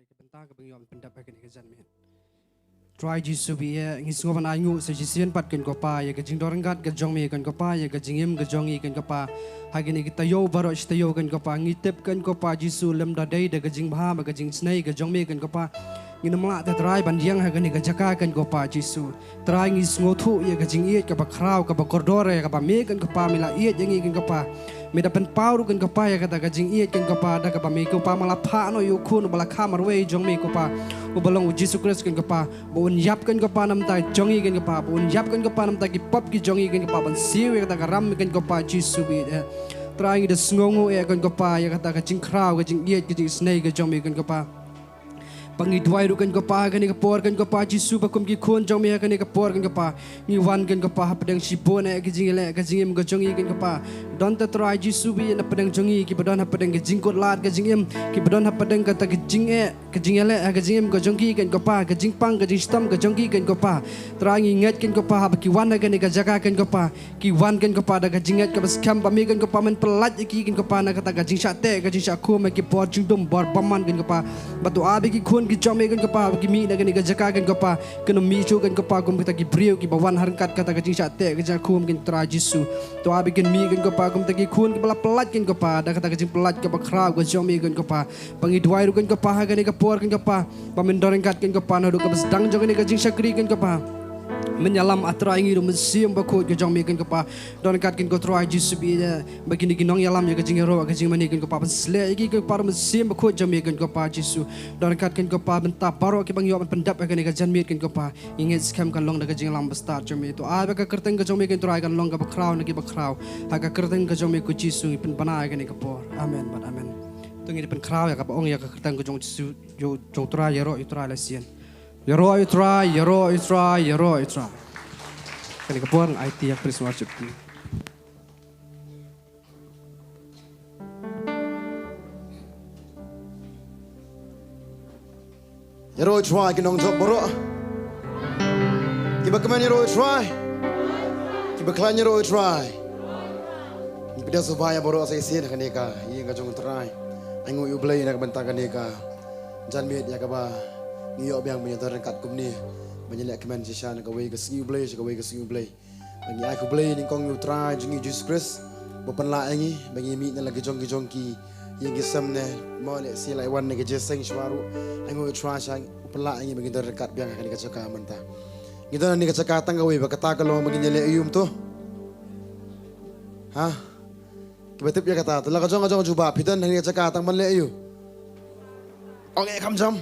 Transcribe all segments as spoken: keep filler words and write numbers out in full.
Ka bynta kaba ngi wan pyndep ha kane ka janmiet. Trai Jisu ba ïeit, ngi sngew ban ainguh sa shisien pat, kynkopa, ïa ka jingdon ryngkat ka jong me, kynkopa, ïa ka jingim ka jong ngi, kynkopa, ha kine ki taïew baroh shi taïew, kynkopa. Ngi tip, kynkopa Jisu, lymda dei da ka jingbha bad ka jingisynei ka jong me, kynkopa, ngin ym lah te, Trai, ban ïeng ha kane ka jaka, kynkopa Jisu. Trai, ngi sngewthuh ïa ka jingïeit kaba khraw, kaba kordor, ïa kaba me, kynkopa, me la ïeit ïa ngi, kynkopa. Me da pynpaw ruh, kynkopa, ïa kata ka jingïeit, kynkopa, da kaba me, kynkopa, me la phah noh ïa u Khun uba la kha marwei jong me, kynkopa, uba long u Jisu Khrist, kynkopa, ba un ïap, kynkopa, na ka bynta jong ngi, kynkopa, ba un ïap, kynkopa, na ka bynta ki pop ki jong ngi, kynkopa, ban siew ïa kata ka ram, kynkopa Jisu ba ïeit. Trai, ngi da sngewnguh, eh, kynkopa, ïa kata ka jingkhraw, ka jingïeit, ka jingisynei ka jong me, kynkopa. Ba ngi duwai ruh, kynkopa, ha kane ka por, kynkopa Jisu, ba kum ki khun jong me ha kane ka por, kynkopa, ngi wan, kynkopa, hapdeng shibun, eh, ka jingïaleh ka jingim ka jong ngi, kynkopa. Don te, Trai Jisu ba ïeit, na pdeng jong ngi kiba don hapdeng ka jingkut lad ka jingim, kiba don hapdeng kata ka jingeh ka jingïaleh ha ka jingim ka jong ki, kynkopa, ka jingpang ka jingshitom ka jong ki, kynkopa. Trai, ngi ngeit, kynkopa, haba ki wan ha kane ka jaka, kynkopa, ki wan, kynkopa, da ka jingngeit kaba skhem ba me, kynkopa, men pyllait ïa ki, kynkopa, na kata ka jingshah teh ka jingshah khum ha ki por jingdum bor bymman, kynkopa. Bad to ai ba ki khun ki jong me, kynkopa, ba ki mih na kane ka jaka, kynkopa, kin ym mih shuh, kynkopa, kum kita ki briew kiba wan ha ryngkat kata ka jingshah teh ka jingshah khum, kynkopa, Trai Jisu. To ai ba kin mih, kynkopa, kum kita ki khun kiba la pyllait, kynkopa, da kata ka jingpyllait kaba khraw ka jong me, kynkopa. Ba ngi duwai ruh, kynkopa, ha kane ka por, kynkopa, ba men don ryngkat, kynkopa, naduh kaba sdang jong kane ka jingshakri, kynkopa. Men ïalam, ah Trai, ïa ngi ruh, Mynsiem Bakhuid ka jong me, kynkopa. Don ryngkat, kynkopa, Trai Jisu ba ïeit, ba kine ki nongïalam ïa ka jingïaroh ka jingmane, kynkopa, ban sleh ïa ki, kynkopa, ruh Mynsiem Bakhuid jong me, kynkopa Jisu. Don ryngkat, kynkopa, bynta baroh kiba ngi ïoh ban pyndep ha kane ka janmiet, kynkopa. Ngi ngeit skhem kan long da ka jingïalam bastad jong me. To ai ba ka kyrteng ka jong me, kynkopa Trai, kan long kaba khraw na kiba khraw. Ha ka kyrteng ka jong me ko Jisu ngi pynbna ïa kane ka por. Amen bad amen. To ngin ïa pynkhraw ïa kaba ong ïa ka kyrteng ka jong u Jisu, jong, jong u Trai, ïaroh ïa u Trai la shisien. Ïaroh ïa u Trai, ïaroh ïa u Trai, ïaroh ïa u Trai. Kane ka por ngan aiti ïa ka praise worship team. Ïaroh ïa u Trai ki nongjop baroh. Kiba kmen ïaroh ïa u Trai. Kiba khlaiñ ïaroh ïa u Trai. Ngi pdiang sngewbha ïa baroh sa shisien ha kane ka ïing ka jong u Trai. Ainguh ïa U Blei na ka bynta kane ka janmiet ïa kaba ngi ïoh biang ban ïadon ryngkat kumne. Ban ïaleh kmen shisha na kawei ka sngi U Blei sha kawei ka sngi U Blei. Ba ngi ai khublei nyngkong ïa u Trai jong ngi Jisu Khrist ba u pynlah ïa ngi ba ngi mih na la ki jong ki jong ki ïing ki sem ne, mo, lehse la wan ne ka jingïaseng shuwa ruh. Ainguh ïa u Trai sha u pynlah ïa ngi ba ngi don ryngkat biang ha kane ka jaka mynta. Ngi don ha kane ka jaka tang kawei ba kata ka long ba ngin ïaleh aïu to? Ha? Kiba tip ïa kata to la ka jong ka jong jubab, phi don ha kane ka jaka tang ban leh aïu? Ong eh kham jam.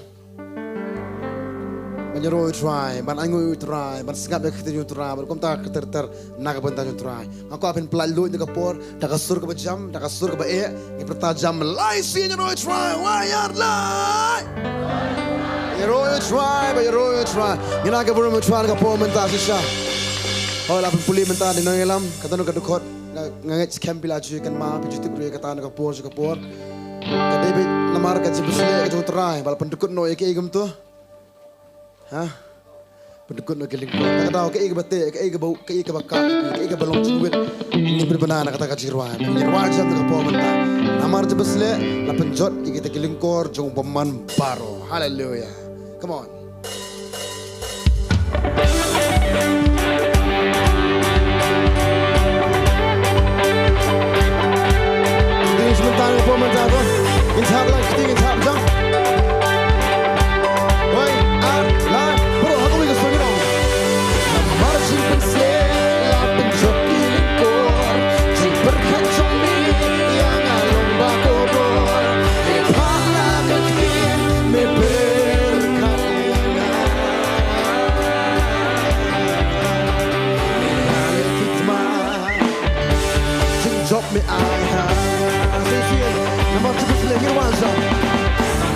Ban ïaroh ïa u Trai, ban ainguh ïa u Trai, ban sngap ïa ka ktien jong u Trai, ban kumta ka ter ter na ka bynta jong u Trai. Nga kwah phin pyllait luid na ka por da ka sur kaba jam, da ka sur kaba eh. Ngi pyrta jam lai sien, ïaroh ïa u Trai, wai ar lai. Ïaroh ïa u Trai, ba ïaroh ïa u Trai. Ngin ai ka burom ïa u Trai na ka por mynta shisha. Hooid, la pynpule mynta dei nongïalam, kata ka dkhot. Nga, nga ngeit skhem phi la ju kynmaw, phi ju tip ruh ïa kata na ka por sha ka por. Ka dei beit namar ka jingpynshlur ka jong u Trai ba la pyndkut noh ïa kaei kumto. Ha? Pyndkut noh ki lyngkor. Kata ka daw kaei kaba teh, kaei kaba, kaei kaba kap, kaei kaba long jingwit. Ngi pynbna na kata ka jingrwai. Ngi rwai jam na ka por mynta. Namar jingpynshlur la pynjot ïa kita ki lyngkor jong u bymman baroh. Haleluia. Come on. Jingpynshlur ngin wan sa.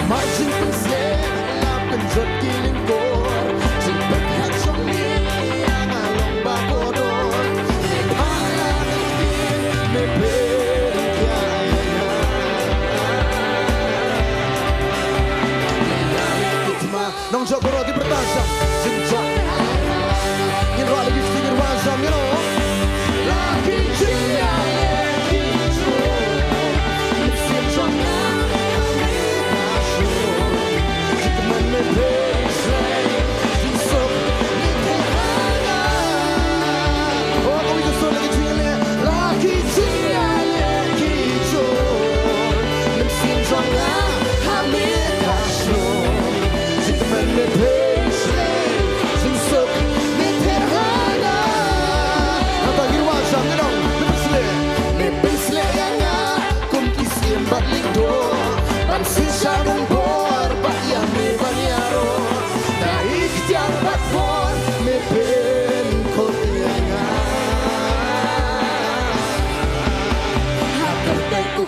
Namar jingpynshlur la pynjot ki lyngkor. Jingpyrkhat jong ngi ïa nga long ba kordor. Ïa pha la ki me pyrkhat ïa nga. Nongjop baroh ki pyrta sa. Jingjop. Ngin rwai la ki sti ngin rwai sa, you know. La ki jingïaleh ki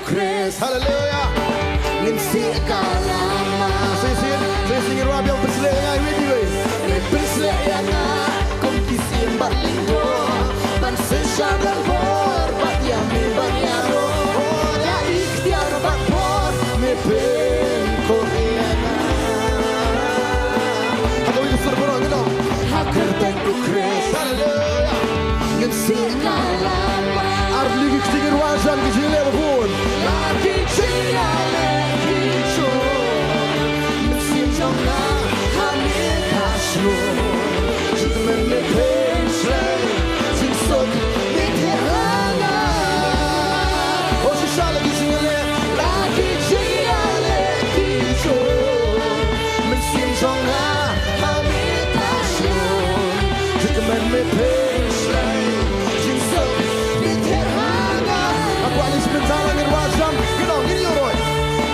Khrist. Haleluya. Ngin sih ka lama. Shisien, shisien ngin rwai biang, pynshlur ïa nga iwei pa iwei. Me pynshlur ïa nga kum ki syiem bad lyngdoh ban synshar, ban bor bad ïa me ban ïaroh. Da i iktiar bad bor me pynkoit ïa nga. Ha kawei ka sur baroh ngi ong, ha kyrteng u Khrist. Haleluya. Ngin sih ka lama. Ar tylli ki kti ngin rwai jam ki jingleh ba bun. La ki jingïaleh ki jur, mynsiem jong nga ha me ka shlur. Jingkmen me pynshlei, jingsuk me theh ha nga. Oh shisha, la ki jingïaleh, la ki jingïaleh ki jur, mynsiem jong nga ha me ka shlur. Jingkmen me pynshlei, jingsuk me theh ha nga. Nga kwah ngin sa bynta lang, ngin rwai jam, ngin ong, ngin ïuhroit.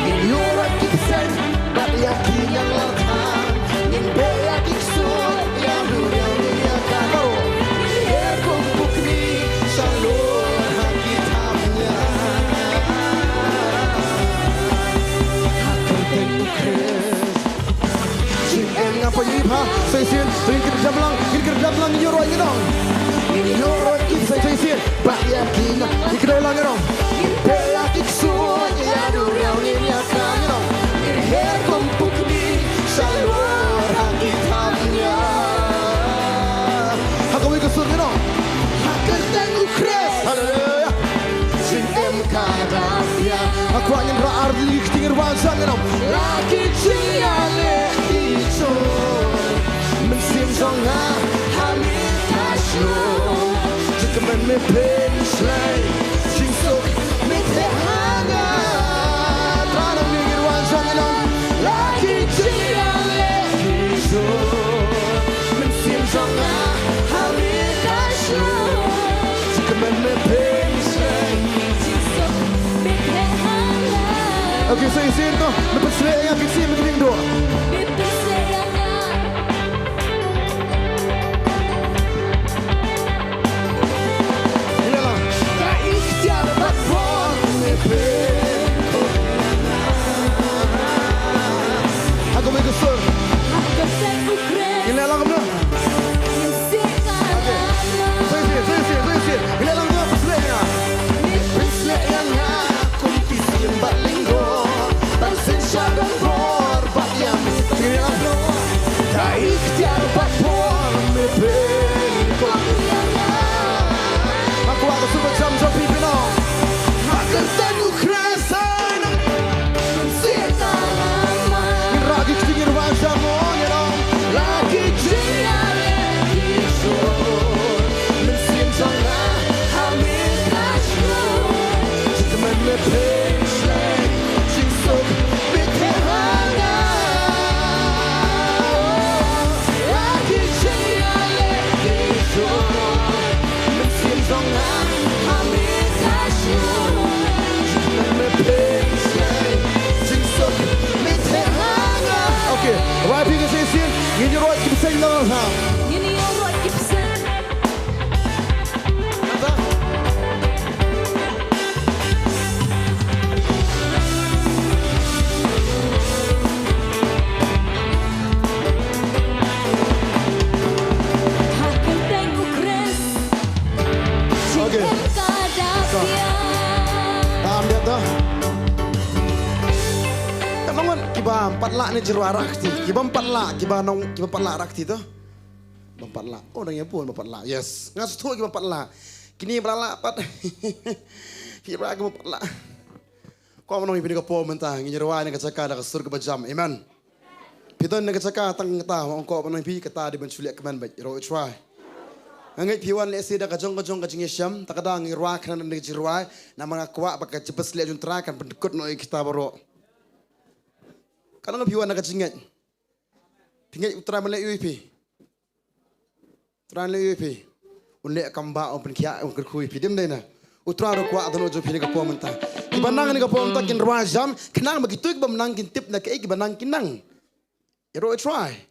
Ngin ïuhroit ki bseiñ bad ïa ki nonglang than. Ngin beh ïa ki ksuid, ïa u duriaw ngin ïakam baroh. Ngin her kum pukni shalor ha ki thapniang. Ha kyrteng u Khrist. Jingem nga pynïap ha, sa shisien, ngin kyrjap lang, ngin kyrjap lang, ngin ïuhroit, ngin ong. Ngin ïuhroit ki bseiñ, sa shisien, bad ïa ki nong, ngin kdew lang, ngin ong. Ngin beh ïa ki ksuid, ïa u duriaw ngin ïakam, ngin ong. Ngin her kum pukni shalor ha ki thapniang. Ha kawei ka sur ngin ong. Ha kyrteng u Khrist. Haleluya. Jingem ka dang biang. Nga kwah ngin rah ar tylli ki kti, ngin rwai jam, ngin ong. La ki jingïaleh ki jur, mynsiem jong nga ha me ka shlur. Jingkmen me pynshlei, jingsuk me theh ha nga. Trai nang, ngin rwai jam, ngin ong. La ki jingïaleh ki jur, mynsiem jong nga ha me ka shlur. Jingkmen me pynshlei. Okay, sa shisien to, me pynshlur ïa nga, ki ksiew me ki diengduh. Ngi leh lang. Ka iktiar bad bor me pynkoit ïa nga. Ha kawei ka sur. Ngi leh lang kumno? Sa shisien, sa shisien, sa shisien. Ngi leh lang kumno, pynshlur ïa nga. Me pynshlur ïa nga kum ki syiem bad lyngdoh ban synshar, ban bor bad ïa me. Ngi leh lang kumno? Da i iktiar bad bor me pynkoit ïa nga. Nga kwah ka sur ba jam jong phi, phi nong. Ha kyrteng u Khrist. Ngin rah ki kti, ngin rwai jam mo, ngin ong. La ki jingïaleh ki jur, mynsiem jong nga ha me ka shlur. Jingkmen me pynshlei, jingsuk me theh ha nga. La ki jingïaleh ki jur, mynsiem jong nga ha me ka shlur. Jingkmen me pynshlei, jingsuk me theh ha nga. Okay, rwai phi ka shisien, ngin ïuhroit ki bseiñ na la ha. Ngin ïuhroit ki bseiñ. Okay. Tam biang to. Ka nongon kiba pat lah ne jyrwa rakti. Kiba pat lah, kiba nong, kiba pat lah rakti to. Ba pat lah. Oh, nang ïa pun ba pat lah. Yes. Nga sngewthuh kiba pat lah. Kine ba lah pat. Kiba kiba pat lah. Ko nong ïa pun ka por mynta. Ngin rwai ne ka jaka da ka sur kaba jam. Amen. Phi don na ka jaka tang kata, ong ko ba nang phi kata dei ban shu leh kmen bad ro try. Nga ngeit phi wan lehse da ka jong ka jong ka jingïashem, ta ka dang ngi rwai khnang na ka jingrwai, namar nga kwah ba ka jingpynshlur jong u Trai kan pyndkut noh ïa kita baroh. Ka dang phi wan na ka jingngeit. Phi ngeit u Trai ban leh ïa phi. Trai leh ïa phi. Un leh kam ba un pynkhiah un kyrkhu ïa phi dim dei na. U Trai ruh kwah don u jong phi na ka por mynta. Kiba nang na ka por mynta kin rwai jam, khnang ba kito kiba nang kin tip na kaei kiba nang kin nang. Ïa ruh try.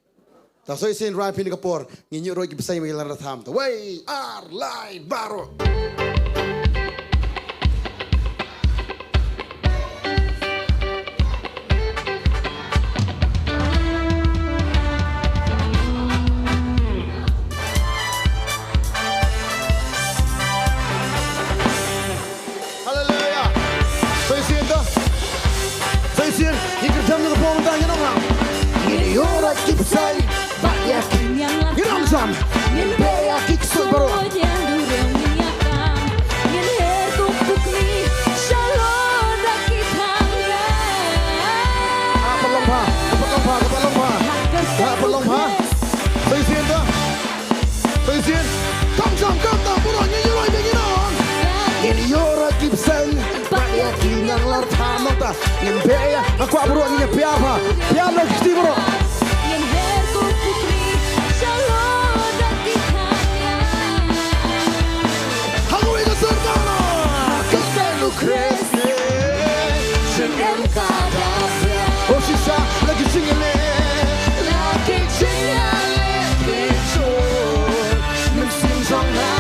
Ta soi sien rwai phi na ka por, ngin ïuh ruh ki bsei ma ki la ra tham. Ta wei, ar, lai, baroh. Ngin beh ïa, nga kwah baroh ngin ïa piar ha. Piar na ki kti baroh. Ngin her kum pukri, shalor da ki thanya. Hangne ka sur baroh. Ka kyrteng u Khrist. Jingim ka da bia. Oh shisha, la ki jingim. La ki jingïaleh ki jur. Mynsiem jong nga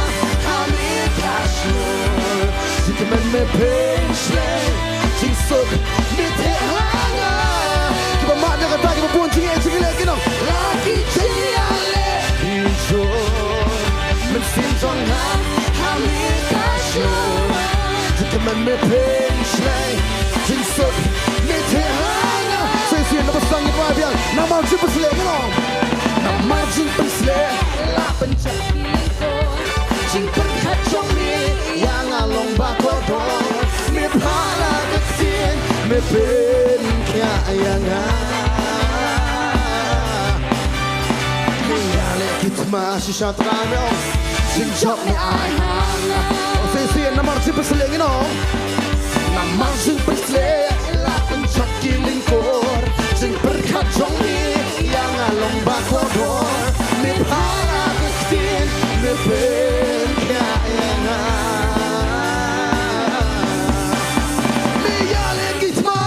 ha me ka shlur. Jingkmen me pynsleh. Jingsuk me theh ha nga. Kiba mad ïa kata kiba bun jingeh jingïaleh ki nong. La ki jingïaleh ki jur. Mynsiem jong nga ha me ka shlur. Jingkmen me pynsleh. Jingsuk me theh ha nga. Sa shisien na ba sdang ngin wan biang. Namar jingpynsleh ki nong. Namar jingpynsleh. La pynjot ki lyngkor. Jingpyrkhat jong me ïa nga long ba kordor. Me phah la ka ktien, me pynkhiah ïa nga. Me ïaleh ki thma shisha, Trai me ong. Jingjop me ai ha nga. Oh, sa shisien namar jingpynsleh ngin ong. Namar jingpynsleh la pynjot ki lyngkor. Jingpyrkhat jong me ïa nga long ba kordor. Me phah la ka ktien, me pynkhiah ïa nga. Me ïaleh ki thma.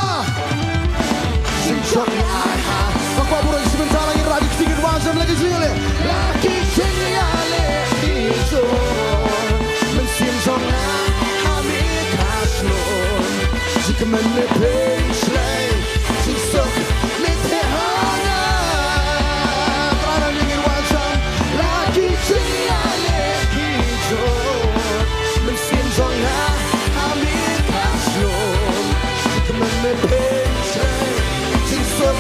Jingjop me ai ha. Nga kwah baroh ngin shu bynta lang, ngin rah ki kti, ngin wan sha la ki jingïaleh. La ki jingïaleh ki jur. Mynsiem jong nga ha me ka shlur. Jingkmen me pynsleh. Jingsuk me theh ha nga. Trai nang ïa ngin wan sha la ki jingïaleh ki jur. Mynsiem jong nga ha me ka shlur. Jingkmen me pynsleh. Jingsuk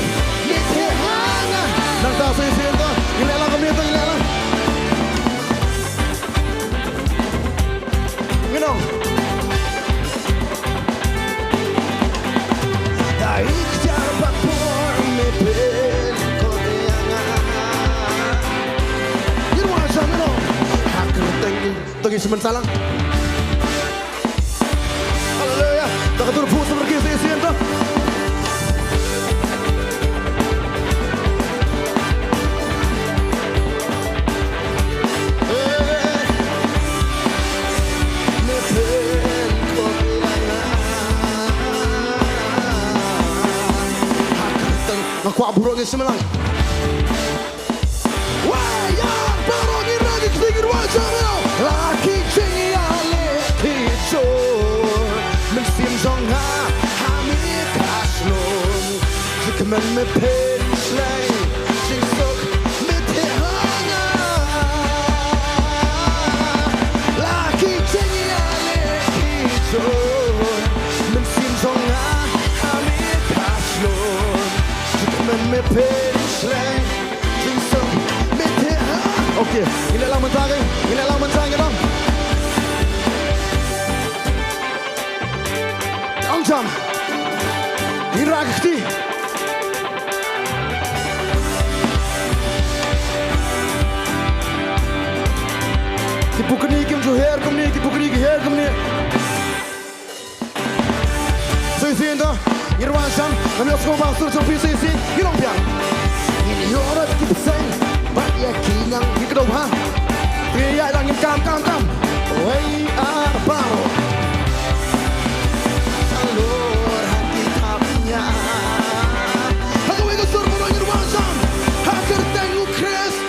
me theh ha nga. Nangta sa shisien to. Ngin leh lang kumne to, ngin leh lang. Ngin ong. Da i ktien ba por me pynkoit ïa nga. Ngin wan sha, ngin ong. Ha kyrteng, to ngin shu bynta lang. Haleluya. Da ka tur phut sa ryngkat sa shisien to. Nga kwah baroh ngin shu man lang. Wa ïa baroh ngin rah ki kti, ngin wan sha me. La ki jingïaleh ki jur. Mynsiem jong nga ha me ka shlur. Jingkmen me pynsleh, jingsuk me theh ha nga. La ki jingïaleh ki jur, mynsiem jong nga ha me ka shlur. Jingkmen me pynsleh, jingsuk me theh ha. Okay, ngin leh lang mynta, ngin leh lang mynta, ngin ong. Ong jam. Ngin rah ki kti. Ki pukni kim ju her kumne, ki pukni ki her kumne. Sa shisien to, ngin wan sha, ngam ïohsngew ba sur jong phi sa shisien, ngin ong biang. Ngin ïoh rat ki bseiñ, bad ïa ki nang ki kdew ha. Phi ïa dang ngin kam, kam, kam. Wei ar baroh. Halor ha ki thap nia. Ha kawei ka sur baroh ngin wan sha. Ha kyrteng u Khrist.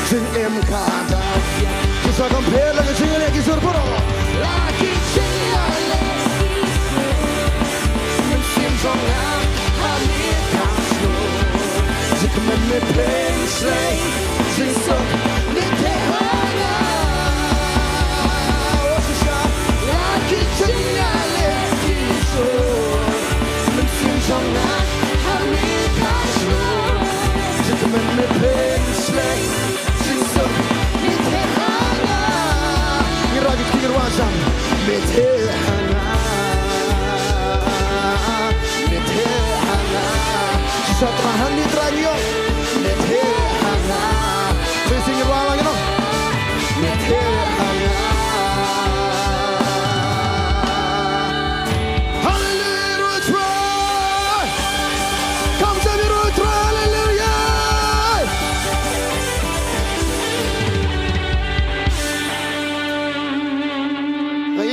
Jingim ka da. Ki sa kam pher la ki jingïaleh ki sur baroh. La ki jingïaleh. Mynsiem jong nga ha me ka shlur. Jingkmen me pynsleh. Jingsuk me theh ha nga. Oh shisha. La ki jingïaleh ki sur. Mynsiem jong nga ha me ka shlur. Jingkmen me pynsleh. Jingsuk me theh ha nga. Ngi rah ki kti, ngi rah shisha. Me theh ha nga. Me theh ha nga. Shisha, Trai, hangne Trai ngi ong. Me theh ha nga. Sa shisien ngi rah lang, ngi ong. Me theh ha nga. Haleluya.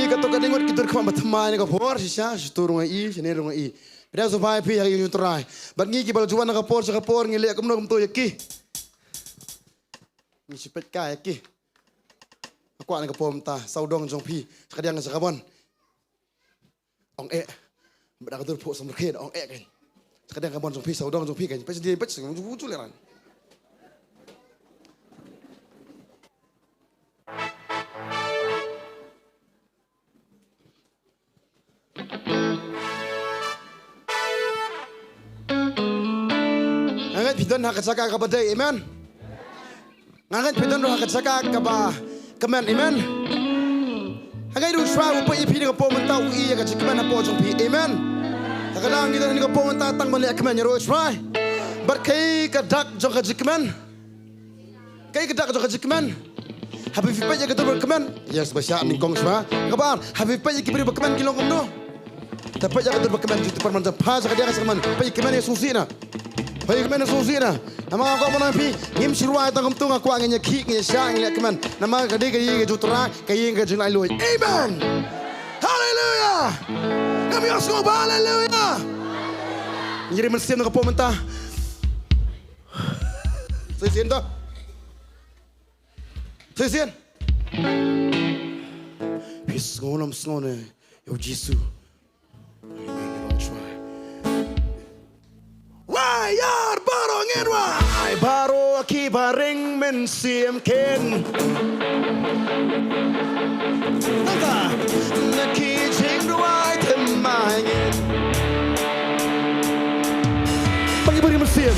Kato ka dei ngut ki dur khmat ba thymmai na ka por, shisha, shitu ruh nga i, shane ruh nga i. Phi da sngewbha ïa phi ha ka ïing jong u Trai. Bad ngi kiba la ju wan na ka por sha ka por ngi leh kumno kumto ïa ki. Ngi shu peit kai ïa ki. Nga kwah na ka por mynta, sawdong jong phi, sha kadiang sha kabon. Ong eh. Bad da ka dur phuh samrkhie da ong eh kan. Sha kadiang kabon jong phi, sawdong jong phi kan. Peit sdien, peit sdien, ju ju leran. Nga ngeit phi don ha ka jaka kaba dei, amen. Nga ngeit phi don ruh ha ka jaka kaba kmen, amen. Nga ngeit ruh u Trai u peit ïa phi na ka por mynta, u i ïa ka jingkmen hapoh jong phi, amen. Te ka dang ngi don ha ka por mynta tang ban leh kmen ïa u Trai. Bad kaei ka dak jong ka jingkmen? Kaei ka dak jong ka jingkmen? Haba phi peit ïa ka dur ba kmen. Yes, ba shah nyngkong shuwa. Kaba ar, haba phi peit ïa ki briew ba kmen ki long kumno? Te peit ïa ka dur ba kmen, ju te pynban jam pha sha ka diang sha ka man. Peit ïa ki kmen ïa sngewsih na. Peit ïa ki kmen ïa sngewsih na. Namar nga kwah ban ong ïa phi, ngim shu rwai tang kumto, nga kwah ngin ïa khih, ngin ïa shah, ngin ïa kmen. Namar ka dei ka ïing ka jong u Trai, ka ïing ka jinglaitluid. Amen. Haleluya. Ngam ïohsngew ba haleluya. Ngi ri mynsiem na ka por mynta. Sa shisien to. Sa shisien. Phi sngew ne ym sngew ne ïa u Jisu? Wai ïar baroh ngin wai. Baroh kiba ring mynsiem kin. Nangta na ki jingrwai thymmai ngin. Ba kiba ring mynsiem.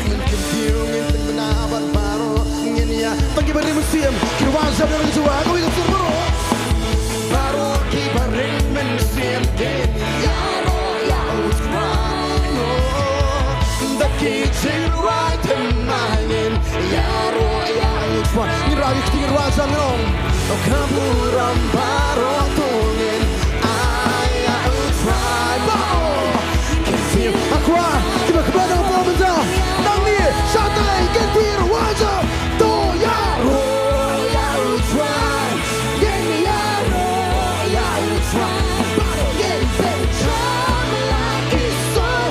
Ngin kyntiew, ngin pynbna bad baroh ngin ïa. Ba kiba ring mynsiem, ki rwai jam ïa u Trai, kawei ka sur baroh. Baroh kiba ring mynsiem kin ïaroh ïa u Trai. Ba ki jingrwai thymmai ngin ïaroh ïa u Trai. Ngin rah ïa ki kti, ngin rwai jam, ngin ong. O ka burom baroh to ngin ai ïa u Trai. Baroh. Ki kti, a kwah kiba kmen ha u por mynta. Nangne, shatai, ki kti, rwai jam. To ïaroh ïa u Trai. Ngin ïaroh ïa u Trai. Baroh ngin pynjam la ki sor.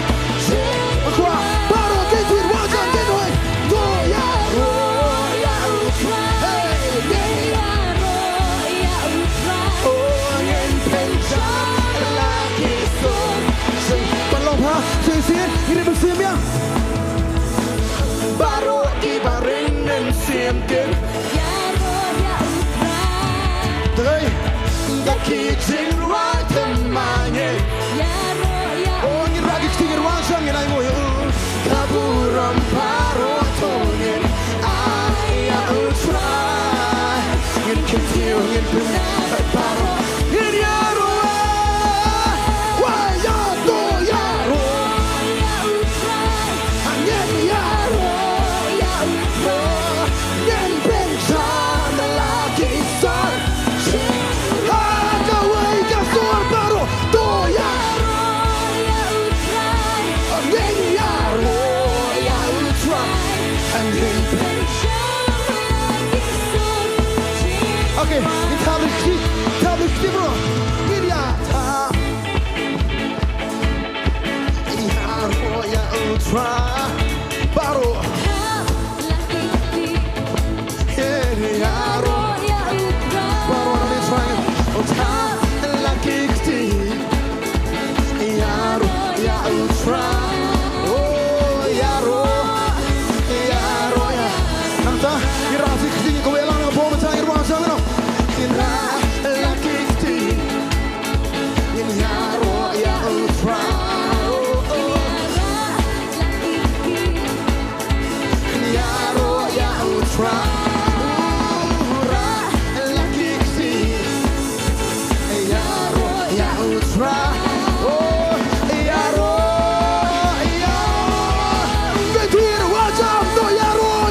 Baroh ki kti, rwai jam, ngin ong. To ïaroh ïa u Trai. Hey. Ngin ïaroh ïa u Trai. Oh, ngin pynjam la ki sor. Ban long bha, shisien, ngi ri mynsiem ïa. Baroh kiba ring mynsiem kin. Ïaroh ïa u Trai. Te, da ki jingrwai thymmai ngin. Ïaroh ïa u. Oh, ngin rah ki kti, ngin rwai jam, ngin ainguh ïa u. Ka burom baroh to ngin ai ïa u Trai. Ngin kyntiew, ngin pynbna baroh. Ngin ïaroh. Wai ïa to ïaroh. Ngin ïaroh ïa u Trai. Ngin pynjam la ki sor. Ha kawei ka sur baroh. To ïaroh. Ngin ïaroh ïa u Trai. Ngin pynjam la ki sor. Okay, ngin thap ïa ki, thap ïa ki bro. Ngin ïa thap. Ïaroh ïa u Trai. Baroh. Ïaroh ïa u Trai. Baroh ïa u Trai. O thap la ki kti. Ïaroh ïa u Trai. Oh, ïaroh. Ïaroh ïa. Nangta, ïaroh ïa u Trai. Kawei lang, bom sa ïaroh ïa u Trai. Ïaroh la ki kti. Ngin ïaroh ïa u Trai. Oh, oh. Ïaroh ïa u Trai. Ura la ki kti. Ïaroh ïa u Trai. Oh, ïaroh ïa. Ngin ïaroh ïa u Trai. To ïaroh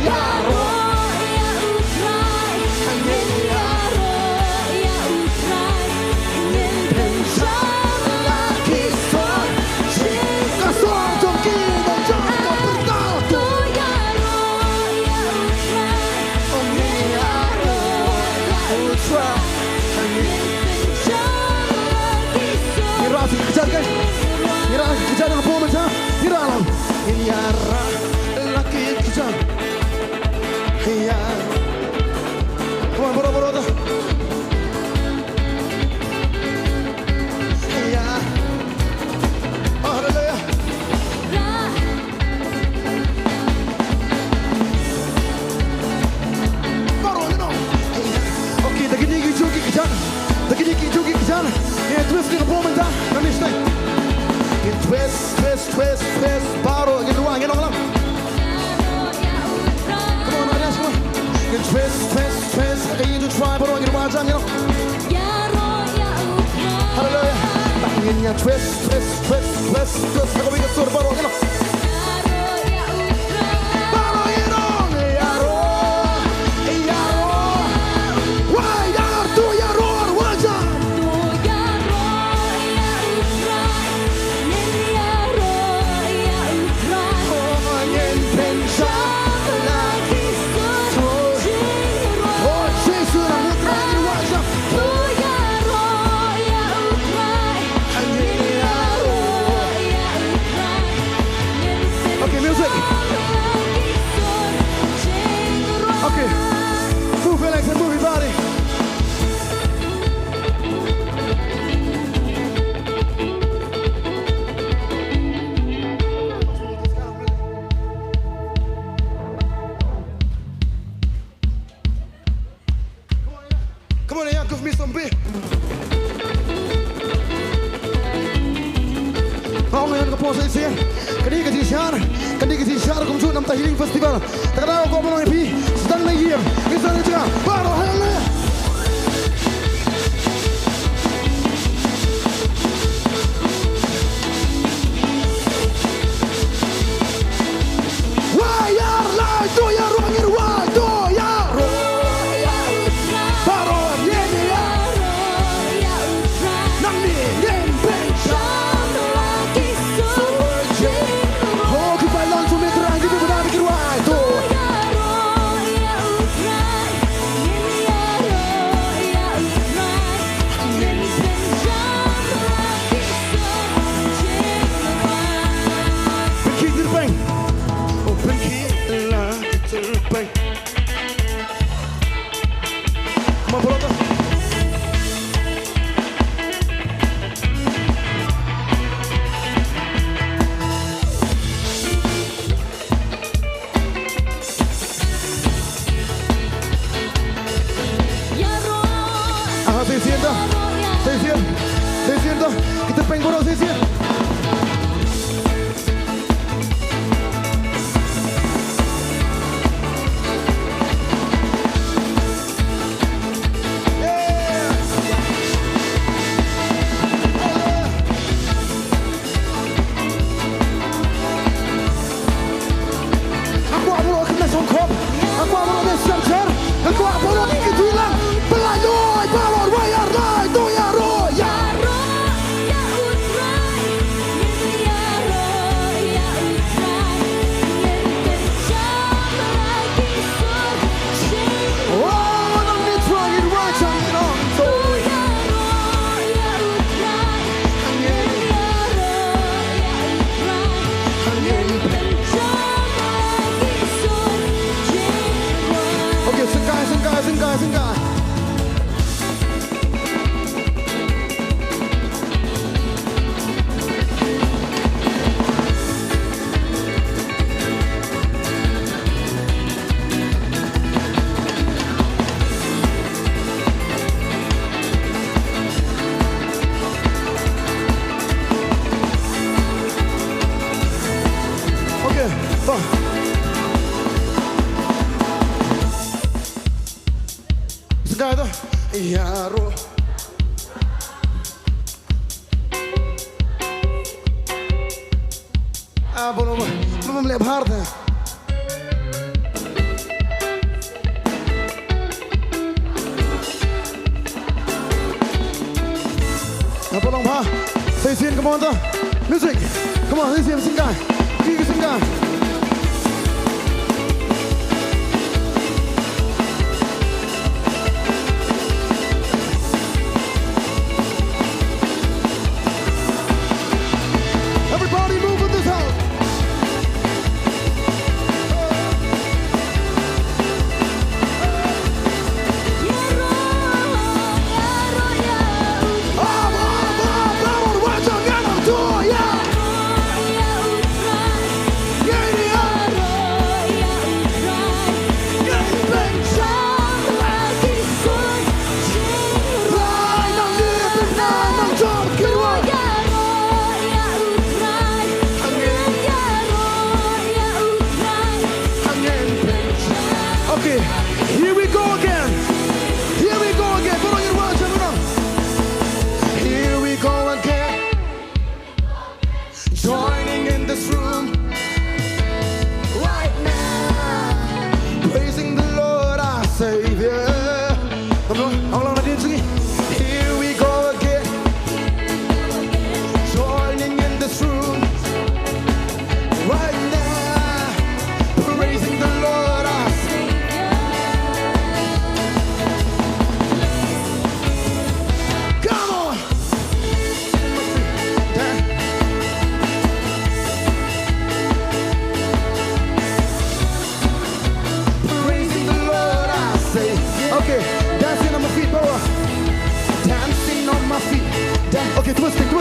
ïa u Trai. Ngin ïaroh ïa u Trai. Ngin pynjam la ki sor. Ka sor jong ki nongjah ka pyrta. To ïaroh. Yeah. Come on, baroh, baroh, to. Yeah. Oh, hallelujah. Baroh, you know. Okay, da kine ki juh ki kjat. Da kine ki juh ki kjat. Ngin twist ïa ka bor mynta. Nangne shatei. Ngin twist, twist, twist, twist. Baroh ngin rwai, ngin ong lang. Come on, Naresh, come on. Ngin twist, twist, twist. Ngin twist, twist, baroh ngin rwai, ngin ong. Hallelujah. Ngin ïa twist, twist, twist, twist, twist. Baroh ngin ong. Baroh ïaroh, ïaroh, ïaroh. Wah, ïaroh, to ïaroh, wah, ïaroh. To ïaroh ïa U Trai, ngin ïaroh ïa U Trai. Oh, ngin pynshai la ki sur jingrwai. Oh, Jisu, la U Trai, ngin wad. To ïaroh ïa U Trai, ngin ïaroh ïa U Trai. Okay, music. Okay. Move, Alex, and move your body. Come on, yeah, give me some beat. Nga ong ïa ka por sa shisien. Kane ka jingshisha, kane ka jingshisha kumjuh na ka bynta Healing Festival. Te kata ka long ïa phi, sdang na ïing, ngi sdang na jaka. Baroh, hallelujah. Wah, ïaroh, to ïaroh, ngin wad, to ïaroh. Baroh ngin ïaroh. Nangne ngin pynshai. Ho, ki pailon jong U Trai, ki pailon ki rwai, to. Pynkhih tyrpeng. Oh, pynkhih la tyrpeng. Come on, brother. Aha, sa shisien to. Sa shisien. Sa shisien to. Kita peng baroh sa shisien. Nga kwah baroh kane song khop. Nga kwah baroh kane song jar. Nga kwah baroh ki tu lang. Pynlait, lait, baroh, wah, ïaroh, lait, to ïaroh, ïa. Oh, nang ni tuang in wajang nong to. Okay, sengkai, sengkai, sengkai, sengkai. Okay, bang. Sengkai to. Ïaroh. Ah, bolo, bolo, bolo, leh bhar te. Ah, bolo, bha. Sa shisien, come on, to. Music. Come on, sa shisien, sengkai. Ki, ki, sengkai. Everybody move in this house.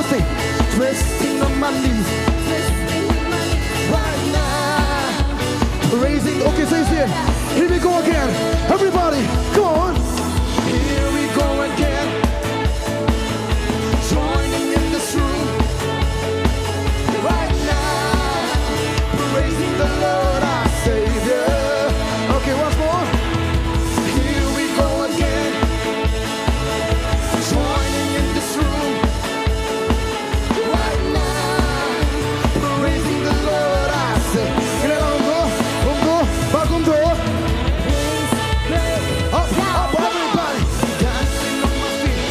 Twisting, twisting on my knees. Twisting on my knees. Right now. Raising. Okay, so you see it. Here we go again. Everybody, come on. Here we go again. Joining in this room. Right now. Praising the Lord, our Savior. Okay, once more. Here we go again. Joining in this room. Right now, praising the Lord, I say. Kumto, kumto, ba kumto. Up, up, everybody. Dancing on my feet.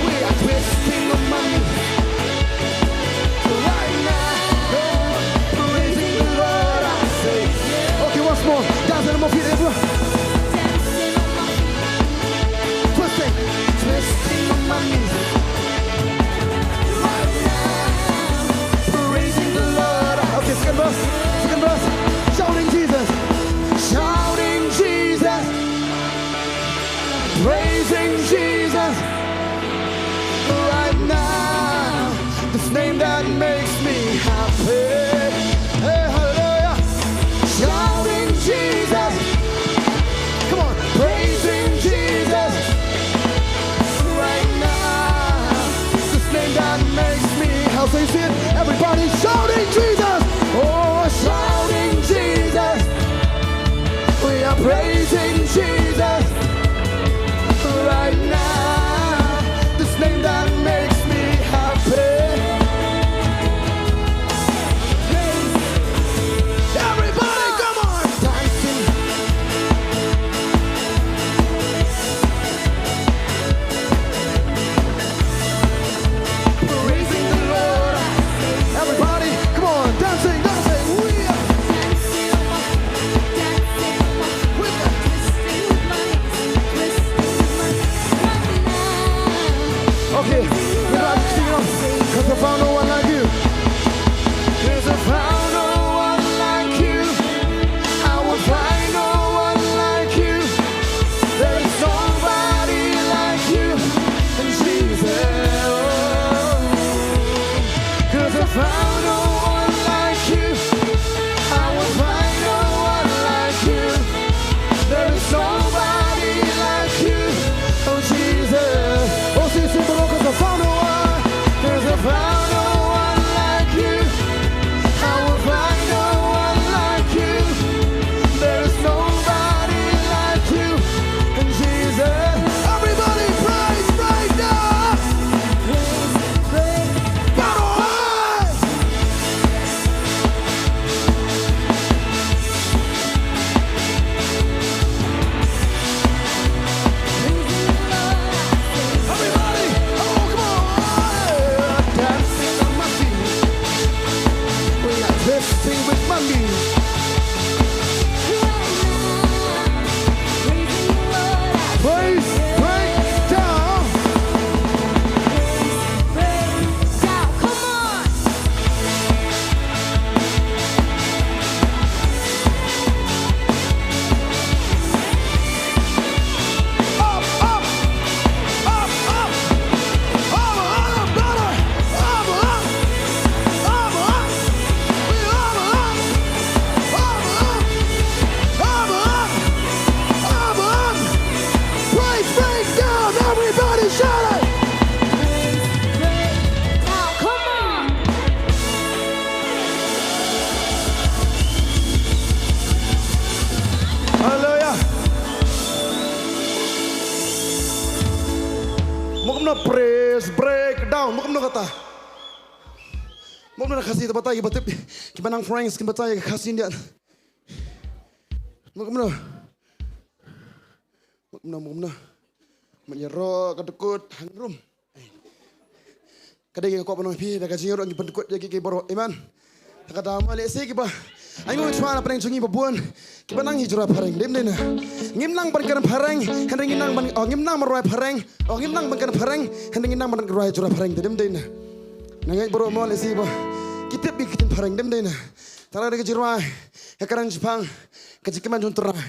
We are twisting on my knees. Right now, praising the Lord, I say. Okay, once more. Dancing on my feet, everyone. Twisting, twisting on my knees. Right now, praising the Lord. Okay, second verse, second verse. Shouting Jesus, shouting Jesus, praising Jesus. Right now, this name that makes me happy. Hey, hallelujah. Shouting Jesus. Come on, praising Jesus. Right now, this name that makes me. How so you see it? Everybody shouting Jesus. Oh, shouting Jesus. We are praising Jesus. Right now, this name that makes me happy. Everybody, come on, dancing. Praising the Lord. Everybody, come on, dancing, dancing. We are dancing. Okay, we gotta sing it up. 'Cause I found no one like you. 'Cause I found no one like you. I will find no one like you. There is nobody like you, Jesus. 'Cause I found no one like you. I will find no one like you. There is nobody like you, oh Jesus. Oh, sing, sing, bro, 'cause I found no one. 'Cause I found no one like you. I will find no one like you. There is nobody like you, Jesus. Everybody praise right now. Praise, praise. Battle high. Everybody, oh, come on. Dancing on my feet. We are twisting with my knees. Praise break down. Come on. Up, up, up, up. Up, up, brother. Up, up, up, up. We up, up, up, up, up, up, up. Praise break down, everybody shout it. Praise break down, come on. Hallelujah. Mo kumno praise break down. Mo kumno kata. Mo kumno na Khasi te batai ki batip. Ki banang Franks ki batai ki Khasi Indian. Mo kumno. Mo kumno, mo kumno. Mo ïaroh ka dkut hangrum. Ka dei ka kwah ban ong ïa phi da ka jingïaroh ngi pyndkut ïa ki, ki baroh. Amen. Te kata ma lehse kiba, ai ngin shu wan na pdeng jong ngi ba bun kiba nang hi jroi phareng, dei ne em? Ngim nang ban kren phareng hynrei ngin nang ban, oh, ngim nang ban rwai phareng. Oh, ngim nang ban kren phareng hynrei ngin nang ban rwai jroi phareng, dei ne em? Nga ngeit baroh ma lehse ba ki tip ïa ki ktien phareng, dei ne em? Tang da ka jingrwai, ka kren shaphang ka jingkmen jong U Trai.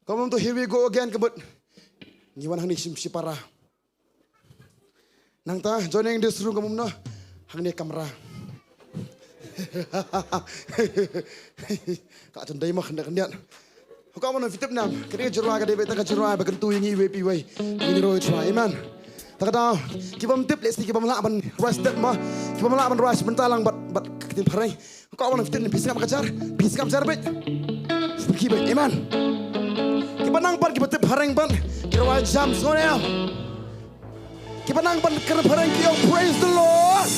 Kumto, here we go again, ka mut ngi wan hangne shim shipara. Nangta joining this room ka mumno. Hangne kamra. Ka jan dei ma khyndiat khyndiat. Ka mano fitip nam. Kane ka jingrwai ka dei beit ka jingrwai ba kyntu ïa ngi iwei pa iwei. Ngi roi try, amen. Ta ka daw, ki bym tip lehse ki bym lah ban rwai step ma. Ki bym lah ban rwai step mynta lang bad bad ka ktien phareng. Ka wan fitip ne phi sngap ka jar, phi sngap jar beit. Phi beit, amen. Kiba nang pat kiba tip phareng pat ki rwai jam sngewbha. Kiba nang ban kren phareng ki ong praise the Lord.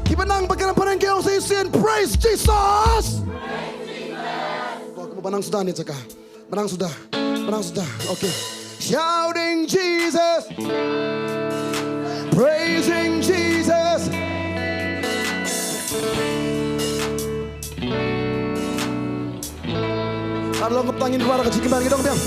Kiba nang ban kren phareng ki ong sa shisien praise Jesus. Kiba nang suda ne jaka. Ba nang suda. Ba nang suda. Okay. Shouting Jesus. Praising Jesus. Ar long kap tangin ruar ka jikim bar ngidong biang.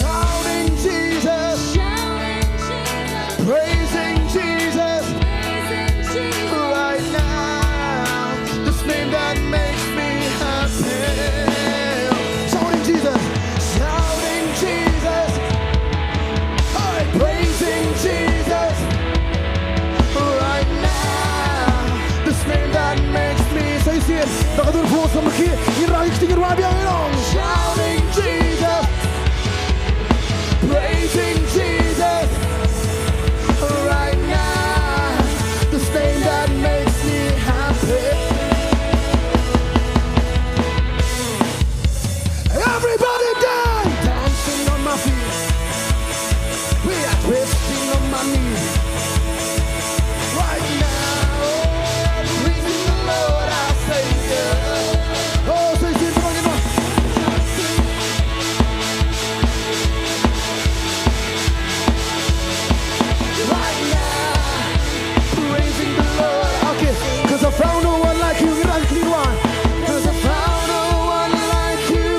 Shouting Jesus. Shouting Jesus. Praising Jesus. Praising Jesus. Right now. This name that makes me happy. Shouting Jesus. Shouting Jesus. Hey, praising Jesus. Right now. This name that makes me. Sa shisien. Naka dur phu sa maki. Ira ikti ira biang ilong. Shouting Jesus. Praising Jesus. Right now. This name that makes me happy. Everybody dance. Dancing on my feet. We are twisting on my knees. Right now, praising the Lord, our Savior. Oh, say, say, come on, come on. Right now, praising the Lord. Okay, 'cause I found no one like you. Right, clear one. 'Cause I found no one like you.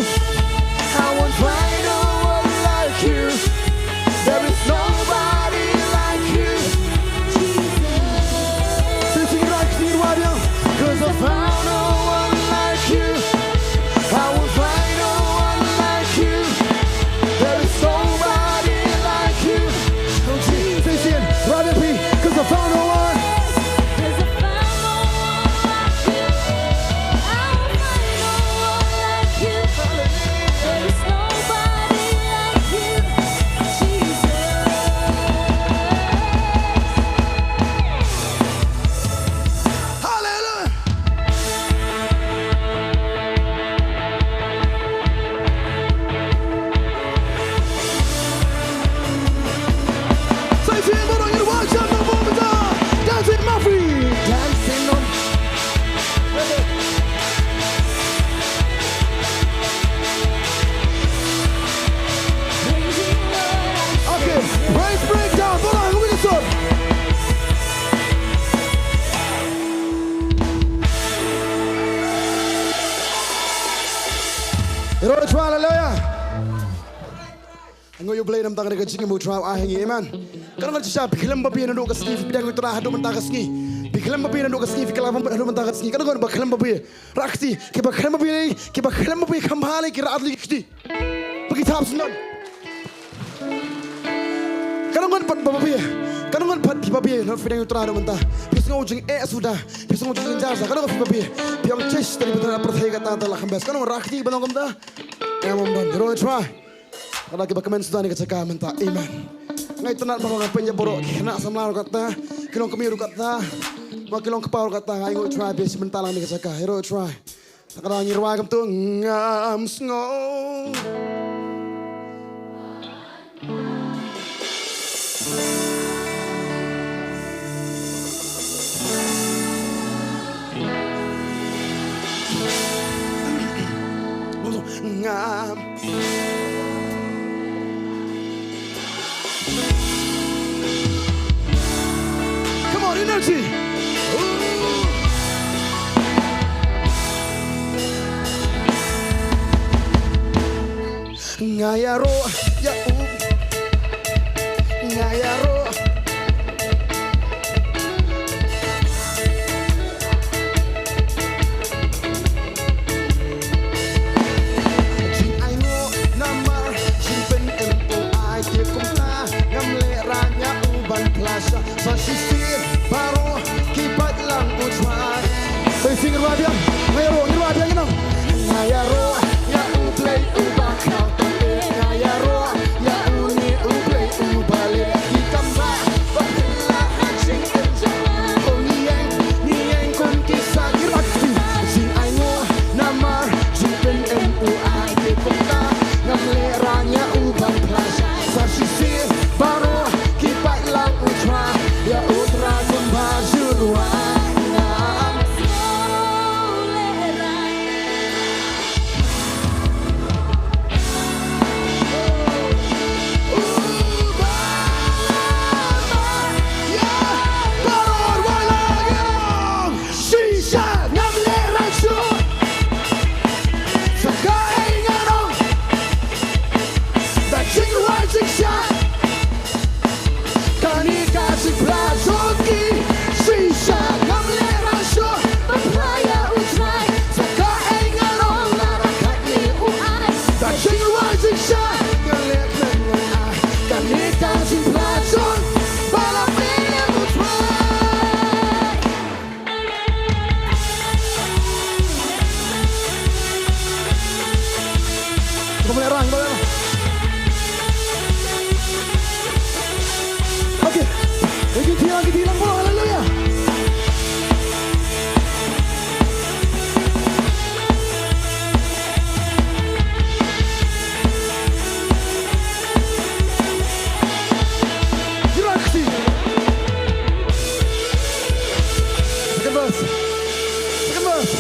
I won't find no one like you. There is nobody like you. Sing, sing it right, sing it right, yeah. 'Cause I found no one like you. I will find no one like you. There is nobody like you. Sing, sing, right up here. 'Cause I found no one. 'Cause I found no one like you. I will find no one like you. There is nobody like you, Jesus. Hallelujah. Say, say, everyone, you watch out, no more, dancing, my feet. Dancing on. Okay, praise breakdown. Hold on, who is this one? Hallelujah. Ai nguh ïa U Blei namar kane ka jingim u Trai u ai ha ngi, amen. Kane ngan shisha, phi khlem babe naduh ka sngi, phi pdiang ïa u Trai haduh mynta ka sngi. Phi khlem babe naduh ka sngi, phi khlem babe haduh mynta ka sngi. Kane ngan ba khlem babe. Rah kti, kiba khlem babe lei, kiba khlem babe kham bha lei, ki rah lei kti. Ba ki thap sngewbha. Kane ngan pat ba babe. Kane ngan pat phi babe, naduh phi pdiang ïa u Trai haduh mynta. Phi sngew jingeh suda, phi sngew jingjynjar suda. Kane ngan phi babe. Phi ong chesh tali ba tara pyrthei kata ta la kham best. Kane ngan rah kti ba nong kumta. Em, ym don. Hero u Trai. Ka da kiba kmen suda ne ka jaka mynta. Amen. Nga itynnad ba nga pyn ïa baroh ki khynnah samla ruh kata, ki longkmie ruh kata, ba ki longkpa ruh kata, nga ainguh Trai ba shi mynta lang ne ka jaka. Hero u Trai. Ka da ngi rwai kumto ngam sngew. Ngam. Come on, energy. Nga ïaroh ïa u. Nga ïaroh. Jingainguh namar jingpynim u ai, te kumta ngam lehraiñ ïa u ban Lehrain, lehrain. Okay. Ki ti lang, ki ti lang, bro. Hallelujah. Giraxi. Second verse. Second verse.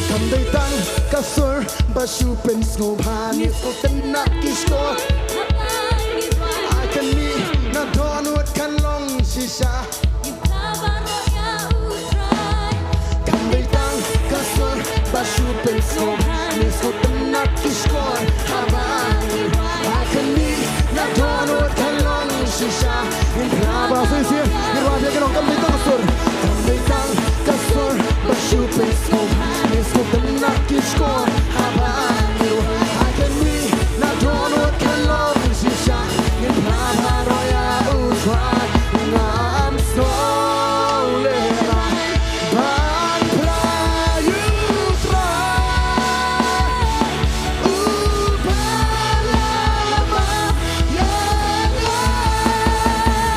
Kam dei tang ka sur ba shu pynsngewbha, ne sngewtynnat ki shkor. Ai kane na dohnud kan long shisha. Kam dei tang ka sur ba shu pynsngewbha, ne sngewtynnat ki shkor. Haba ngi rwai, ai kane na dohnud kan long shisha. Ngin phla ba shisien, ngin rwai ïa ka nong. Kam dei tang ka sur, kam dei tang ka sur ba shu pynsngewbha, ne sngewtynnat ki shkor. Haba ngi rwai, ai kane na dohnud kan long shisha. Ngin phla baroh ïa U Trai. Ngam sngewlehrain ban phla ïa U Trai, uba la map ïa nga.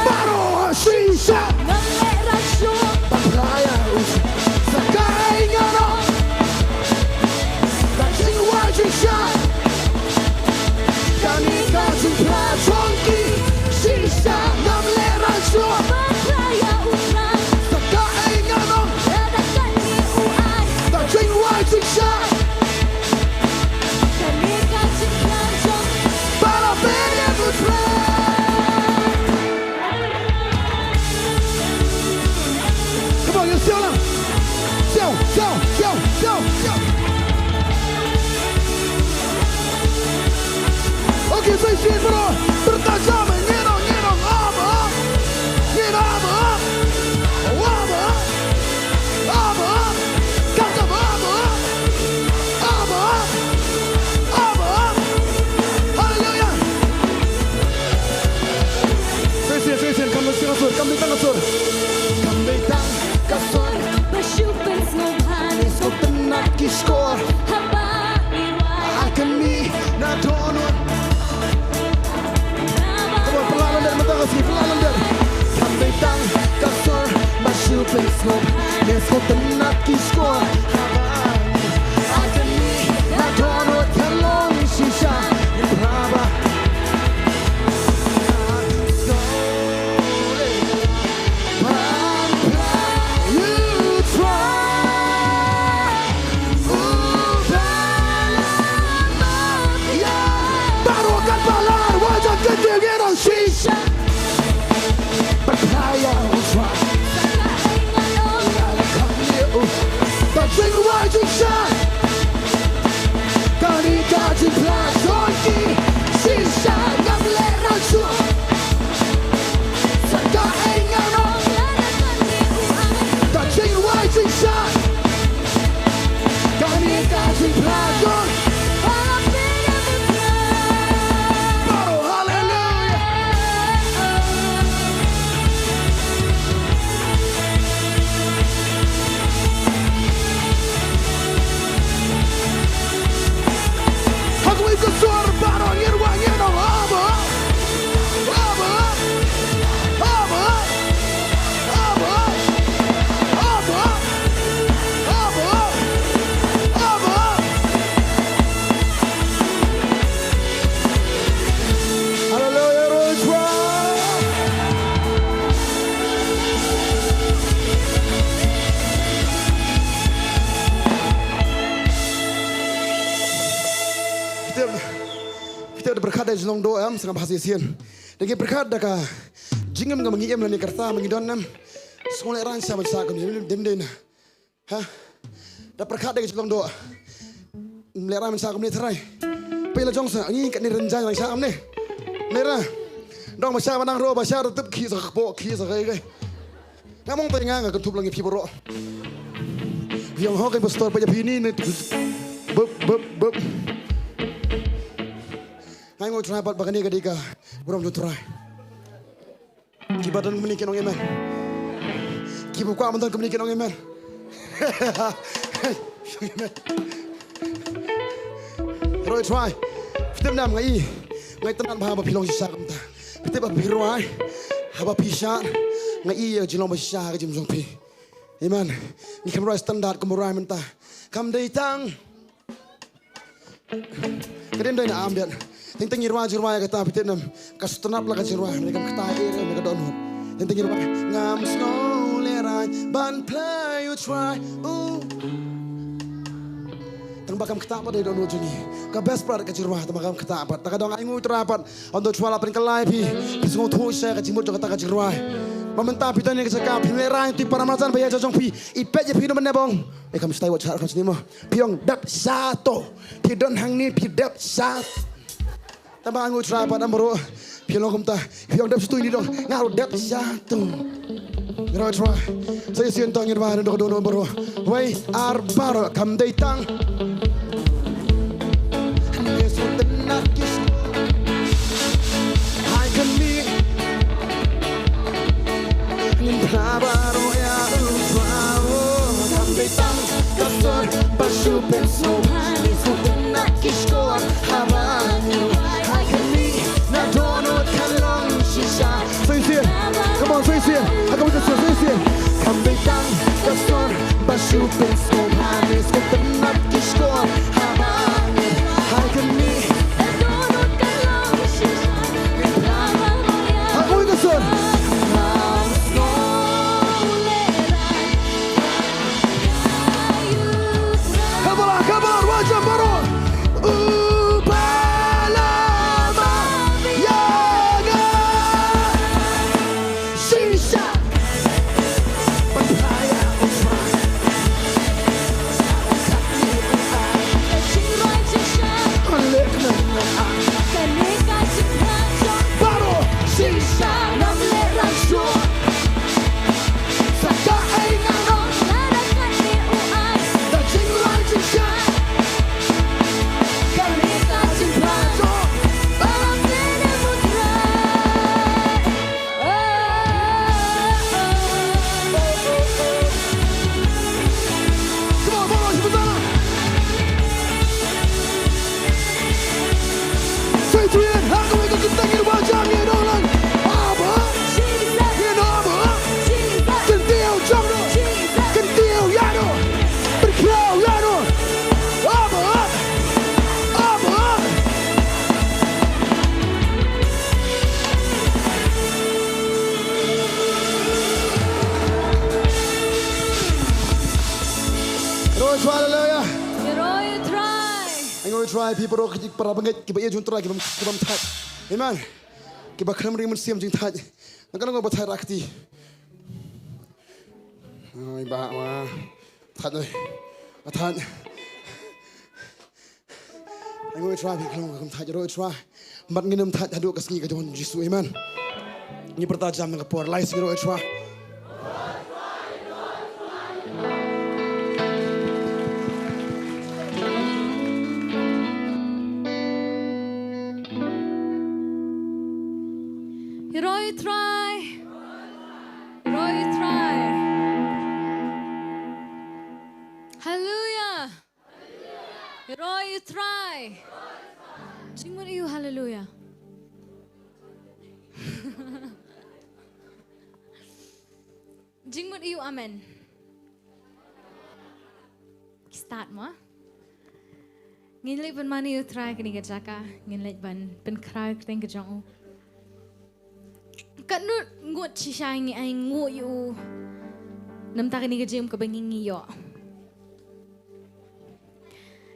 Baroh shisha. Ngam lehrain shuh ban phla ïa U Trai. Sa kaei ngan ong? Ka jingrwai jingshai. Kane ka jingphla jong ki. Shisha ngam lehrain shuh ban phla ïa U Trai. Sa kaei ngan ong? Lada kane u ai. Ka jingrwai jingshai. Kane ka jingphla jong. Ba la pynïaid U Trai. Come on, ïa siaw lang. Siaw, siaw, siaw, siaw, siaw. Okay, sa shisien bro. Pyrta jam, ngin ong, ngin ong, ap, ap. Ngin ap, ap. Ap, ap. Ap, ap. Kata ap, ap. Ap, ap. Ap, ap. Hallelujah. Sa shisien, sa shisien, kam dei tang ka sur, kam dei tang ka sur. Kam dei tang ka sur ba shu pynsngewbha, ne sngewtynnat ki shkor. Haba ngi rwai, ai kane na dohnud. Come on, pynlah lyndet mynta ka sngi, pynlah lyndet. Kam dei tang ka sur ba shu pynsngewbha, ne sngewtynnat ki shkor. Haba ngi rwai, ai kane na dohnud kan long shisha. Ngi phla ba Ka jingphla jong ki shisha ngam lehrain shuh. Sa kaei ngan ong? Ka jingrwai jingshai. Kane ka jingphla jong. Baroh, haleluya. Ha kawei ka sur baroh ngin wad ngin ong, Aba, Aba, Aba, Aba, Aba, Aba, Aba. Haleluya, Roy Tribe. Phi tip, phi tip da pyrkhat da ka jinglong doh, em, sngap ha shisien. Da ngi pyrkhat da ka jingim kaba ngi im lane ka rta ba ngi don, em. Sngewlehrain sha ban sah kumne, ym dei na. Ha? Da pyrkhat da ka jinglong doh. Ym lehrain ban sah kumne tharai. Peit la jong sa, ngi katne rynjang nang sah kumne. Ym lehrain. Dang ba sah ba nang ruh, ba sah ruh tip khih sa ka kpoh, khih sa ka ei ka ei. Nga mong tang nga, nga kynthup lang ïa phi baroh. Ïa nga hok ïa pastor, peit ïa phi ni, ni. Bup, bup, bup. Nga ai nguh Trai pat ba kane ka dei ka burom jong Trai. Kiba don kumne kin ong amen. Kiba kwah ban don kumne kin ong amen. Ong amen. Roy Trai. Phi tip nam nga i, nga itynnad bha ba phi long shisha kumta. Phi tip ba phi rwai haba phi shad, nga i ïa ka jinglong ba shisha ha ka jingim jong phi. Amen. Ngi khlem rwai standard kum u rwai mynta. Kam dei tang. Ka dei, dei na am biat. Teng teng ngi rwai jingrwai kata, phi tip nam, ka sngewtynnat la ka jingrwai, ne kam kata e, ne ka dohnud. Teng teng ngi rwai. Ngam sngew lehraiñ ban play U Trai. U. Tang ba kam kata pat dei dohnud jong ngi. Ka best part ka jingrwai, tang ba kam kata pat. Ta ka dang ai ngu Trai pat. Ynda U Trai la pynkylla ïa phi, phi sngewthuh sha ka jingmut jong kata ka jingrwai. Ba mynta phi don ha ka jaka phi lehraiñ, phi para marjan ba ïa jong phi. I peit ïa phi na mynne bong. E kam stai wat sha kam sini mo. Phi ong dep sha to. Phi don hangne phi dep sha. Tang ba ngu Trai pat am bro. Phi long kumta. Phi ong dep sha to ini dong. Nga ruh dep sha to. Ngi rwai Trai. Sa ïasien tang ngi rwai dok dok bro. Wei ar baroh kam dei tang. Ngin phla baroh ïa U Trai. Kam dei tang ka sur ba shu pynsngewbha. Ngin sngewtynnat ki shkor haba ngi ai kane na dohnud ka long shisha. Sa ïasien. Come on, sa ïasien. Ha kawei ka sur, sa ïasien. Kam dei tang ka sur ba shu pynsngewbha. Ngin sngewtynnat ki shkor haba ngi ai kane. Ha kawei ka sur. Kaba la, kaba la, rwai jam baroh. U ba la ma ïa nga. Shisha. Roi Trai, haleluya. Roi Trai. Ai ngu Trai, phi baroh ki para bangeit kiba ïeit jong Trai, kiba, kiba thait. Amen. Kiba khlem ring mynsiem jingthait. Nang ka nang ba thait rakti. Ai ba ma. Thait oi. Thait. Ai ngu Trai, phi khlong ka kum thait, roi Trai. Mat ngin ym thait haduh ka sngi ka jong Jisu, amen. Ngi pyrta jam na ka por lai sngi, roi Trai. Roi Trai. Roi Trai. Haleluya. Roi Trai. Jingmut ïa u haleluya. Jingmut ïa u amen. Ki start mo. Ngin leit ban mane ïa u Trai kane ka jaka, ngin leit ban pynkhraw ïa ka kyrteng ka jong u. Katno ngut shisha ngi ai nguh ïa u na bynta kane ka jingim kaba ngi ngi ïoh.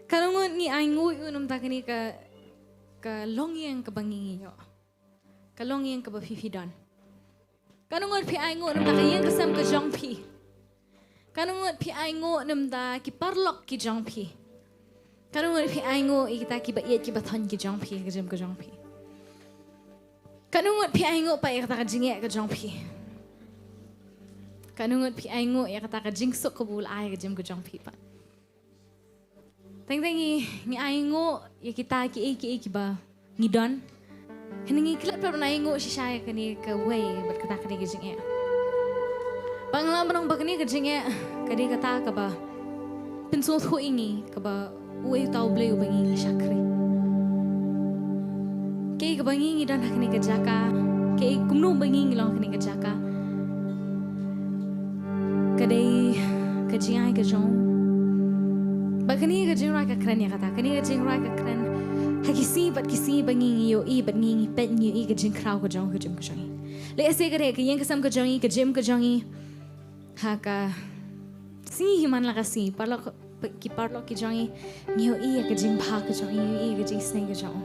Katno ngut ngi ai nguh ïa u na bynta kane ka, ka longïing kaba ngi ngi ïoh. Ka longïing kaba phi phi don. Katno ngut phi ai nguh na bynta ka ïing ka sem ka jong phi. Katno ngut phi ai nguh na bynta ki paralok ki jong phi. Katno ngut phi ai nguh ïa kita kiba ïeit kiba thoiñ ki jong phi, ka jingim ka jong phi. Katno ngut phi ai nguh pat ïa kata ka jingeh ka jong phi. Katno ngut phi ai nguh ïa kata ka jingsuk kaba u la ai ka jingim ka jong phi pat. Teng teng ngi, ngi ai nguh ïa kita kiei kiei kiba ngi don. Hynrei ngi klet pat ban ai nguh shisha ïa kane kawei bad kata ka dei ka jingeh. Ba nga lah ban ong ba kane ka jingeh ka dei kata kaba pynsngewthuh ïa ngi kaba uei uta U Blei uba ngi ngi shakri. Kaei kaba ngi ngi don ha kane ka jaka, kaei kumno ba ngi ngi long ha kane ka jaka. Ka dei ka jingai ka jong. Bad kane ka jingrwai ka kren ïa kata, kane ka jingrwai ka kren ha ki sngi bad ki sngi ba ngi ngi ïohi bad ngi ngi peit ngi ïohi ka jingkhraw ka jong ka jong ka jong ngi. Lehse ka dei ka ïing ka sem ka jong ngi, ka gym ka jong ngi. Ha ka sngi hi man la ka sngi, paralok, ki paralok ki jong ngi, ngi ïohi ïa ka jingbha ka jong ngi, ngi ïohi ïa ka jingsneng ka jong.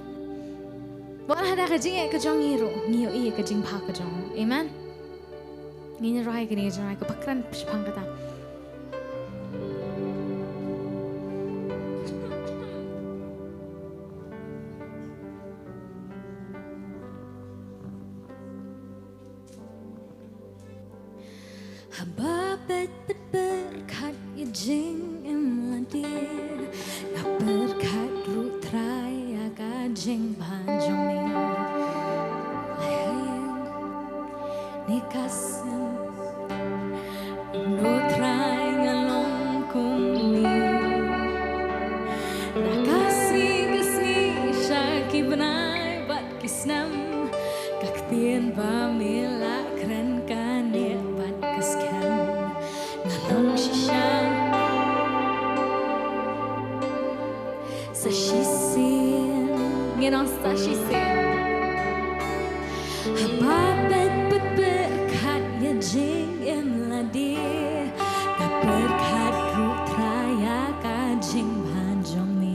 Wat hada ka jingeh ka jong ngi ruh, ngi ïohi ïa ka jingbha ka jong. Amen. Ngin ïa rwai kane ka jingrwai kaba kren shaphang kata. Haba peit peit pyrkhat ïa jingim lade, nga pyrkhat ruh Trai ïa ka jingbha jong me. Ai ha ïing ne ka sem, kumno Trai nga long kumne. Na ka sngi ka sngi sha ki bnai bad ki snem, ka ktien ba me la kren kane bad ka skhem. Nga long shisha sa shisien, ngin ong sa shisien. Haba peit peit pyrkhat ïa jingim lade, nga pyrkhat ruh Trai ïa ka jingbha jong me.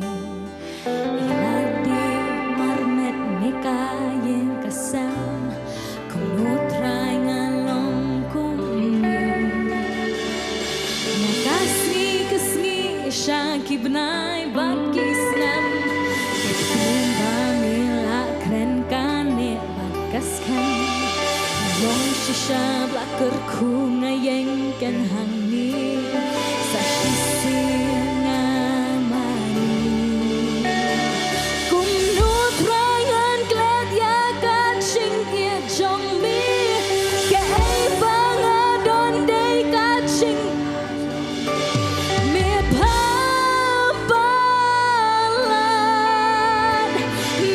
Ïa lade marmet ne ka ïing ka sem, kumno Trai nga long kumne. Na ka sngi ka sngi sha ki bnai bad ki snem, ka ktien ba me la kren kane bad ka skhem. Nga long shisha ba la kyrkhu nga ïeng kein hangne, sa shisien nga mane. Kumno Trai ngan klet ïa ka jingïeit jong me, kaei ba nga don dei ka jing me pha palat,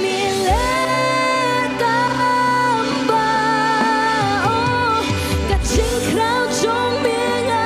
me leh kam ba. Oh, ka jingkhraw jong me nga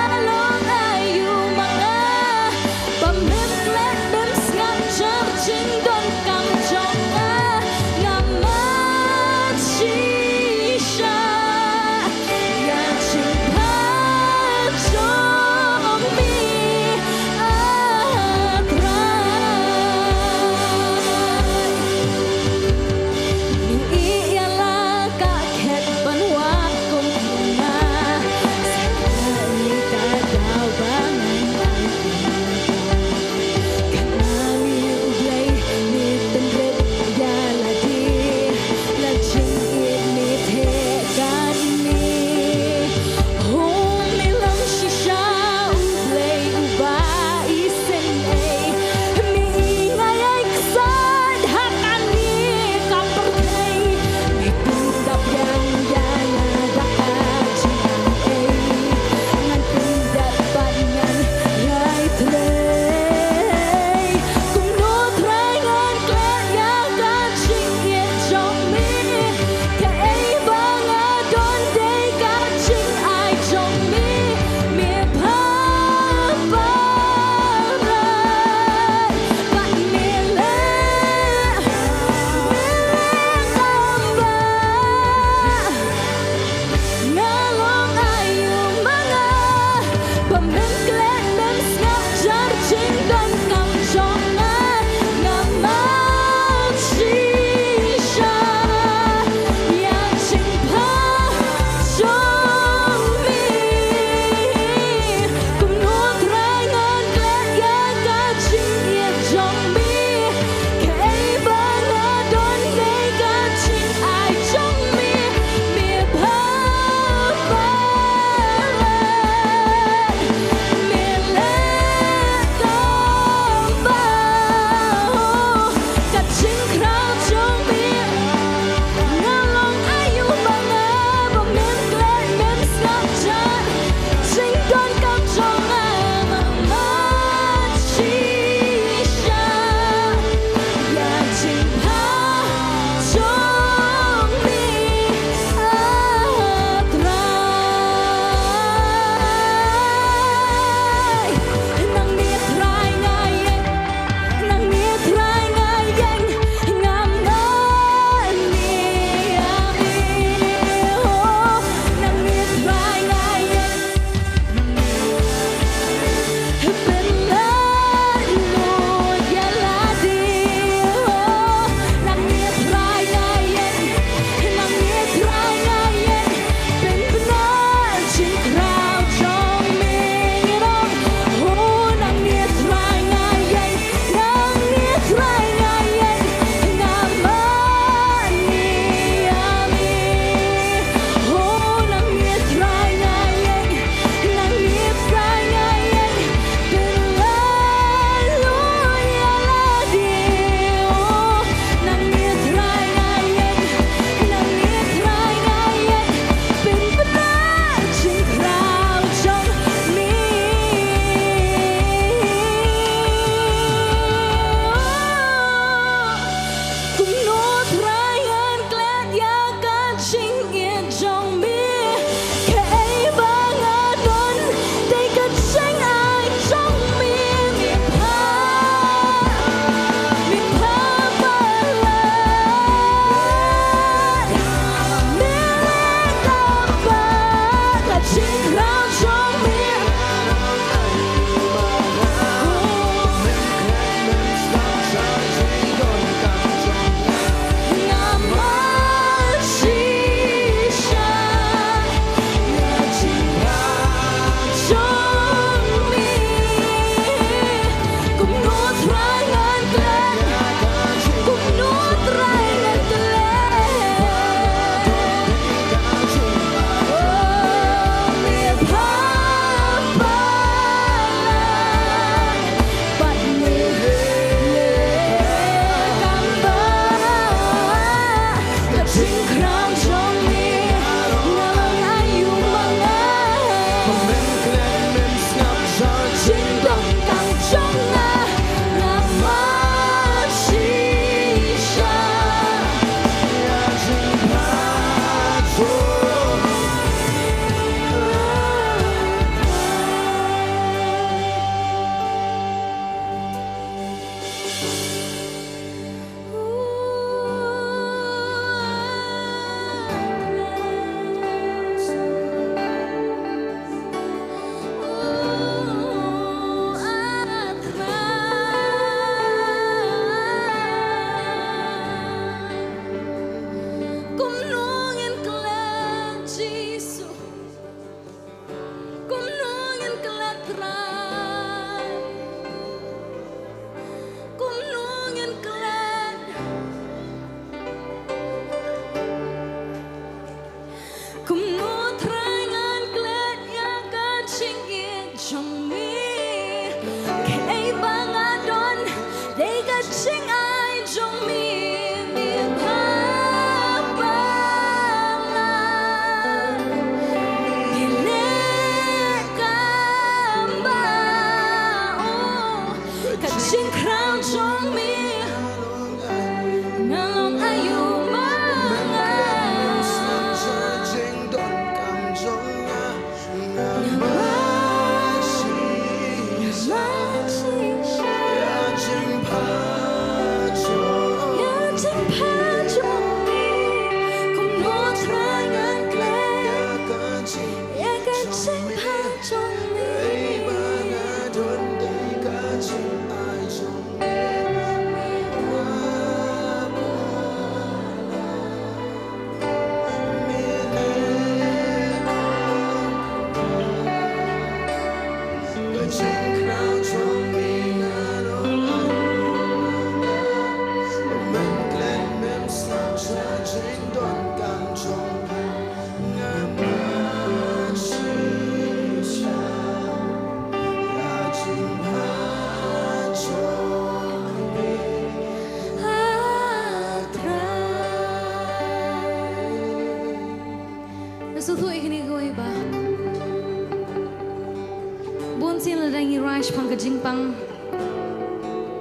Shaphang ka jingpang.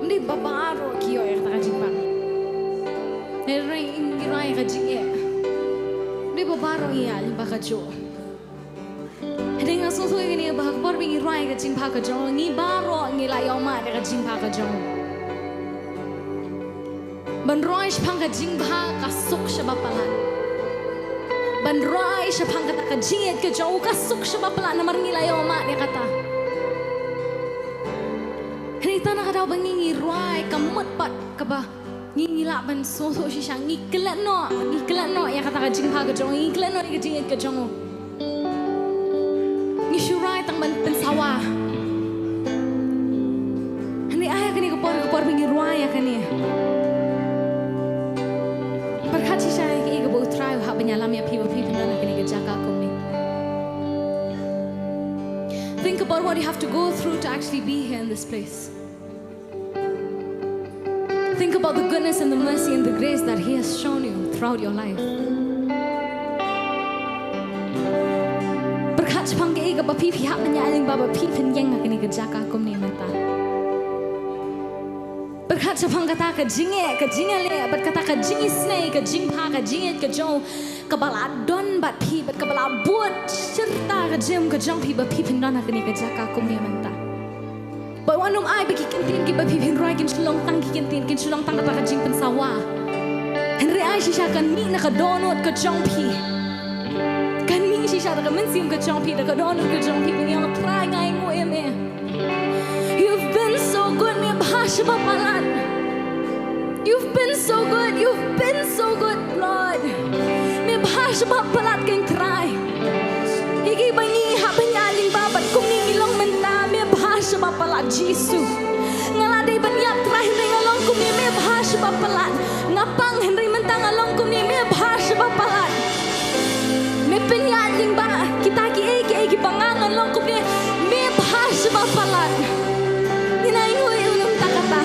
Ym dei ba baroh ki ïoh ïa kata ka jingpang. Hynrei ngi rwai ka jingeh. Ym dei ba baroh ngi ïa lyngba ka jong. Hynrei nga sngewthuh ïa kane ba ha ka por ba ngi rwai ka jingpang ka jong, ngi baroh ngi la ïoh mad ïa ka jingpang ka jong. Ban rwai shaphang ka jingbha ka suk shaba palat. Ban rwai shaphang kata ka jingïeit ka jong u ka suk shaba palat namar ngi la ïoh mad ïa kata. Hynrei tang na ka daw ba ngi ngi rwai ka mut pat kaba ngi ngi lah ban sngewthuh shisha ngi klet noh, ngi klet noh ïa kata ka jingbha ka jong, ngi klet noh ïa ka jingïeit ka jong u. Ngi shu rwai tang ban pynsawa. Hynrei ai ïa kane ka por, ka por ba ngi rwai ïa kane. Pyrkhat shisha ïa kaei kaba U Trai u hap ban ïalam ïa phi ba phi pynlong ïa kane ka jaka kumne. Think about what you have to go through to actually be here in this place. Think about the goodness and the mercy and the grace that He has shown you throughout your life. Pyrkhat shaphang kaei kaba phi phi hap ban ïa lyngba ba phi phin ïeng ha kane ka jaka kumne mynta. Pyrkhat shaphang kata ka jingeh, ka jingeh leh, bad kata ka jingisynei, ka jingbha, ka jingïeit ka jong u kaba la don bad phi, bad kaba la bud shirta ka jingim ka jong phi ba phi phin don ha kane ka jaka kumne mynta. Bad wat nym ai ba ki kyntien kiba phi phin rwai kin shu long tang ki kyntien, kin shu long tang kata ka jingpynsawa. Hynrei ai shisha kan mih na ka dohnud ka jong phi. Kan mih shisha da ka mynsiem ka jong phi, da ka dohnud ka jong phi, ban ong Trai nga ainguh ïa me. You've been so good, me bha shaba palat. You've been so good, you've been so good, Lord. Me bha shaba palat ko Trai. Ïa kiba ngi hap ban ïa lyngba bad kumne ngi long mynta, me bha shaba palat Jisu. Nga la dei ban ïap Trai hynrei nga long kumne, me bha shaba palat. Nga pang hynrei mynta nga long kumne, me bha shaba palat. Me pynïaid lyngba kita kiei kiei kiba nga ngan long kumne, me bha shaba palat. Ngin ainguh ïa u nongta kata.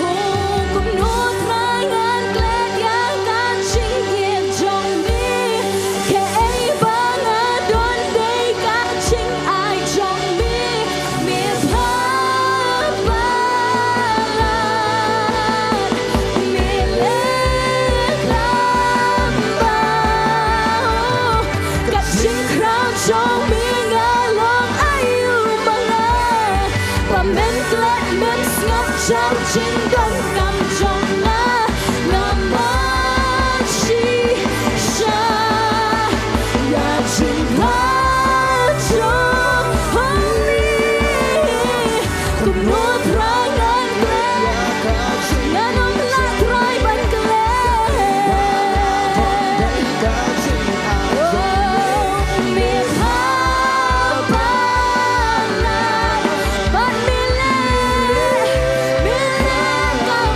Oh, kumno Trai ngan klet ïa ka jingïeit jong me. Kaei ba nga don dei ka jingai jong me. Me bha palat. Me leh khlem bha. Ka jingkhraw jong me nga long aïu ma nga. Ba men klet men sngap jar jingdonkam jong nga. Nga mad shisha ïa jingmad jong me. Kumno Trai ngan klet, ngan ym lah Trai ban klet. Oh, me bha palat, bad me leh, me leh kam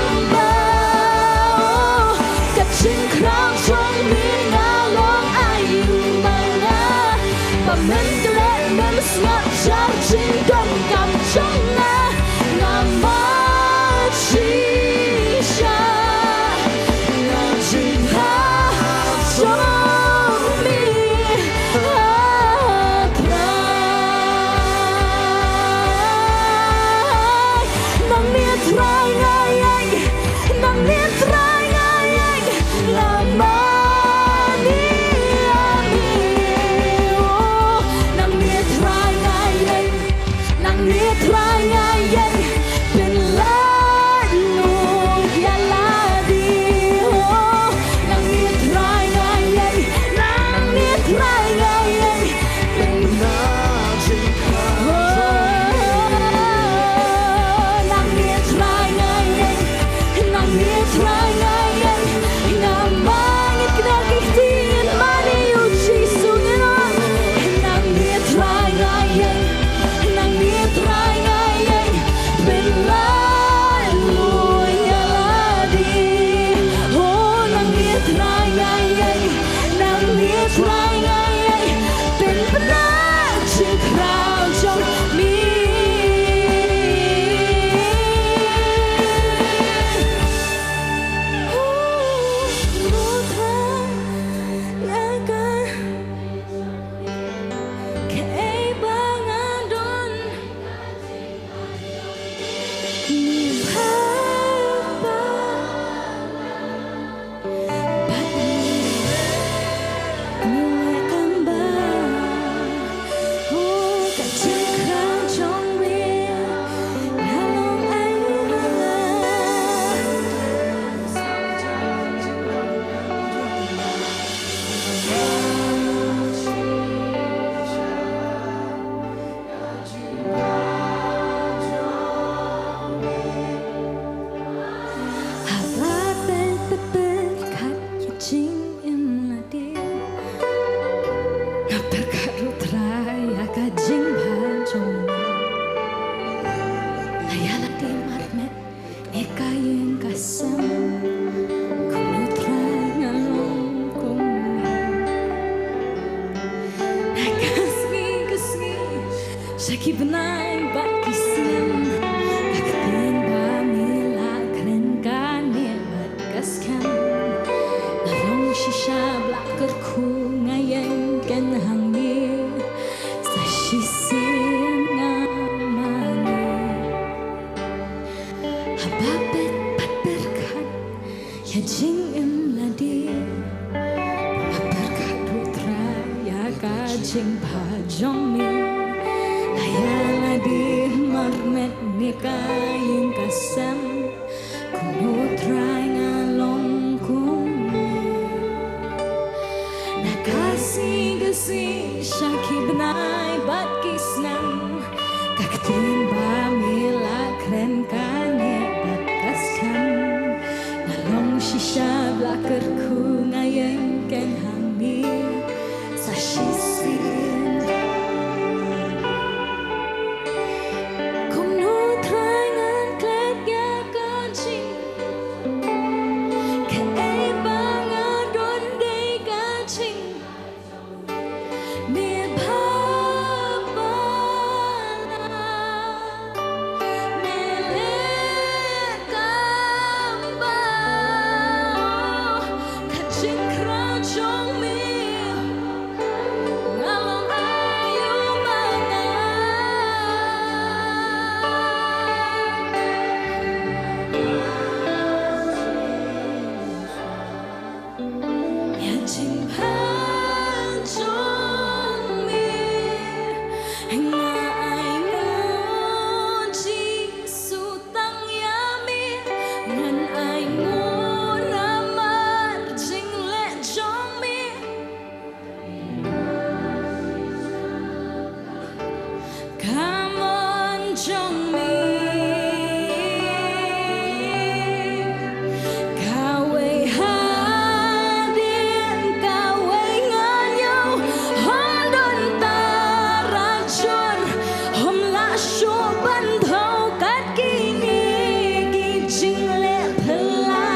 Ka sem, kumno Trai nga long kumne. Na ka sngi ka sngi, sha ki bnai bad ki snem, ka ktien ba me la kren kane bad ka skhem. Nga long shisha ba la kyrkhu, nga ïeng keiñ hangne, sa shisien nga mane. Haba peit bad pyrkhat ïa jingim lade, nga pyrkhat ruh Trai ïa ka jingbha jong me. Nga ïa lade marmet ne ka ïing ka sem, kumno Trai nga long kumne. Na ka sngi ka sngi, sha ki bnai bad ki snem, ka ktien ba me la kren kane bad ka skhem. Nga long shisha ba la kyrkhu, nga ïeng keiñ hangne, sa shisien. Kumno Trai ngan klet ïa ka jing Kaei ba nga don dei ka jing, me bha palat, me leh kam bha, ka jingkhraw jong me. Nga long aïu ma nga. Ïa jingbha jong me, nga ainguh Jisu tang ïa me, ngan ainguh namar jingleh jong me. Ka mon jong me, kawei hadien kawei ngan ïoh, hom don tarajur, hom lah shuh ban thew kat kine ki jingleh phylla.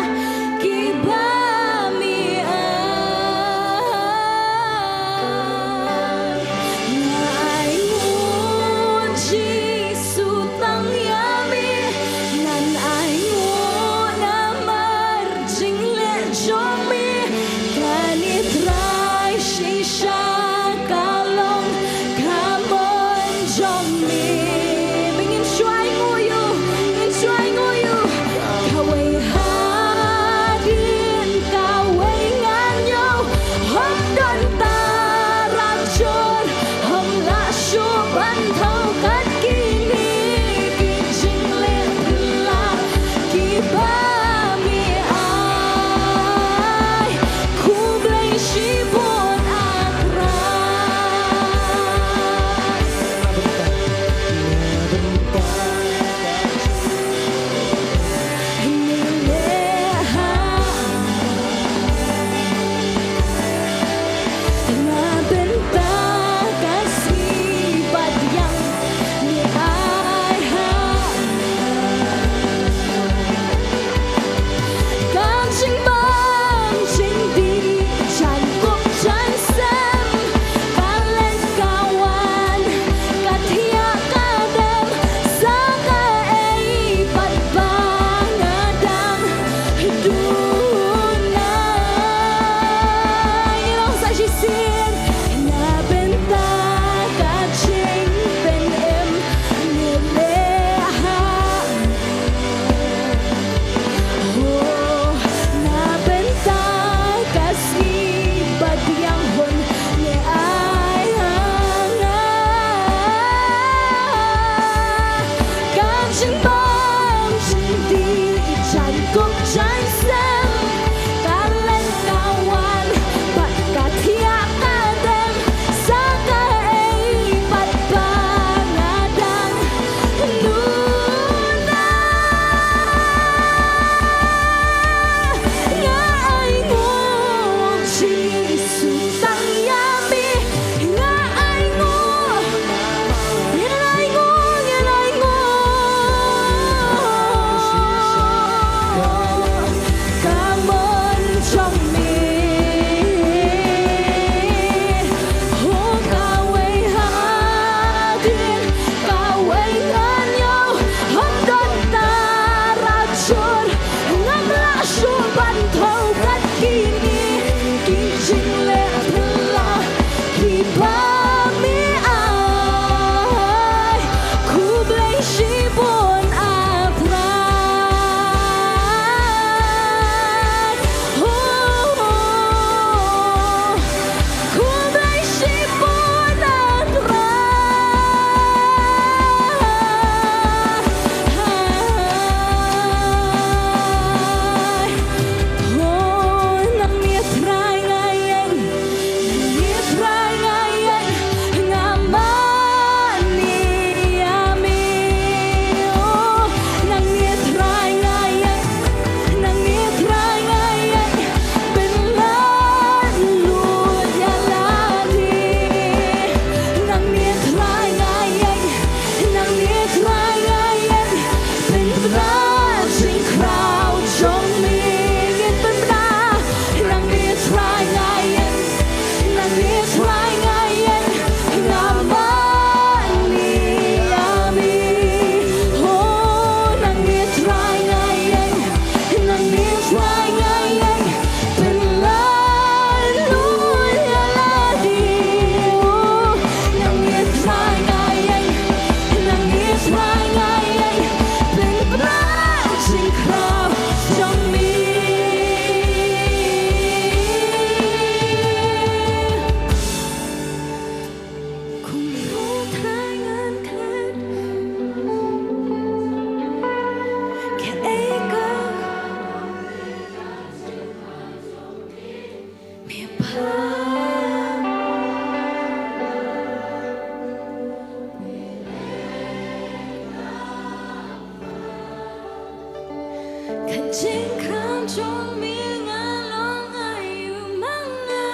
jong me nga long aïu ma nga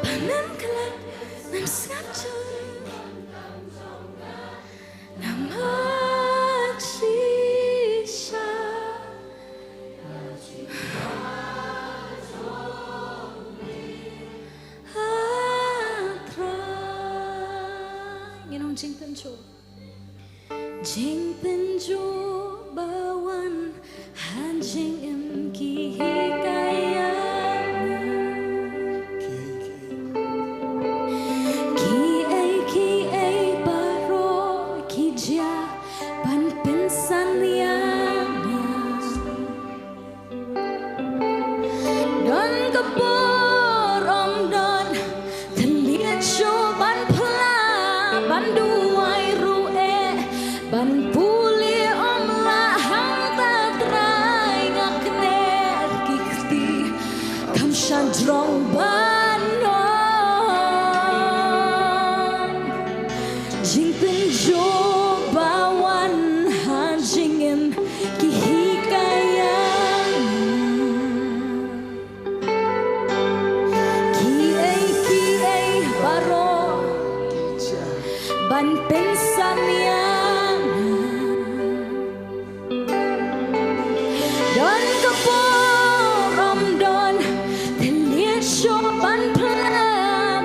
ban ym klet ban sngap jur. Namar shisha ha Trai. Ngin ong jingpynjur. Jingpynjur ba wan ha jingim ki hikai ïa nga. Kiei kiei baroh ki jia ban pynsan ïa nga. Don ka por ym don thylliej shuh ban phla, ban duwai ruh eh, ban pule ym lah, hangta Trai nga kner ki kti, kam shah jrong ban ong. Jingpynjur ba wan ha jingim ki hikai ïa nga. Kiei kiei baroh ban pynsan ïa nga. Don ka por ym don thylliej shuh ban phla,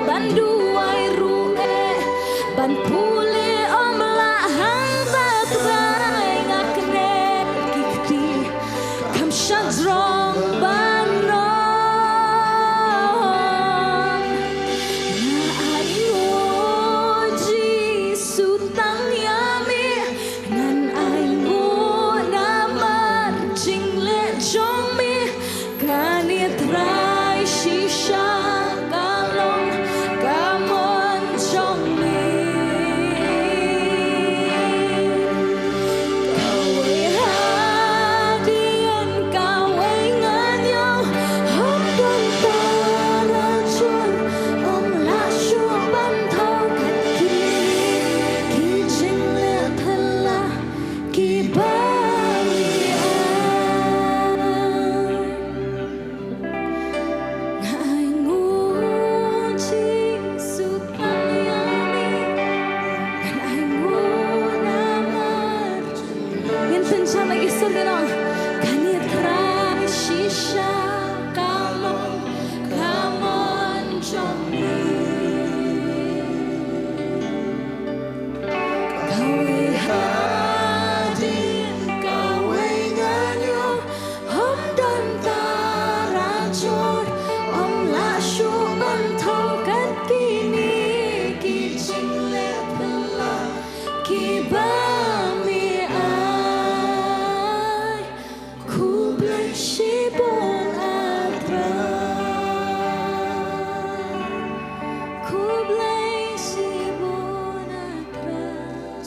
ban duwai ruh eh, ban pule ym lah, hangta Trai nga kner ki kti, kam shah jrong ban ong. Nga ainguh Jisu tang ïa me, ngan ainguh namar jingleh jong me. Kane Trai shisha ka long ka mon jong me. Kawei hadien kawei ngan ïoh, ym don tarajur, ym lah shuh ban thew kat kine ki jingleh phylla kiba me ai. Nga ainguh Jisu tang ïa me, ngan ainguh namar. Ngin pynshai la ki sur, ngin ong. Kane Trai shisha ka long ka mon jong me. Kawei hadien kawei ngan ïoh, ym don tarajur, ym lah shuh ban thew kat kine ki jingleh phylla kiba me ai. Khublei shibun a Trai. Khublei shibun a Trai.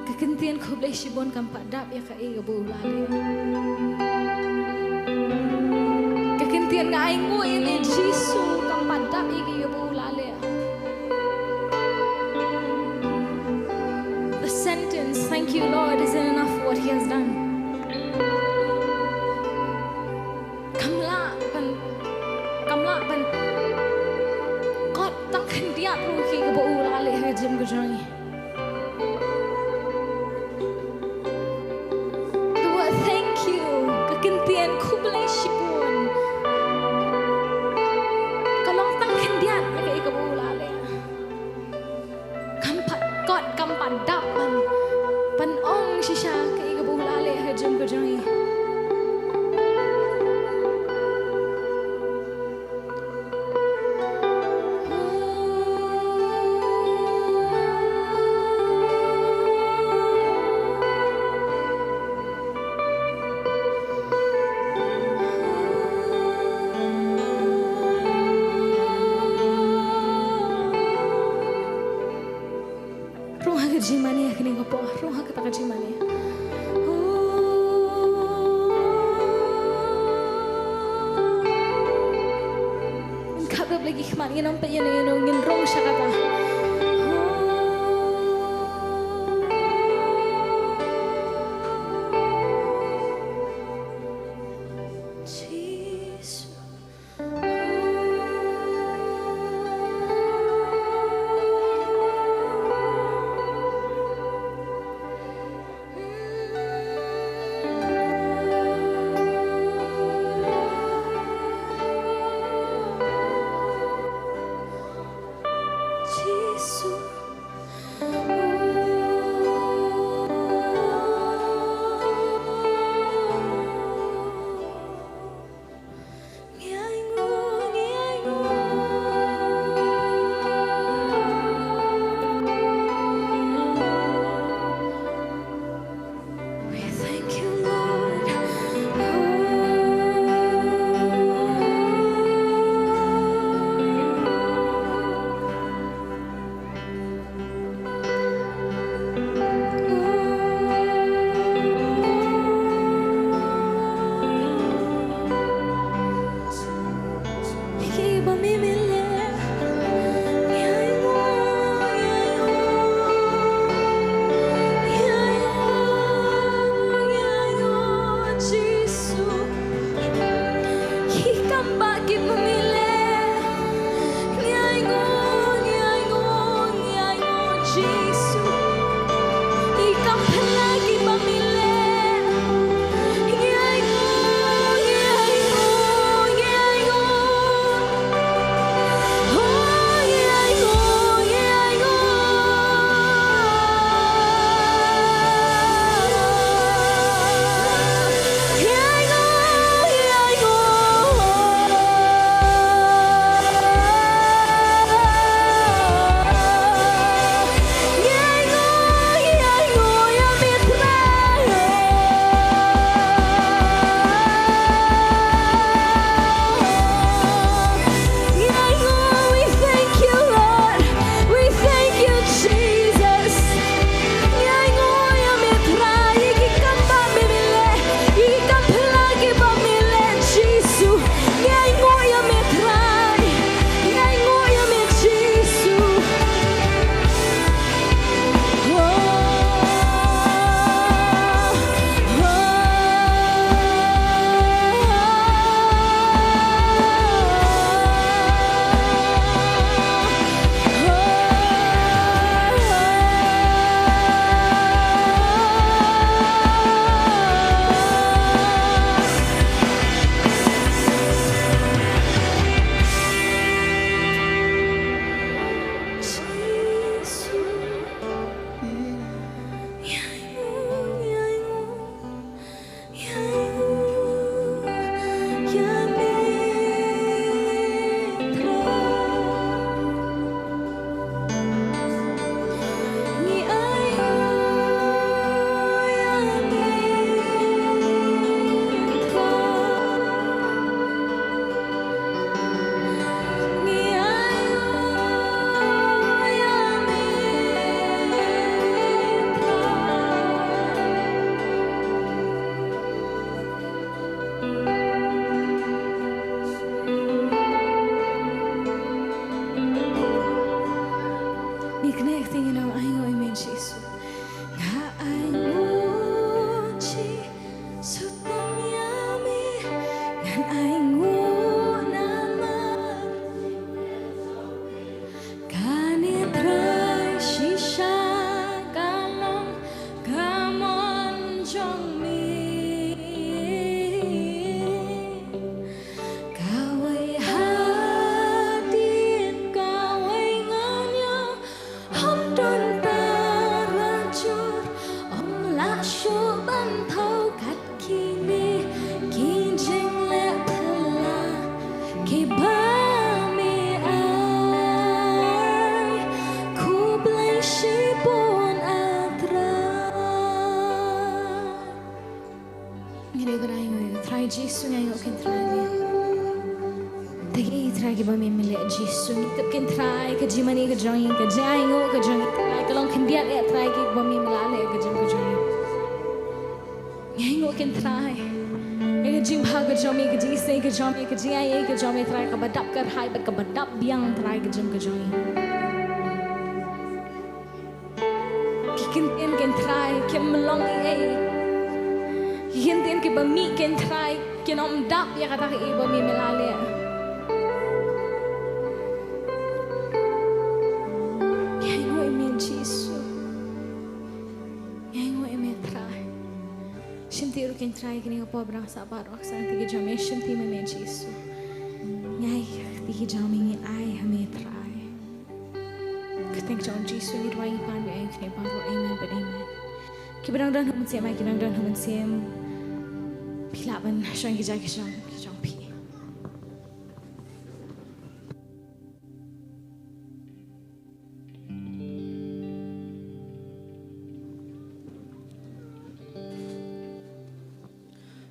Ka kyntien khublei shibun kam pat dap ïa kaei kaba u la leh. Ka kyntien nga ainguh ïa me Jisu kam pat dap ïa kaei kaba u la leh. The sentence, "Thank you, Lord," isn't enough for what he has done. Kam lah ban, kam lah ban kot tang khyndiat ruh ïa kaei kaba u la leh ha ka jingim ka jong ngi. The word thank you, ka kyntien khublei shibun, ka long tang khyndiat ïa kaei kaba u la leh. Kam pat kot, kam pat dap ban, ban ong shisha kaei kaba u la leh ha ka jingim ka jong ngi. Rup lagi khmat ngin ym pat ïa ngin rung sha kata. We thank you, Lord. We thank you, Lord. We thank you, Jesus. Ngi ainguh ïa me Trai, ïa ki kam ba me leh, ïa ki kam phylla kiba me leh, Jisu. Ngi ainguh ïa me Trai, ngi ainguh ïa me Jisu. Ngi knieh ïa ka ktien, ngi ong ainguh ïa me Jisu. Nga ainguh Jisu tam ïa me, ngan ainguh namar kane Trai shisha ka long ka mon jong me. Kawei hadien kawei ngan ïa, ym don tarajur, ym lah shuh ban thaw kat kine ki jingleh phylla kiba me ai. Khublei shibun, A Trai. Ngi dei ban ainguh ïa u Trai Jisu, ngi ainguh ïa u Trai. Te ki Trai kiba me leh Jisu, ngi tip ïa u Trai, ka jingmane ka jong ngi, ka jingainguh ka jong ngi Trai, ka long khyndiat ïa u Trai kiba me la leh ka jong ka jong ngi. Ngi ainguh ïa u Trai. Ka jingbha ka jong me, ka jingisynei ka jong me, ka jingaiei ka jong me Trai, kaba dap kyrhai bad kaba dap biang Trai ka jong ka jong me. Ki kyntien ken Trai kim long ei ei. Ki kyntien kiba mih ken Trai kin ym dap ïa kata kaei ba me me la leh. Ngi ainguh ïa me Jisu. Ngi ainguh ïa me Trai. Shim ti ruh ken Trai kane ka por ba dang sah bad ruh ka sang ti ki jong me, shim ti me me Jisu. Ngi ai ti ki jong me, ngi ai ha me Trai. Ka kyrteng jong Jisu ngi duwai ngi pan, ngi ai kane baroh, amen bad amen. Kiba dang don ha mynsiem, ai kiba dang don ha mynsiem. Phi lah ban shong ki jaka ki jong, ki jong phi.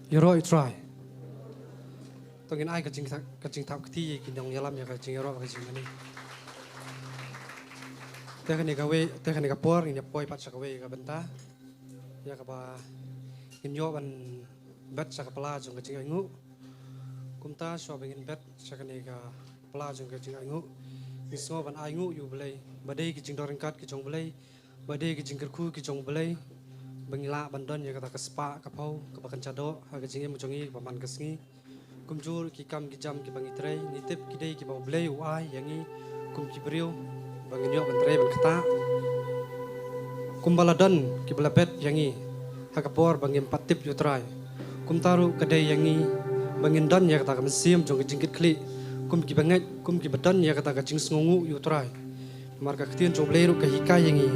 Ïaroh ïa u Trai. To ngin ai ka jingthap, ka jingthap kti ïa ki nongïalam ïa ka jingïaroh ka jingmane. Te kane kawei, te kane ka por ngin ïa poi pat sha kawei ka bynta ïa kaba ngin ïoh ban bet sha ka pla jong ka jingainguh. Kumta shuwa ba ngin bet sha kane ka pla jong ka jingainguh, ngi sngew ban ainguh ïa u Blei ba dei ki jingdon ryngkat ki jong u Blei, ba dei ki jingkyrkhu ki jong u Blei, ba ngi lah ban don ïa kata ka spah ka phew kaba kynja doh ha ka jingim jong ngi kaba man ka sngi. Kumjuh ki kam ki jam kiba ngi trei, ngi tip ki dei kiba u Blei u ai ïa ngi kum ki briew ba ngin ïoh ban trei ban ktah. Kumba la don kiba la bet ïa ngi ha ka por ba ngim pat tip ïa u Trai, kumta ruh ka dei ïa ngi ba ngin don ïa kata ka mynsiem jong ka jingkitkhlieh kum kiba ngeit, kum kiba don ïa kata ka jingsngewnguh ïa u Trai. Namar ka ktien jong u Blei ruh ka hikai ïa ngi,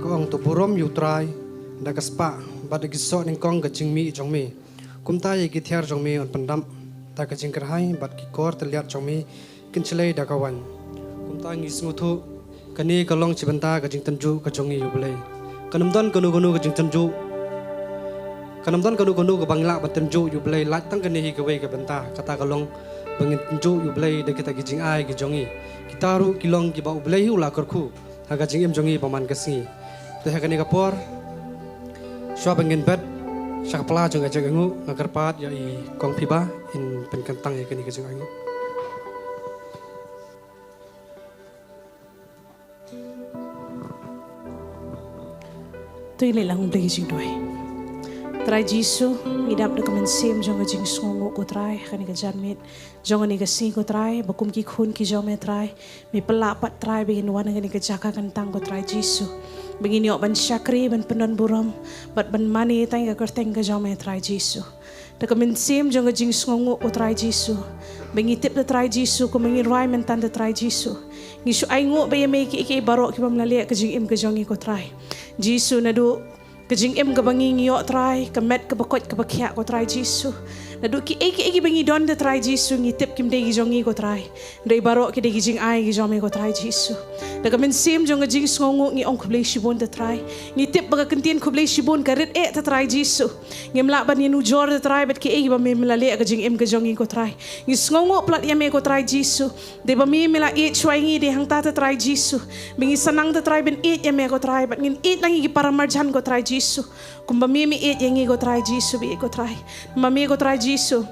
ka ong, to burom ïa u Trai da ka spah bad da ki soh nyngkong ka jingmih jong me. Kumta ïa ki thiar jong me yn pyndap da ka jingkyrhai bad ki kor tylliat jong me kin shlei da ka waiñ. Kumta ngi sngewthuh kane ka long shi bynta ka jingtynjuh ka jong ngi ïa u Blei. Kan ym don kano kano ka jingtynjuh, kan ym don kano kano kaba ngi lah ban tynjuh ïa u Blei, lait tang kane hi kawei ka bynta, kata ka long ba ngin tynjuh ïa u Blei da kita ki jingai ki jong ngi. Kita ruh ki long kiba u Blei hi u la kyrkhu ha ka jingim jong ngi ba man ka sngi. Te ha kane ka por, shuwa ba ngin bet sha ka pla jong ka jingainguh, nga kyrpad ïa i Kong Phiba in pynkyntang ïa kane ka jingainguh. To ngin leit lang bad ka jingduwai. Trai Jisu, ngi dap da ka mynsiem jong ka jingsngewnguh ko Trai ha kane ka janmiet jong kane ka sngi ko Trai, ba kum ki khun ki jong me Trai, me pynlah pat Trai ba ngin wan ha kane ka jaka kyntang ko Trai Jisu, ba ngin ïoh ban shakri, ban pyndon burom bad ban mane tang ïa ka kyrteng ka jong me Trai Jisu. Da ka mynsiem jong ka jingsngewnguh ko Trai Jisu, ba ngi tip da Trai Jisu, kumba ngi rwai mynta da Trai Jisu, ngi shu ainguh ba ïa me kiei kiei baroh kiba me la leh ha ka jingim ka jong ngi ko Trai Jisu. Naduh ka jingim kaba ngi ngi ïoh Trai, ka met kaba koit kaba khiah ko Trai Jisu, naduh kiei kiei kiba ngi don da Trai Jisu, ngi tip kim dei ki jong ngi ko Trai. Hynrei baroh ki dei ki jingai ki jong me ko Trai Jisu. Da ka mynsiem jong ka jingsngewnguh ngi ong khublei shibun da Trai. Ngi tip ba ka kyntien khublei shibun ka rit eh da Trai Jisu. Ngim lah ban ïanujor da Trai bad kiei kiba me me la leh ha ka jingim ka jong ngi ko Trai. Ngi sngewnguh palat ïa me ko Trai Jisu. Dei ba me me la ïeit shuwa ïa ngi dei hangta da Trai Jisu, ba ngi sa nang da Trai ban ïeit ïa me ko Trai, bad ngin ïeit lang ïa ki para marjan ko Trai Jisu. Kumba me me ïeit ïa ngi ko Trai Jisu, ba ïeit ko Trai. Namar me ko Trai Jisu,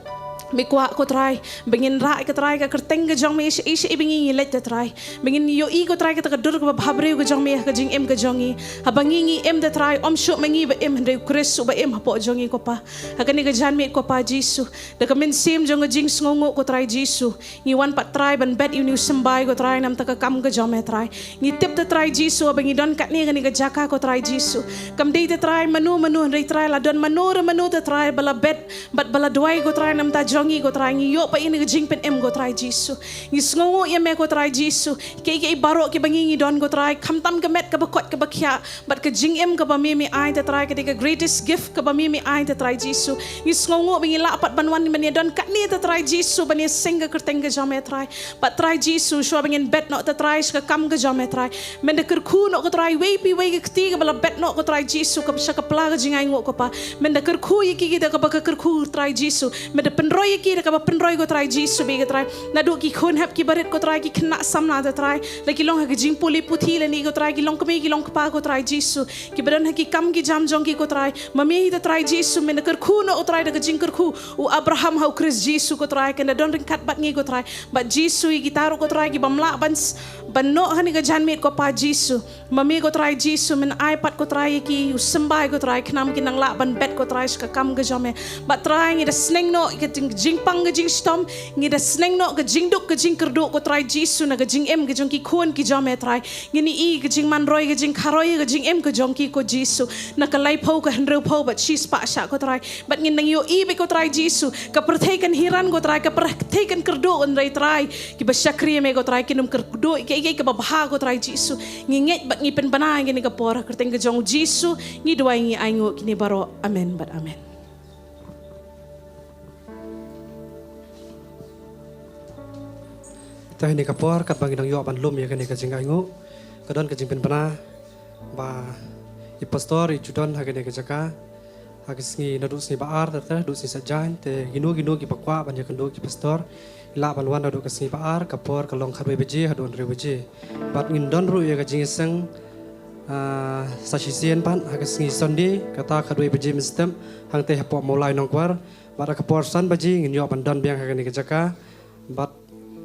me kwah ko Trai ba ngin rah ïa ka Trai ka kyrteng ka jong me shaei shaei ba ngi ngi leit da Trai, ba ngin ïohi ko Trai kata ka dur kaba bhabriew ka jong me ha ka jingim ka jong ngi. Haba ngi ngi im da Trai, ym shuh ma ngi ba im, hynrei u Khrist uba im hapoh jong ngi ko Pa. Ha kane ka janmiet ko Pa Jisu, da ka mynsiem jong ka jingsngewnguh ko Trai Jisu, ngi wan pat Trai ban bet ïa une u symbai ko Trai namar ka kam ka jong me Trai. Ngi tip da Trai Jisu ba ngi don katne kane ka jaka ko Trai Jisu, kam dei da Trai mano mano, hynrei Trai la don mano re mano da Trai ba la bet bad ba la duwai ko Trai namar jong ngi ko Trai, ngi ïoh pat ïa kane ka jingpynim ko Trai Jisu. Ngi sngewnguh ïa me ko Trai Jisu, kiei kiei baroh kiba ngi ngi don ko Trai, khamtam ka met kaba koit kaba khiah bad ka jingim kaba me me ai da Trai, ka dei ka greatest gift kaba me me ai da Trai Jisu. Ngi sngewnguh ba ngi lah pat ban wan ban ïa don katne da Trai Jisu, ban ïa seng ka kyrteng ka jong me Trai. Bad Trai Jisu, shuwa ba ngin bet noh da Trai sha ka kam ka jong me Trai, men da kyrkhu noh ko Trai wei pa wei ka kti kaba la bet noh ko Trai Jisu, ka sha ka pla ka jingainguh ko Pa. Men da kyrkhu ïa ki ki da kaba ka kyrkhu Trai Jisu, men da pynroi ïa ki da kaba pynroi, ko Trai Jisu, bad ko Trai, naduh ki khun hep ki barit, ko Trai, ki khynnah samla, ko Trai, la ki long ha ka jingpule puthi lane, ko Trai, ki long kmie, ki long kpa, ko Trai Jisu, kiba don ha ki kam ki jam jong ki, ko Trai. Ma me hi, ko Trai Jisu, men kyrkhu noh, ko Trai, da ka jingkyrkhu u Abraham ha u Khrist Jisu, ko Trai, kan da don ryngkat bad ngi, ko Trai. Bad Jisu, ïa kita ruh, ko Trai, ki bym lah ban s-, ban noh ha kane ka janmiet, ko Pa Jisu. Ma me, ko Trai Jisu, men ai pat, ko Trai, ïa ki u symbai, ko Trai, khnang ba kin nang lah ban bet, ko Trai, sha ka kam ka jong me. Bad Trai, ngi da sneng noh ïa ka jing-, jingpang ka jingshitom, ngi da sneng noh ka jingduk ka jingkyrduh, ko Trai Jisu, na ka jingim ka jong ki khun ki jong me, Trai. Ngin ïohi ka jingmanroi, ka jingkharoi, ka jingim ka jong ki, ko Jisu, na ka laiphew, ka hynriewphew bad shispah shah, ko Trai. Bad ngin nang ïohi bad, ko Trai Jisu, ka pyrthei kan hiran, ko Trai, ka pyrthei kan kyrduh, hynrei Trai, kiba shakri ïa me, ko Trai, kin ym kyrduh ïa kaei kaei kaba bha, ko Trai Jisu. Ngi ngeit bad ngi pynbna ïa kane ka por ha ka kyrteng ka jong u Jisu ngi duwai, ngi ainguh kine baroh. Amen bad amen. Te ha kane ka por, katba ngi dang ïoh ban lum ïa kane ka jingainguh, ka don ka jingpynbna ba i pastor i ju don ha kane ka jaka ha ka sngi, naduh sngi ba ar ter ter haduh sngi saitjaiñ. Te kino kino kiba kwah ban ïakynduh ki pastor, i lah ban wan naduh ka sngi ba ar, ka por ka long khatwei baje haduh hynriew baje. Bad ngin don ruh ïa ka jingïaseng, ah, sa shisien pat ha ka sngi Sunday, kata khatwei baje mynstep, hangtei hapoh Mawlai Nongkwar. Bad ha ka por san baje ngin ïoh ban don biang ha kane ka jaka. Bad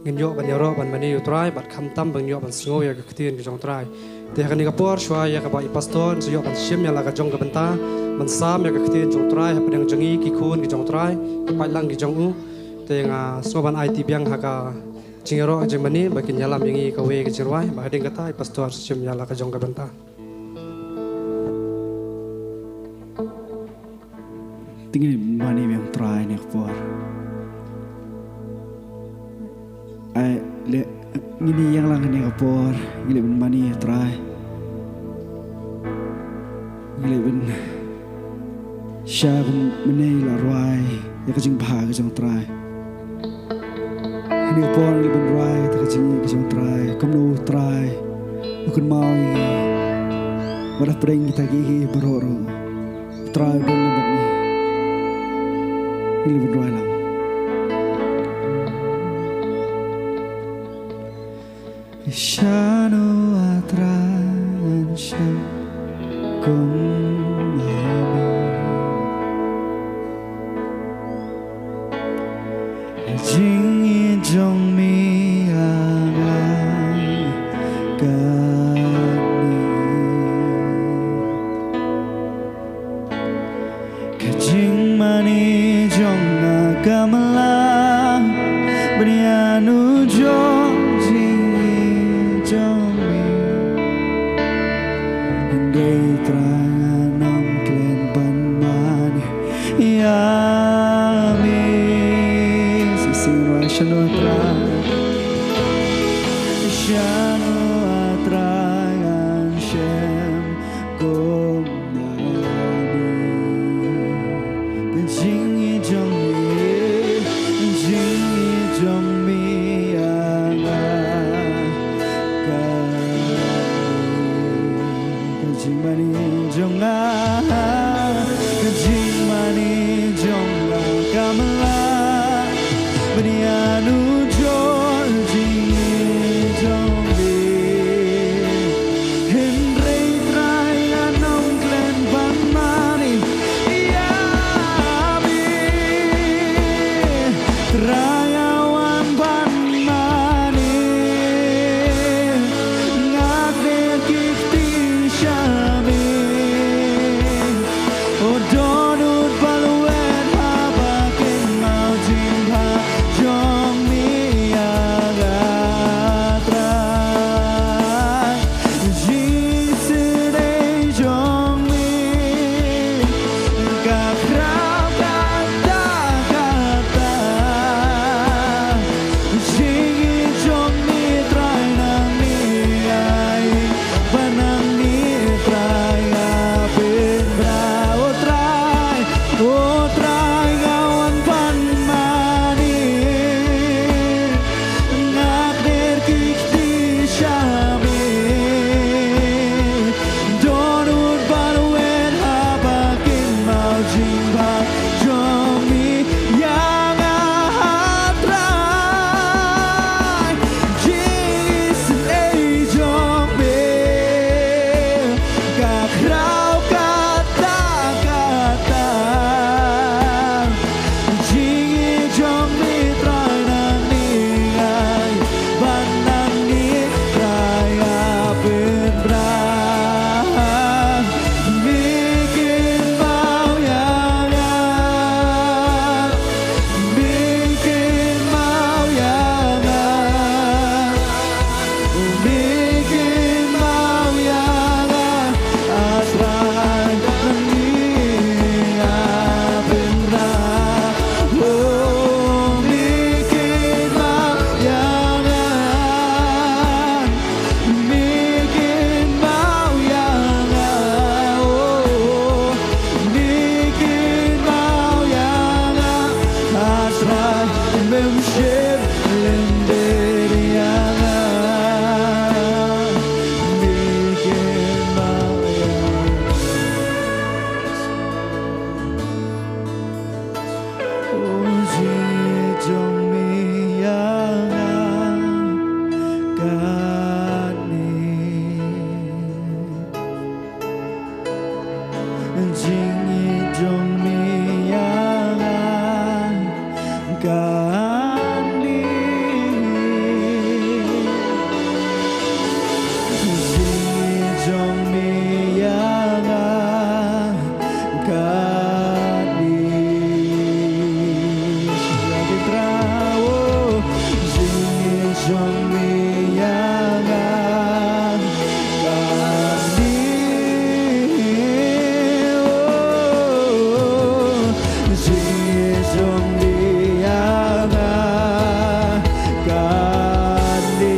ngin ïoh ban ïaroh ban mane ïa u Trai, bad khamtam ba ngin ïoh ban sngew ïa ka ktien ka jong u Trai. Te ha kane ka por, shuwa ïa kaba i pastor un sa ïoh ban shim ïa la ka jong ka bynta ban sam ïa ka ktien jong u Trai hapdeng jong ngi ki khun ki jong u Trai, ki paidlang ki jong u. Te nga sngew ban aiti biang ha ka jingïaroh ka jingmane ba kin ïalam ïa ngi kawei ka jingrwai, bad hadien kata i pastor sa shim ïa la ka jong ka bynta. Te ngin ïa mane biang Trai ha kane ka por. Ai, leh, ngin ïa ïeng lang ha kane ka por, ngin leh ban mane Trai. Ngin leh ban shah kumne la rwai ïa ka jingbha ka jong Trai. Ha kane ka por ngin leh ban rwai ïa ka jingïeit ka jong Trai. Kumno u Trai u kynmaw ïa ngi wat hapdeng kita kiei kiei baroh ruh. Trai u don bad ngi. Ngin leh ban rwai lang. Shano A Trai ngan shem kum ma me. Jingïeit jong me ha nga kane. Ka jingmane jong nga kam lah ban ïanujor jingïeit jong me. Hynrei Trai ngan ym klet ban mane ïa me. Sa sing rwai, shano A Trai, shano A Trai ngan shem kum ma me. Ka jingïeit jong me Shep lyndet ïa nga, mi kin mawïa. U jingïeit jong mi ïa nga kane. Jingïeit jong mi ïa nga kane. Jingïeit jong mi ïa nga kane. Ïa ki Trai, oh, jingïeit jong mi ïa nga kane, oh, jingïeit jong mi ïa nga kane,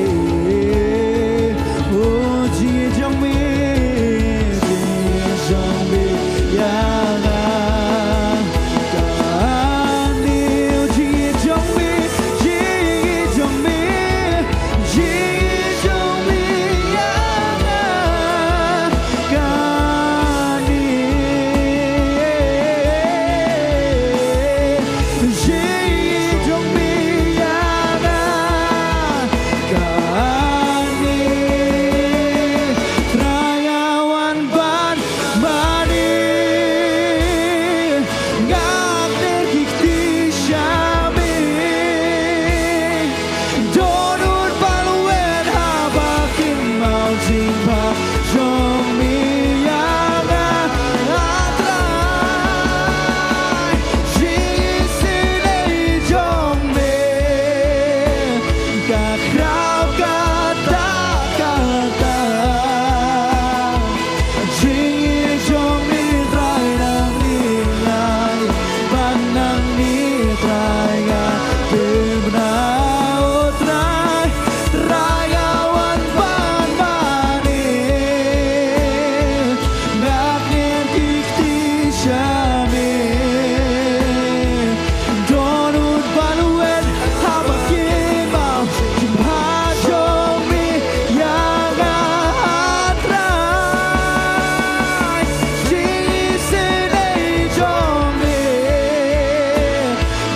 oh, jingïeit jong mi, jingïeit jong mi ïa nga kane, oh, jingïeit jong mi, jingïeit jong mi, jingïeit jong mi ïa nga kane. Jingïeit jong mi ïa nga kane. Trai, nga wan ban mane. Nga kner ki kti sha me. Dohnud ban wad haba kin mawjin ba jong mi ïa nga, ah Trai. Jingïaseng jong me ka khraw katta katta. Jingïeit jong mi Trai nangne, ban nangne Trai nga pynbna, oh Trai, Trai nga wan ban mane. Nga kner ki kti sha me. Dohnud ban wad haba kin mawjin ba jong mi ïa nga, ah Trai. Jingïaseng jong me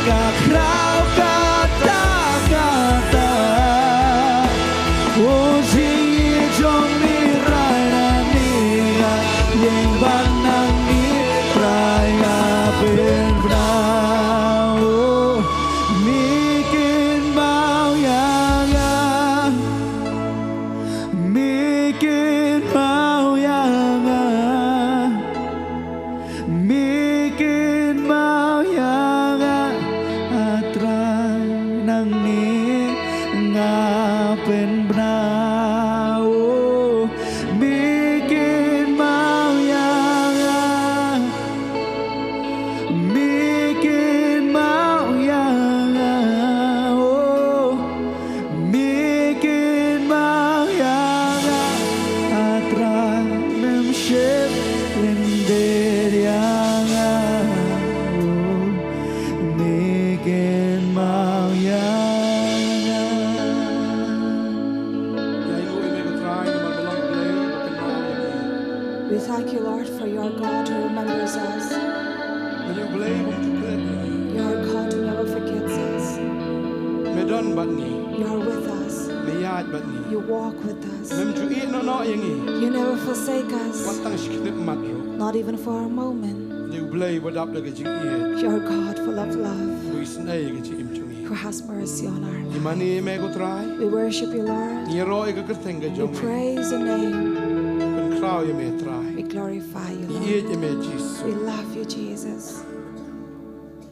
ka khraw katta katta. Oh, jingïeit jong mi Trai nangne, nga ïeng ban nangne Trai nga pynbna. Oh, mi kin maw ïa nga, mi kin maw ïa nga. Mi kin maw ïa nga, ah Trai nangne nga pynbna, oh. Mi kin maw ïa nga, mi kin maw ïa nga, oh. Mi kin maw ïa nga, ah Trai mem shym lyndet ïa nga. Oh, mi kin maw ïa nga. Ïa ïnguh ïa me ko Trai namar me long U Blei uba kynmaw ïa ngi. We thank you, Lord, for you're God who remembers us. Me long U Blei bym ju klet ïa ngi. You're a God who never forgets us. Me don bad ngi. You're with us. Me ïaid bad ngi. You walk with us. Mem ju ïehnoh noh ïa ngi. You never forsake us. Wat tang shi khyllipmat ruh. Not even for a moment. Me long U Blei uba dap da ka jingïeit. You're a God full of love. Uba isynei ïa ka jingim jong ngi. Who has mercy on our life. Ngi mane ïa me ko Trai. We worship you, Lord. Ngi ïaroh ïa ka kyrteng ka jong me. We praise your name. Pynkhraw ïa me Trai. We glorify you, Lord. Ngi ïeit ïa me Jisu. We love you, Jesus.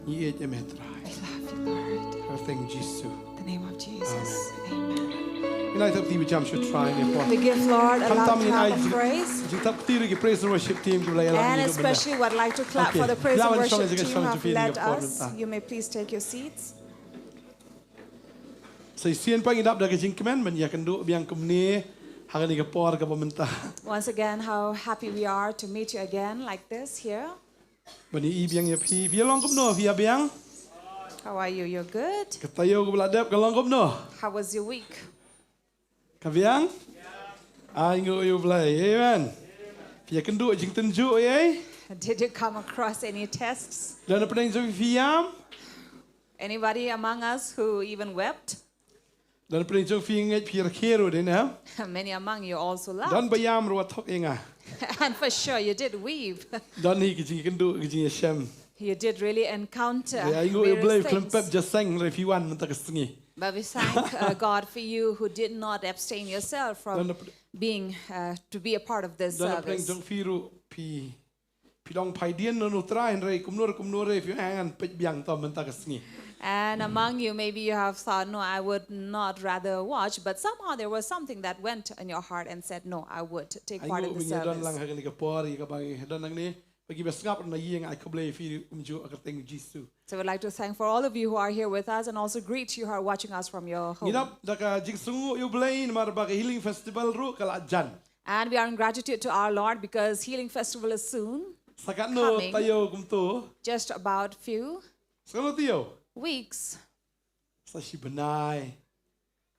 Ngi ïeit ïa me Trai. We love you, Lord. Ha ka kyrteng Jisu. The name of Jesus. Amen. Amen. Ngin ai thap kti ba jam sha U Trai ne por. We give Lord a loud clap of praise. Khamtam ngin ai jingthap kti ruh ïa ki praise and worship team kiba la ïalam ïa ngi. And especially would like to clap for the praise and worship team who have led us. You may please take your seats. Sa shisien pat ngi dap da ka jingkmen ban ïakynduh biang kumne ha kane ka por kaba mynta. Once again, how happy we are to meet you again like this here. Ban ïohi biang ïa phi, phi ïa long kumno, phi ïa biang? How are you? You're good. Ka taïew kaba la dep ka long kumno? How was your week? Ka biang? Ai nguh ïa U Blei. Amen. Phi ïakynduh jingtynjuh ïa? Did you come across any tests? Don hapdeng jong phi ïam? Anybody among us who even wept? Don hapdeng jong phi ngeit phi rkhie ruh dei ne? Many among you also Don laughed. ba ïam ruh wat hok ïa nga. And for sure, you did weep. Don hi ka jingkynduh ka jingïashem. You did really encounter Ai nguh ïa U various Blei khlem pep things. Jingïaseng hynrei phi wan mynta ka sngi. But we thank uh, God for you who did not abstain yourself from Don hap- being uh, to be a part of this Don hapdeng service. Jong phi ruh phi phi dang phaidien na U Trai hynrei kumno kumno re phi ngan peit biang to mynta ka sngi. And among you, maybe you have thought, no, I would not rather watch, but somehow there was something that went in your heart and said, no, I would take Ai part in nguh the ba ngi don lang service. ha kane ka por ïa kaba ngi don nangne. Ba ki ba sngap na ïing ai khublei phi kumjuh ha ka kyrteng Jisu. So we'd like to thank for all of you who are here with us and also greet you who are watching us from your Ngi home. dap da ka jingsngewnguh ïa U Blei namar ba ka Healing Festival ruh ka la jan. And we are in gratitude to our Lord because Healing Festival is soon, Sa katno Coming. Taïew kumto? Just about few Sa katno taïew? Weeks, Sa shi bnai.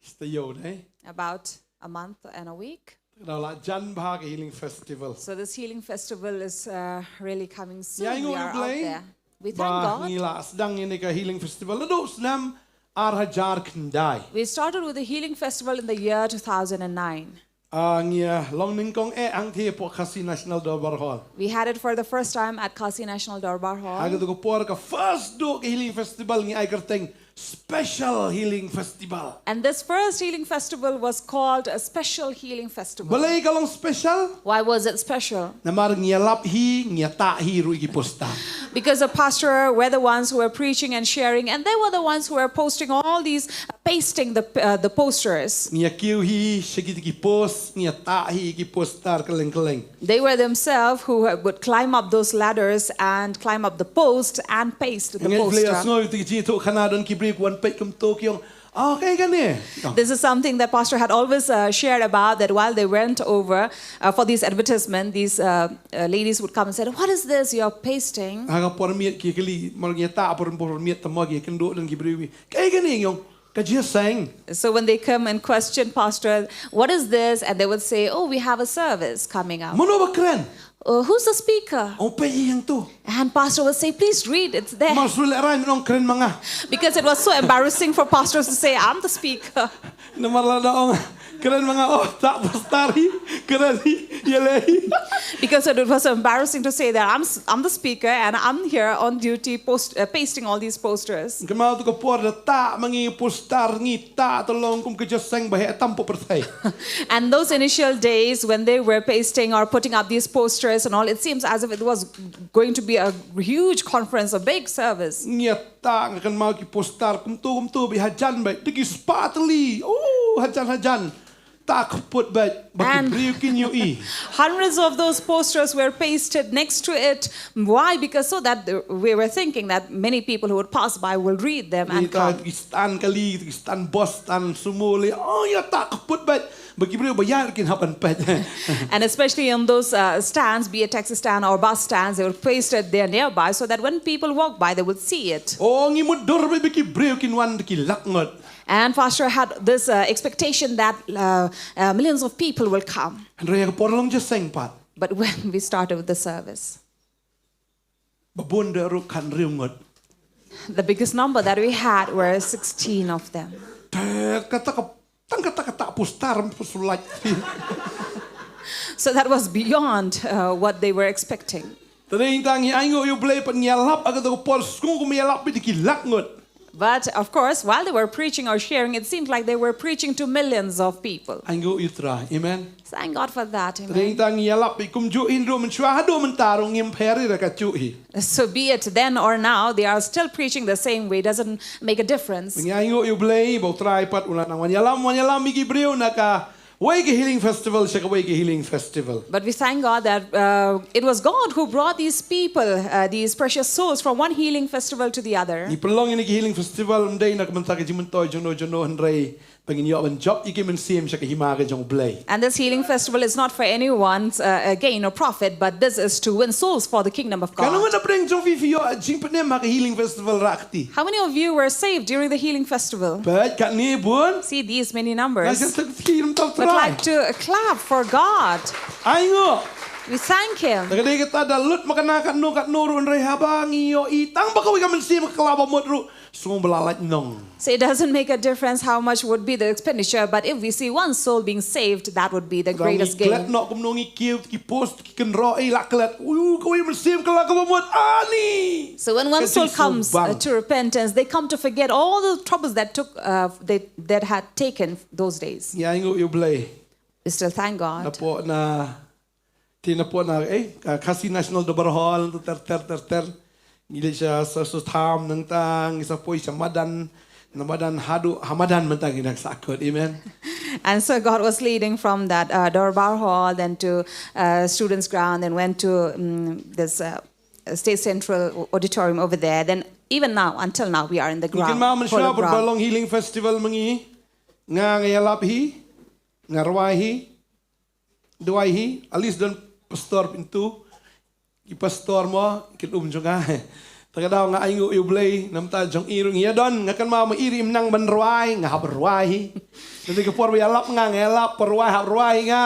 Shi taïew ne? About a month and a week. Ka la jan bha ka Healing Festival. So this Healing Festival is uh, really coming soon. Ïa ai We nguh ïa are U Blei. Out there. We thank Ba God. Ngi la sdang ïa kane ka Healing Festival naduh u snem ar hajar khyndai. We started with the Healing Festival in the year two thousand nine. Ah, ngi ïa long nyngkong eh hangtei hapoh Khasi National Dorbar Hall. We had it for the first time at Khasi National Dorbar Hall. Ha kata ka por ka first duh ka Healing Festival ngi ai kyrteng Special Healing Festival. And this first Healing Festival was called a Special Healing Festival. Balei ka long special? Why was it special? Namar ngi ïalap hi, ngi ïatah hi ruh ïa ki poster. Because the pastor were the ones who were preaching and sharing, and they were the ones who were posting all these, uh, pasting the uh, the posters. Ngi ïakiew hi sha kita ki post, ngi ïatah hi ki poster kylleng kylleng. They were themselves who would climb up those ladders and climb up the post and paste the Ngi leh poster. Sngew ïa ki jingïathuhkhana, don ki briew ki wan peit kumto ki ong, oh, kaei kane? This is something that Pastor had always uh, shared about, that while they went over uh, for these advertisement, these uh, uh, ladies would come and said, "What is this you're pasting?" Ha ka por miet ki kylli, mar ngi ïatah por por miet tama ki kynduh, don ki briew, kaei kane? Ngi ong, ka jingïaseng. So when they come and question Pastor, "What is this?" and they would say, "Oh, we have a service coming up." Mano ba kren? "Oh, who's the speaker?" Ong, peit ïa hangto. And Pastor would say, "Please read, it's there." Mar shu lehrain ong, kren ma nga. Because it was so embarrassing for pastors to say, "I'm the speaker." Namar lada ong kren ma nga, oh, tah poster hi, kren hi, ïaleh hi. Because it was so embarrassing to say that I'm, s- I'm the speaker and I'm here on duty post, uh, pasting all these posters. Kynmaw tu ka por da tah ma ngi poster, ngi tah, to long kum ka jingïaseng ba heh tam hapoh pyrthei. And those initial days when they were pasting or putting up these posters and all, it seems as if it was going to be a huge conference, a big service. Ngi ïatah, nga kynmaw ki poster kumto kumto, ba hajan bha, da ki spah tylli. Oh, hajan hajan. Tah kput bha, ba ki And briew kin ïohi. Hundreds of those posters were pasted next to it. Why? Because so that the, we were thinking that many people who would pass by will read them and Kita come. Ki stand kali, ki stand bus, stand sumo leh. Oh, ïatah kput bha, ba ki briew ba ïaid kin hap ban peit. And especially on those uh, stands, be it taxi stand or bus stands, they were pasted there nearby so that when people walk by, they would see it. Oh, ngi mutdur bha ba ki briew kin wan da ki lak ngut. And Pastor had this uh, expectation that uh, uh, millions of people will come. Hynrei ha ka por long jingïaseng pat, But when we started with the service, ba bun da ruh khathynriew ngut. The biggest number that we had were sixteen of them. Te kata ka, tang kata kata poster, em, pyrshah. So that was beyond uh, what they were expecting. Te dei tang ngi ainguh ïa U Blei, pat ngi ïalap ha kata ka por, sngew kum ïalap beit da ki lak ngut. But of course, while they were preaching or sharing, it seemed like they were preaching to millions of people. Ainguh ïa U Trai. Amen. Thank God for that. Te dei Amen. tang ngi ïalap beit kumjuh hi, ruh mynshuwa haduh mynta ruh ngim pher ïa ka juh hi. So be it then or now, they are still preaching the same way. It doesn't make a difference. Ngi ainguh ïa U Blei ba U Trai pat u la nang wan ïalam, wan ïalam ïa ki briew na kawei ka healing festival sha kawei ka healing festival. But we thank God that uh, it was God who brought these people, uh, these precious souls, from one healing festival to the other. Ngi pynlong ïa kine ki healing festival ym dei na ka bynta ka jingmyntoi jongno jongno, hynrei Ba ngin ïoh ban jop ïa ki mynsiem sha ka hima ka jong U Blei. And this healing festival is not for anyone's uh, uh, gain or profit, but this is to win souls for the kingdom of Katno God. ngut na pdeng jong phi phi ïoh jingpynim ha ka healing festival rakti? How many of you were saved during the healing festival? Peit katne bun. See these many Nga numbers. sngewthuh phi ym tang But try. Like to clap for God. Ai nguh. We thank Him. Te ka dei kata da lut ma ka na katno katno ruh hynrei haba ngi ïohi tang ba kawei ka mynsiem ka kylla ba mut ruh, sngewbha ba la lait nong. So it doesn't make a difference how much would be the expenditure, but if we see one soul being saved, that would be the Ba ngi greatest klet gain. noh kumno ngi kiew ki post ki kynroh ei la klet. Uyu kawei mynsiem ka kylla ka ba mut ani. So when one Ka soul jingsu comes uh, bang. To repentance, they come to forget all the troubles that took uh, they that had taken those days. Ngi ai nguh ïa U Blei. We still thank God. Napoh na ti napoh na eh ka Khasi National Dorbar Hall ter ter ter ter. Ngi leit sha sa su tham nangta ngi sa poi sha madan na madan haduh ha madan mynta ngi dak sakut. Amen. And so God was leading from that uh, Dorbar Hall, then to uh, Students' Ground, then went to um, this uh, State Central Auditorium over there. Then even now, until now, we are in the Ngi kynmaw ground. Hall mynshuwa of por ba ground. long healing festival ma ngi. Nga nga ïalap hi, nga rwai hi, duwai hi, at least don pastor pyntu. Ki pastor mo kin um jong nga. Ta ka daw nga ai nguh ïa U Blei namta jong i ruh ngi ïa don, nga kynmaw ma i ruh im nang ban rwai, nga hap rwai hi. Te ka por ba ïalap nga, nga ïalap, por rwai hap rwai nga.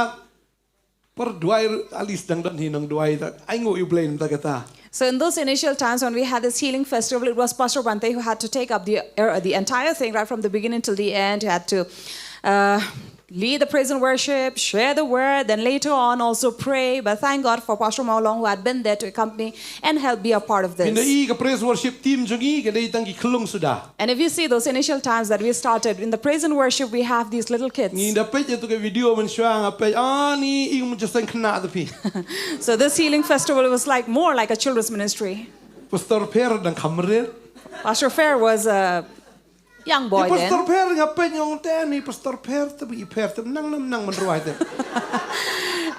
Por duwai ruh at least dang don hi nongduwai, ta ai nguh ïa U Blei namta kata. So in those initial times when we had this healing festival, it was Pastor Bhante who had to take up the uh, the entire thing right from the beginning till the end. He had to uh, lead the praise and worship, share the word, then later on also pray. But thank God for Pastor Mawlong who had been there to accompany and help be a part of Pynda this. I ka praise worship team jong i ka dei tang ki khyllung suda. And if you see those initial times that we started in the praise and worship, we have these little kids. Ngi da peit ïa tu ka video mynshuwa nga peit ani i mu just tang khynnah tu phi. So this healing festival was like more like a children's ministry. Pastor Pher dang khamrit. Pastor Fair was a young boy Pastor then. Pher nga peit ngong te ni Pastor Pher te bi Pher te nang nang nang man ruai te.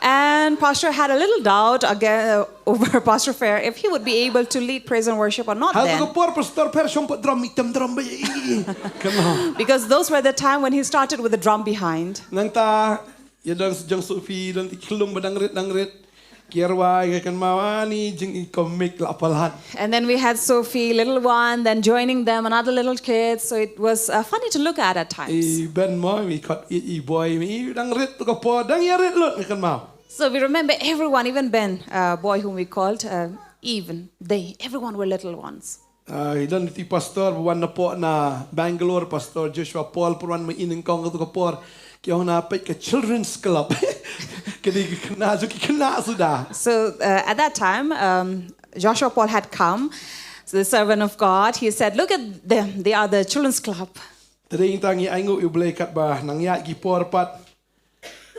And Pastor had a little doubt again uh, over Pastor Fair if he would be able to lead praise and worship or not Hal then. Ka por Pastor Pher shom pa drum item drum ba. Kena. Because those were the time when he started with the drum behind. Nang ta ya dang jang Sophie dang ti khlung ba dang rit dang rit. Kiarwai ka kan mawani jing i komik la palat. And then we had Sophie, little one, then joining them, another little kid. So it was uh, funny to look at at times. I ben mo mi kot i i boy mi dang rit tu ka por dang ya rit lut ka kan maw. So we remember everyone, even Ben, uh, boy whom we called, uh, even they, everyone were little ones. I don ti pastor wan na po na Bangalore, Pastor Joshua Paul purwan ma ining kong tu ka por. Ki ong na pet ka children's club. Kedi ki kena ju ki kena sudah. So uh, at that time, um, Joshua Paul had come, so the servant of God. He said, "Look at them, they are the children's club." Tadi tang i aingu i blei kat ba nang ya ki por pat.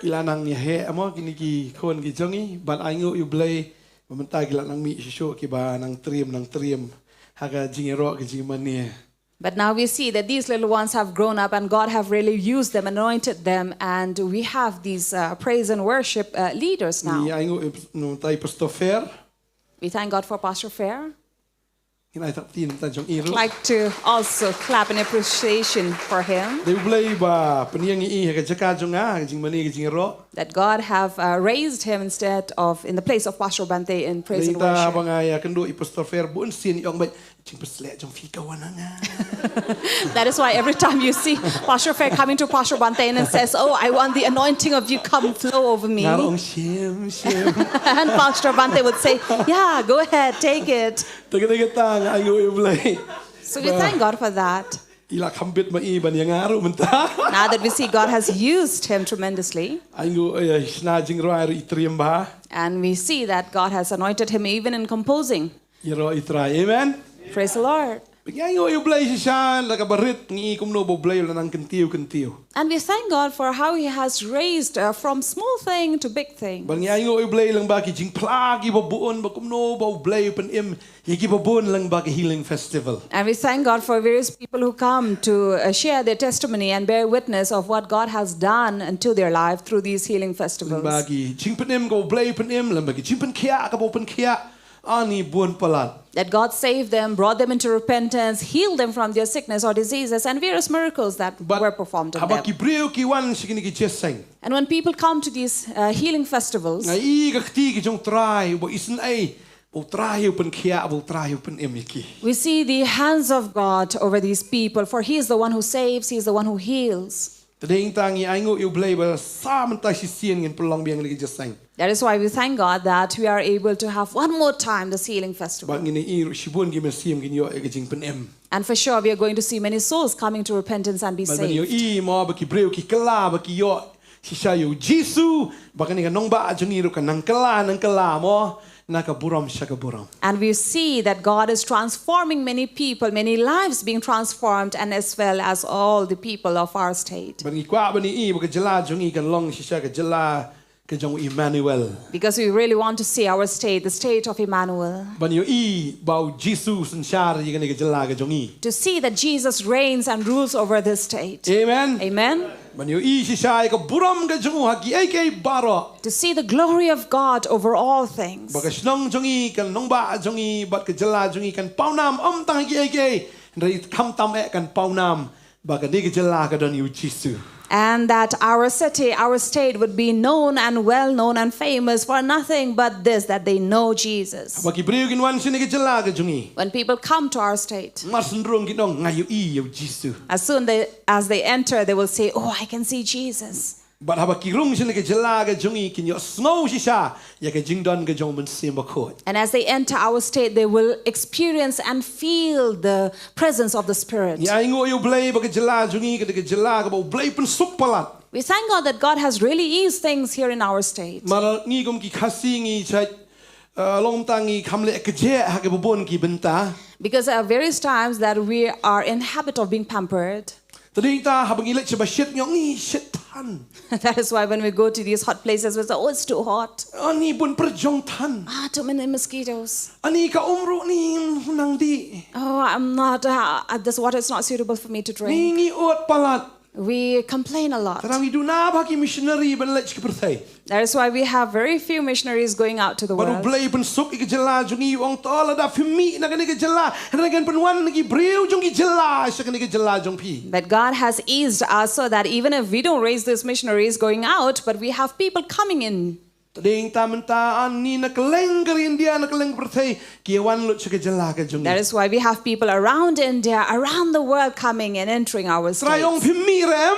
Ki la nang ïa heh mo kini ki khun ki jong i, bad ainguh ïa u Blei ba mynta ki la nang mih shuh shuh ki ba nang triem nang triem ha ka jingïaroh ka jingmane. But now we see that these little ones have grown up and God have really used them, anointed them, and we have these uh, praise and worship uh, leaders now. Ngi ainguh ïa u Pastor Fair. We thank God for Pastor Fair. Ngin ai tap ti namta jong i ruh. I'd like to also clap in appreciation for him. Dei u Blei ba pynïeng ïa i ha ka jaka jong nga ha ka jingmane ka jingïaroh. That God have uh, raised him instead of in the place of Pastor Bante in praise Dei and ta ba worship. nga ïa kynduh i Pastor Fair bun sien i ong bad jingpysleh jong phi ka wan ha nga. That is why every time you see Pastor Fair coming to Pastor Bante and says, "Oh, I want the anointing of you come flow over me." Nga ong shim shim. And Pastor Bante would say, "Yeah, go ahead, take it." Te ka dei ka tang ainguh ïa u Blei. So we thank God for that. I la kham bit ma i ban ïa nga ruh mynta. Now that we see God has used him tremendously, Ainguh ïa i shna jingrwai ruh i triem bha. and we see that God has anointed him even in composing. Ïaroh i Trai. Amen. Praise the Lord. Ngi ainguh ïa u Blei shisha da kaba rit ngi kumno ba u Blei u la nang kyntiew kyntiew. And we thank God for how he has raised uh, from small thing to big thing. Bad ngi ainguh ïa u Blei lyngba ki jingphla kiba bun ba kumno ba u Blei u pynim ïa kiba bun lyngba ki healing festival. And we thank God for various people who come to uh, share their testimony and bear witness of what God has done unto their life through these healing festivals. Lyngba ki jingpynim ka u Blei u pynim, lyngba ki jingpynkhiah kaba u pynkhiah, Ani bun palat. That God saved them, brought them into repentance, healed them from their sickness or diseases, and various miracles that But were performed on haba them. Ki briew ki wan sha kine ki jingïaseng. And when people come to these uh, healing festivals, Nga i ka kti ki jong Trai, ba isn't ai, ba Trai u pynkhiah, ba Trai u pynim ïa ki. We see the hands of God over these people, for He is the one who saves, He is the one who heals. Te dei tang ngi ai nguh ïa u Blei ba sa mynta shisien ngin pynlong biang ïa ki jingïaseng. That is why we thank God that we are able to have one more time this healing festival. Bad ngin i ruh shibun ki mynsiem kin ïoh ïa ka jingpynim. And for sure, we are going to see many souls coming to repentance and be Bad ban ïoh saved. I mo ba ki briew ki kylla ba ki ïoh shisha ïa u Jisu, ba kane ka nongbah jong ngi ruh ka nang kylla, nang kylla mo, na ka burom sha ka burom. And we see that God is transforming many people, many lives being transformed, and as well as all the people of our state. Bad ngi kwah ban i ba ka jylla jong ngi kan long shisha ka jylla ka jong Emmanuel. Because we really want to see our state, the state of Emmanuel. Ban ïoh I ba u Jisu synshar ïa kane ka jylla ka jong ngi. To see that Jesus reigns and rules over this state. Amen. Amen. Ban ïoh I shisha ïa ka burom ka jong u ha ki ei ki ei baroh. To see the glory of God over all things. Ba ka shnong jong ngi, ka nongbah jong ngi, bad ka jylla jong ngi kan pawnam ym tang ha ki ei ki ei, hynrei khamtam eh kan pawnam ba kane ka jylla ka don ïa u Jisu. And that our city, our state would be known and well known and famous for nothing but this, that they know Jesus. Ba ki briew kin wan sha kane ka jylla ka jong ngi. When people come to our state, mar shen rung kin ong nga ïoh I ïa u Jisu. As soon they, as they enter, they will say, "Oh, I can see Jesus." Bad haba ki rung sha kane ka jylla ka jong ngi kin ïohsngew shisha ïa ka jingdon ka jong u Mynsiem Bakhuid. And as they enter our state, they will experience and feel the presence of the Spirit. Ngi ai nguh ïa u Blei ba ka jylla jong ngi ka dei ka jylla kaba u Blei pynsuk palat. We thank God that God has really eased things here in our state. Namar ngi kum ki Khasi ngi shait, uh, long tang ngi kham leh kjeh ha kiba bun ki bynta. Because at various times that we are in habit of being pampered. Te dei ta haba ngi leit shaba shit ngi ong ngi shit than. That is why when we go to these hot places, we say, "Oh, it's too hot." Ani bun pyrjong than. Ah, too many mosquitoes. Ani ka um ruh ni nang di. Oh, I'm not, uh, uh, this water is not suitable for me to drink. Ni ngi ot palat. We complain a lot. Tang ngi duna ba ki missionary ban leit ki pyrthei. That is why we have very few missionaries going out to the world. Bad u Blei pynsuk ïa ka jylla jong ngi, u ong to lada phim mih na kane ka jylla, hynrei kan pynwan ki briew jong ki jylla sha kane ka jylla jong phi. But God has eased us so that even if we don't raise these missionaries going out, but we have people coming in. Te dei ta mynta ani na kylleng ka ri India, na kylleng pyrthei ki wan lut sha ka jylla ka jong ngi. That is why we have people around India, around the world coming and entering our state. Trai ong phim mih re em.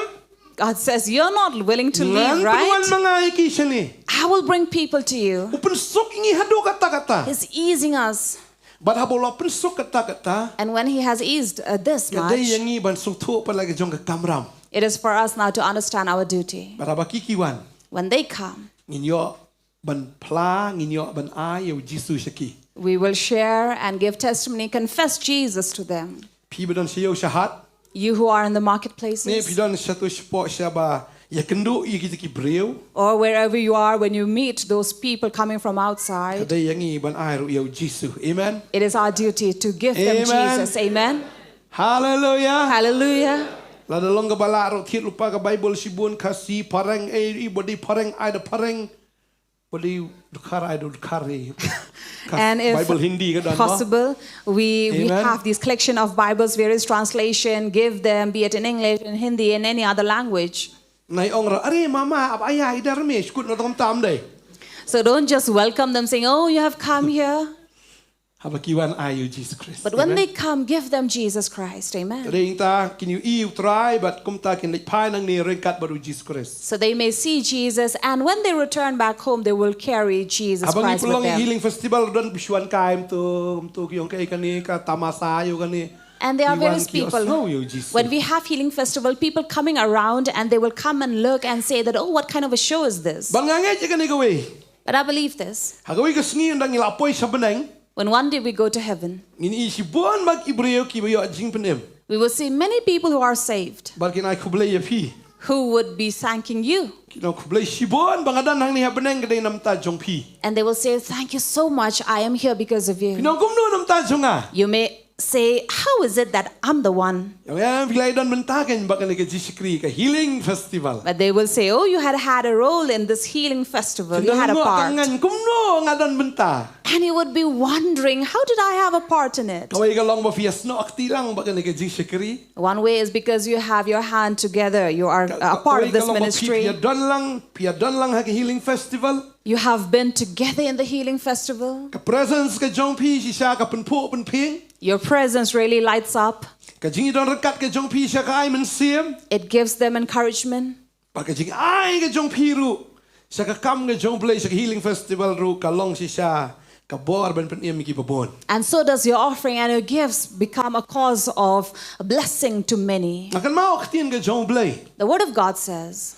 God says, "You're not willing to leave, right? Ngan pynwan ma nga ïa ki shane." I will bring people to you. U pynsuk ïa ngi haduh katta katta. He's easing us. Bad haba u la pynsuk katta katta. And when he has eased, uh, this much, ka dei ïa ngi ban sngewthuh pat la ka jong ka kamram. It is for us now to understand our duty. Bad haba ki ki wan. When they come, ngin ïoh ban phla, ngin ïoh ban ai ïa u Jisu sha ki. We will share and give testimony, confess Jesus to them. Phi ba don sha ïew sha hat. You who are in the marketplaces. Ne phi don sha tu shapoh shaba ïakynduh ïa kita ki briew. Or wherever you are, when you meet those people coming from outside. Ka dei ïa ngi ban ai ruh ïa u Jisu. Amen. It is our duty to give them Jesus. Amen. Hallelujah. Hallelujah. Lada long kaba lah ruh thied lypa ka Bible shibun Khasi phareng ei, i ba dei phareng ai da phareng. Ba dei dkhar ai da dkhar ei. And if Bible Hindi ka don mo? Possible, we, we have this collection of Bibles, various translation, give them, be it in English, in Hindi, in any other language. Nai ong ra, "Are mama, ab aya idhar mein," shkut na tom tam dei. So don't just welcome them saying, "Oh, you have come here." Haba ki wan ai ïa u Jisu Khrist. But when they come, give them Jesus Christ. Amen. Te dei ta kin ïohi u Trai bad kumta kin leit phai nangne ryngkat bad u Jisu Khrist. So they may see Jesus, and when they return back home, they will carry Jesus Christ with them. Haba ngi pynlong healing festival don bishuan kai mtu, mtu ki ong kai kane ka tamasa ïa kane. And there are various people. When we have healing festival, people coming around and they will come and look and say that, "Oh, what kind of a show is this?" Bad nga ngeit ïa kane kawei. But I believe this. Ha kawei ka sngi ynda ngi la poi sha bneng. When one day we go to heaven, ngin i shibun bad ki briew kiba ïoh jingpynim. We will see many people who are saved. Bad kin ai khublei ïa phi. Who would be thanking you. Kin ong khublei shibun ba nga don hangne ha bneng ka dei namta jong phi. And they will say, "Thank you so much. I am here because of you." Kin ong kumno namta jong nga. You may say, "How is it that I'm the one?" Ïa, ïa, phi la don bynta kein bad kane ka jingshakri ka healing festival. But they will say, "Oh, you had had a role in this healing festival. You had a part." Kumno nga don bynta? And you would be wondering, "How did I have a part in it?" Kawei ka long ba phi ïasnoh kti lang bad kane ka jingshakri. One way is because you have your hand together. You are a part of this ministry. Phi ïadon lang, phi ïadon lang ha ka healing festival. You have been together in the healing festival. Ka presence ka jong phi shisha ka pynphuh pynphieng. Your presence really lights up. Ka jingïadon ryngkat ka jong phi sha ka ai mynsiem. It gives them encouragement. Bad ka jingai ka jong phi ruh sha ka kam ka jong U Blei, sha ka healing festival ruh ka long shisha ka bor ban pynim ïa ki babun. And so does your offering and your gifts become a cause of a blessing to many. Nga kynmaw ka ktien ka jong U Blei. The word of God says,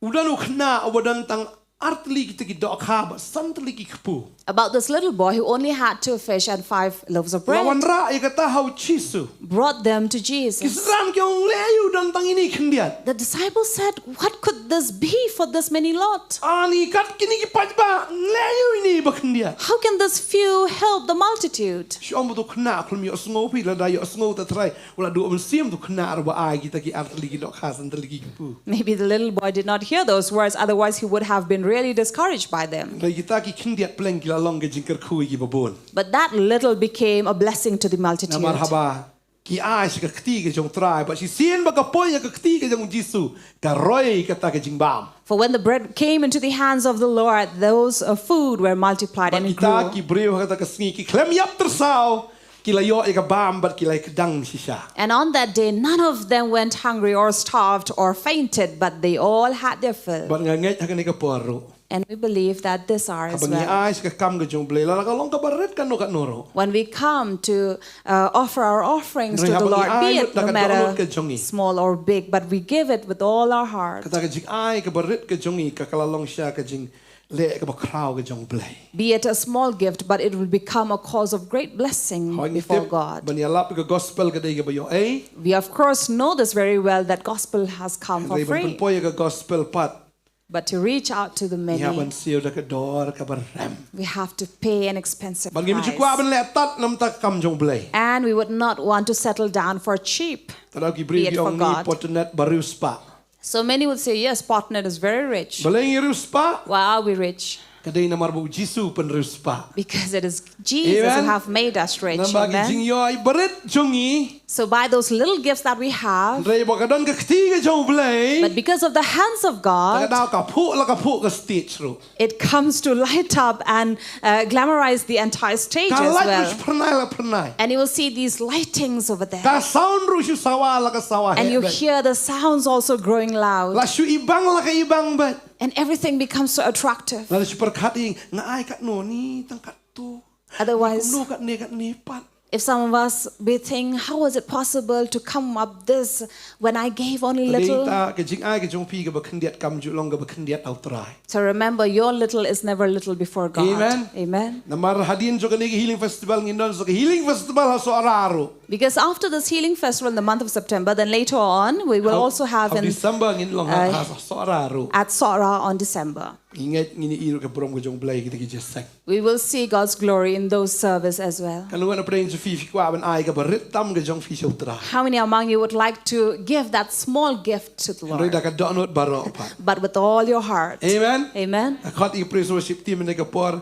u don u khynnah uba don tang artylli kita ki dohkha bad santylli ki kpu. About this little boy who only had two fish and five loaves of bread. La wanrah ïa kata ha u Jisu. Brought them to Jesus. Ki synran ki ong, leh aïu don tang ine khyndiat. The disciples said, "What could this be for this many lot?" Ani kat kine ki paidbah, leh aïu ine ba khyndiat. How can this few help the multitude? Shu ong ba u khynnah khlem ïohsngew, phi lada ïohsngew te trai. Wat la duh mynsiem u khynnah ruh ba ai kita ki artylli ki dohkha santylli ki kpu. Maybe the little boy did not hear those words, otherwise he would have been really discouraged by them. Hynrei kita ki khyndiat pleng ki la long ka jingkyrkhu ïa ki babun. But that little became a blessing to the multitude. Namar haba ki ai sha ka kti ka jong u Trai, bad shisien ba ka poi ha ka kti ka jong u Jisu, ka roi kata ka jingbam. For when the bread came into the hands of the Lord, those, uh, food were multiplied and grew. Bad kita ki briew ha kata ka sngi ki khlem ïap tyrsaw, ki la ïoh ïa ka bam bad ki la ïakdang shisha. And on that day, none of them went hungry or starved or fainted, but they all had their fill. Bad nga ngeit ha kane ka por ruh. And we believe that this hour as well. Haba ngi ai sha ka kam ka jong U Blei, lada ka long kaba rit katno katno ruh. When we come to, uh, offer our offerings to the Lord, be it no matter small or big, but we give it with all our heart. Kata ka jingai kaba rit ka jong ngi ka, ka la long sha ka jing leh kaba khraw ka jong U Blei. Be it a small gift, but it will become a cause of great blessing before God. Hooid, ngi tip ban ïalap ïa ka gospel ka dei kaba ïoh ei. We of course know this very well, that gospel has come for free. Hynrei ban pynpoi ïa ka gospel pat, but to reach out to the many, ngi hap ban siew da ka dor kaba rem. We have to pay an expensive price. Bad ngim ju kwah ban leh tad namar ka kam jong U Blei. And we would not want to settle down for cheap, be it for God. Te da ki briew ki ong ngi potnet ba riewspah. So many would say, "Yes, potnet is very rich." Balei ngi riewspah? Why are we rich? Ka dei namar ba u Jisu u pynriewspah. Because it is Jesus who have made us rich. Amen. Namar ki jingïoh barit jong ngi. So by those little gifts that we have, hynrei ba ka don ka kti ka jong U Blei, but because of the hands of God, ka dei ka phuh la ka phuh ka stage ruh. It comes to light up and, uh, glamorize the entire stage as well. Ka light ruh shu phyrnai la phyrnai. And you will see these lightings over there. Ka sound ruh shu sawa la ka sawa. And you hear the sounds also growing loud. La shu ibang la ka ibang bad. And everything becomes so attractive. La shu pyrkhat ïa nga ai katno, ni tang katto. Otherwise, kumno katne katne pat. If some of us, we think, "How was it possible to come up this when I gave only little?" Te dei ta ka jingai ka jong phi kaba khyndiat kam ju long kaba khyndiat ha u Trai. So remember, your little is never little before God. Amen. Amen. Namar hadien jong kane ka healing festival ngin don sa ka healing festival ha Sohra ruh. Because after this healing festival in the month of September, then later on we will also have in, uh, at Sohra on December. Ngi ngeit ngin ïohi ruh ka burom ka jong U Blei kita ki jingïaseng. We will see God's glory in those service as well. Katno ngut na pdeng jong phi phi kwah ban ai kaba rit tam ka jong phi sha u Trai? How many among you would like to give that small gift to the Lord? Hynrei da ka dohnud baroh pat. But with all your heart. Amen. Amen. Nga khot ïa ka praise worship team mynta ka por.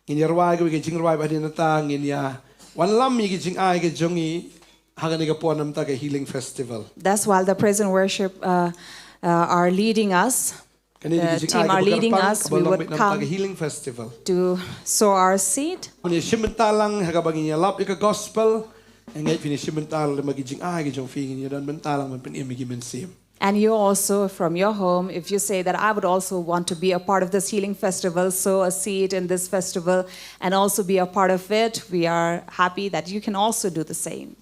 Ngin ïa rwai kawei ka jingrwai bad hadien nangta ngin ïa wanlam ïa ka jingai ka jong ngi ha kane ka por namar ka healing festival. Thus while the praise and worship, uh, uh, are leading us, the team are leading us, we would come to sow our seed. Phin ïa shim bynta lang ha kaba ngin ïalap ïa ka gospel. Nga ngeit phin ïa shim bynta lang ha ki jingai ki jong phi, ngin ïa don bynta lang ban pynim ïa ki mynsiem. And you also, from your home, if you say that, "I would also want to be a part of this healing festival, sow a seed in this festival, and also be a part of it," we are happy that you can also do the same.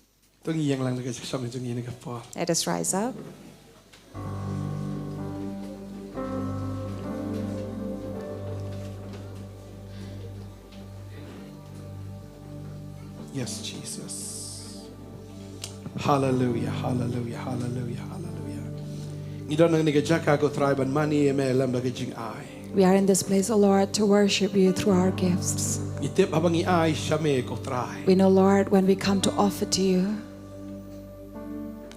To ngin ïeng lang da ka jingsngewsih jong ngi ha kane ka por. Let us rise up. Yes, Jesus. Hallelujah, hallelujah, hallelujah, hallelujah. Ngi don ha kane ka jaka ko Trai ban mane ïa me lem bad ka jingai. We are in this place, O Lord, to worship you through our gifts. Ngi tip haba ngi ai sha me, ko Trai, We know, Lord, when we come to offer to you,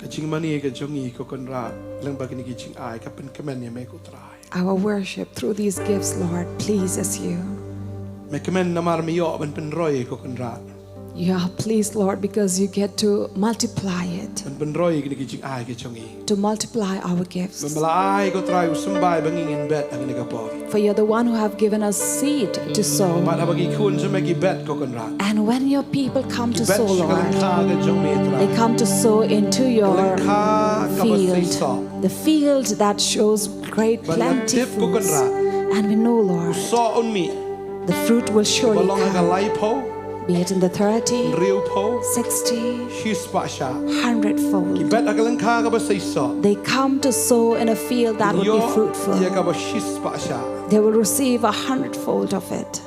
ka jingmane ka jong ngi, ko Kynrad, lyngba kine ki jingai, ka pynkmen ïa me, ko Trai. Our worship through these gifts, Lord, pleases you. Me kmen namar me ïoh ban pynroi, ko Kynrad. You are pleased, Lord, because you get to multiply it, Ban pynroi kine ki jingai ki jong ngi. To multiply our gifts. Me la ai, ko Trai, u symbai ba ngi ngin bet ha kane ka por. For you're the one who have given us seed to sow. Bad haba ki khun jong me ki bet, ko Kynrad, And when your people come to sow, Lord, ka lyngkha ka jong me, Trai, they come to sow into your field, the field that shows great plentifulness. And we know, Lord, the fruit will surely come, be it in the thirty, sixty, hundredfold. They come to sow in a field that would be fruitful. They will receive a hundredfold of it.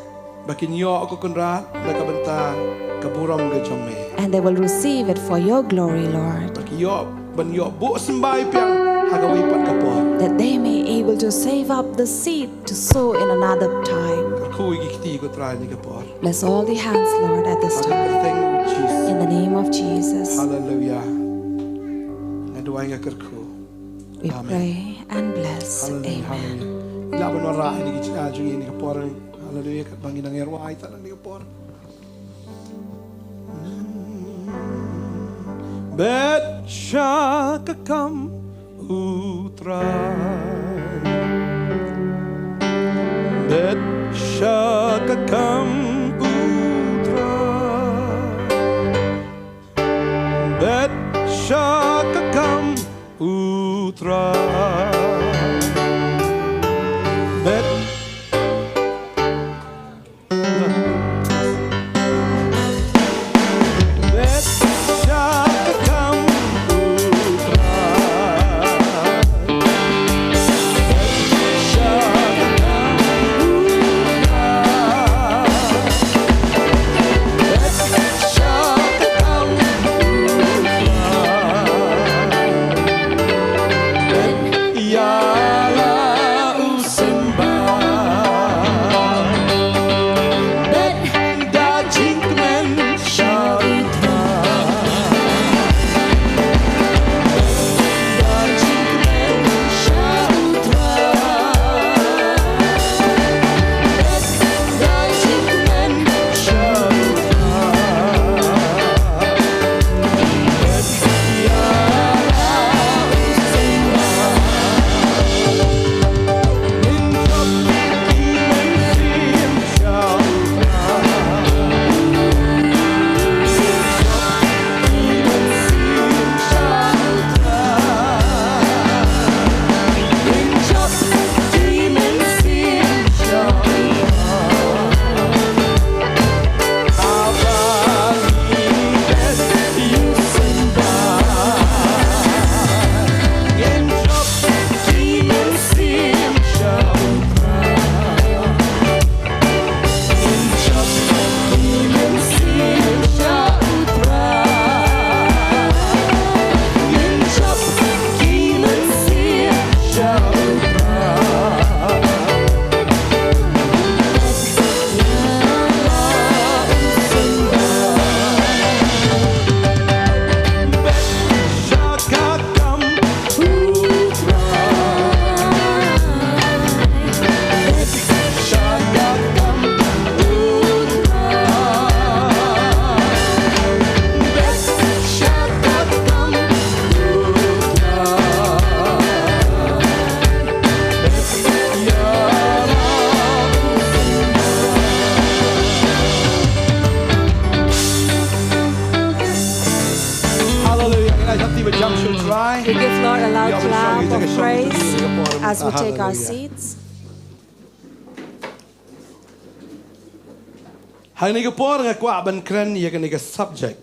Ba kin ïoh, ko Kynrad, na ka bynta ka burom ka jong me. And they will receive it for your glory, Lord. Ba ki ïoh ban ïoh buh symbai biang ha kawei pat ka por. That they may able to save up the seed to sow in another time. Kyrkhu ïa ki kti, ko Trai, ha kane ka por. Bless all the hands, Lord, at this time. Ha ka kyrteng u Jisu. In the name of Jesus. Hallelujah. Nga duwai, nga kyrkhu. We pray and bless. Amen. Hallelujah. Hallelujah. Lah ban wanrah ïa kine ki jingïaid jong ngi ha kane ka por. Hallelujah. Katba ngi nang ïa rwai ïa kane ka por. Bet sha ka kam, u Trai. Bet sha ka kam, u Trai. Bet sha ka kam, u Trai. Bet Hallelujah. Can I have the jump shoot right? We give Lord a loud clap of praise as we take our seats. Ha kane ka por nga kwah ban kren ïa kane ka subject.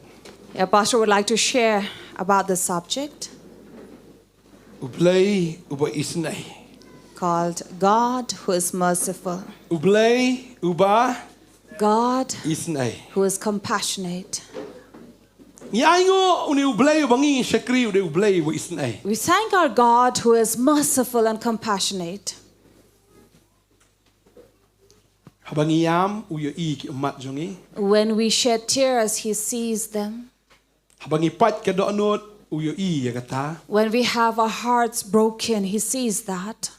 A pastor would like to share about the subject U Blei uba isynei. Called God who is merciful. U Blei uba God isynei. Who is compassionate. Ngi ainguh une U Blei uba ngi shakri u dei U Blei uba isynei. We thank our God who is merciful and compassionate. Haba ngi ïam, u ïohi ki ummat jong ngi. When we shed tears, He sees them. Haba ngi pait ka dohnud, u ïohi ïa kata. When we have our hearts broken, He sees that.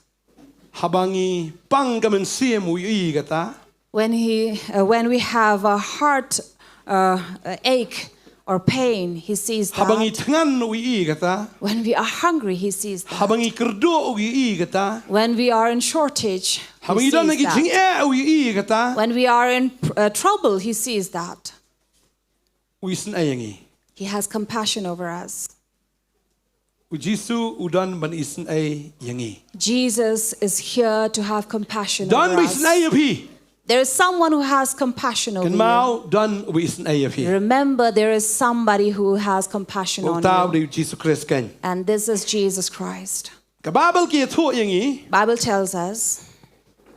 Haba ngi pang ka mynsiem, u ïohi ïa kata. When, he, uh, when we have a heart uh, uh, ache or pain, He sees Haba ngi that. Thngan, u ïohi ïa kata. When we are hungry, He sees that. Haba ngi kyrduh, u ïohi ïa kata. When we are in shortage, Haba He ngi don ha sees ki that. Jingeh, u ïohi ïa kata. When we are in uh, trouble, He sees that. U isynei ïa ngi. He has compassion over us. U Jisu u don ban isynei ïa ngi. Jesus is here to have compassion Don over ba us. Isynei ïa phi. There is someone who has compassion over you. Kynmaw, don ba isynei ïa phi. Remember, there is somebody who has compassion on Uta u you. dei u Jisu Khrist kein. And this is Jesus Christ. Ka Baibl ka ïathuh ïa ngi. Bible tells us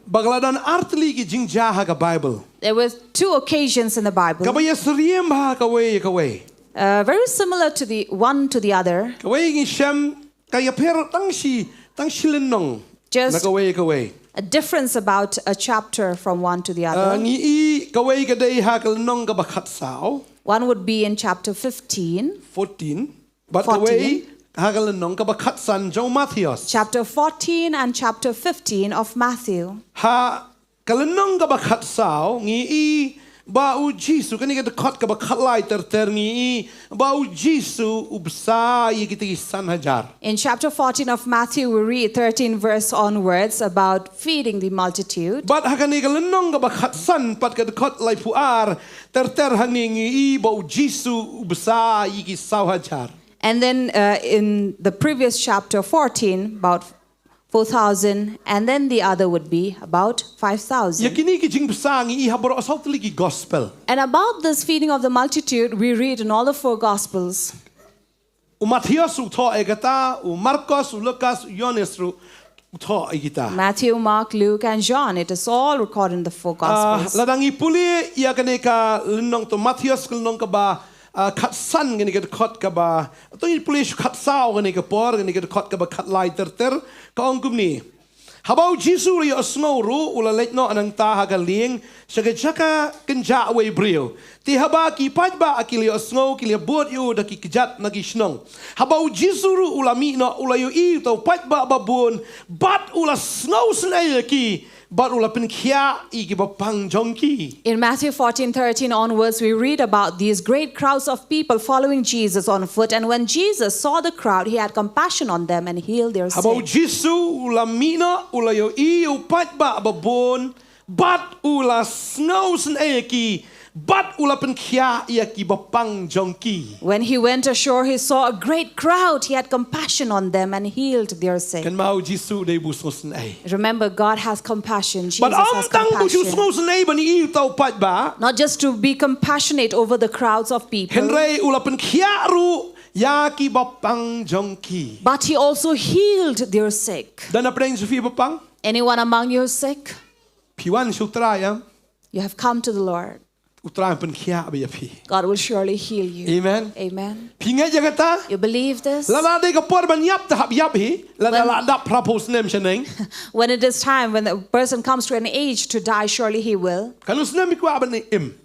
Ba ka la don artylli ki jingjia ha ka Baibl. There were two occasions in the Bible, Kaba ïasyriem ha kawei ïa kawei. Uh, very similar to the one to the other. Kawei ngi shem ka ïapher tang shi, tang shi lynnong. Just- Na kawei ïa kawei. A difference about a chapter from one to the Uh, other. Ngi i kawei ka dei ha ka lynnong kaba khatsaw. One would be in chapter fifteen, fourteen. Bad kawei ha ka lynnong kaba khatsan jong u Mathaios. Chapter fourteen and chapter fifteen of Matthew. Ha ka lynnong kaba khatsaw ngi i ba u Jisu, kane ka dkhot kaba khatlai ter ter, ngi i ba u Jisu u bsa ïa kita ki san hajar. In chapter fourteen of Matthew, we read thirteen verse onwards about feeding the multitude. Bad ha kane ka lynnong kaba khatsan pat ka dkhot laiphew ar ter ter hangne ngi i ba u Jisu u bsa ïa ki saw hajar. And then uh, in the previous chapter, fourteen, about four thousand, and then the other would be about Ïa five thousand. kine ki jingbsa ngi i ha baroh saw tylli ki gospel. And about this feeding of the multitude, we read in all the four Gospels. U Mathaios u thoh ïa kata, u Markos, u Lukas, u Ïoannis ruh u thoh ïa kita. Matthew, Mark, Luke, and John, it is all recorded in the four Ah, Gospels. Lada ngi pule ïa kane ka lynnong, to Mathaios ka lynnong kaba ah, khatsan, kane ka dkhot kaba, to ngi pule shu khatsaw kane ka por, kane ka dkhot kaba khatlai ter ter, ka ong kumne. Haba u Jisu u la ïohsngew ruh, u la leit noh nangta ha ka lieng sha ka jaka kynjah wei briew. Te haba ki paidbah ki la ïohsngew, ki la bud ïa u da ki kjat na ki shnong. Haba u Jisu ruh u la mih noh, u la ïohi uta u paidbah babun, bad u la sngewsynei ïa ki, bad u la pynkhiah ïa ki bapang jong ki. In Matthew fourteen thirteen onwards, we read about these great crowds of people following Jesus on foot. And when Jesus saw the crowd, He had compassion on them and healed their Haba u sick. Jisu u la mih noh, u la ïohi u paidbah babun, bad u la sngewsynei ïa ki, bad u la pynkhiah ïa ki bapang jong ki. When He went ashore, He saw a great crowd. He had compassion on them and healed their sick. Kynmaw u Jisu u dei ba sngewsynei. Remember, God has compassion. Jesus Bad ym has tang ba shu compassion. sngewsynei ban ïohi uta u paidbah. Not just to be compassionate over the crowds of people, Hynrei u la pynkhiah ruh ïa ki bapang jong ki. But He also healed their sick. Don hapdeng jong phi bapang? Anyone among you sick? Phi wan sha u Trai, em? You have come to the Lord. U Trai un pynkhiah bha ïa phi. God will surely heal you. Amen. Amen. Phi ngeit ïa kata? You believe this? Lada dei ka por ban ïap te hap ïap hi. Lada When- la dap phra phew snem shaneng. When it is time, when the person comes to an age to die, surely he will. Katno snem phi kwah ban im?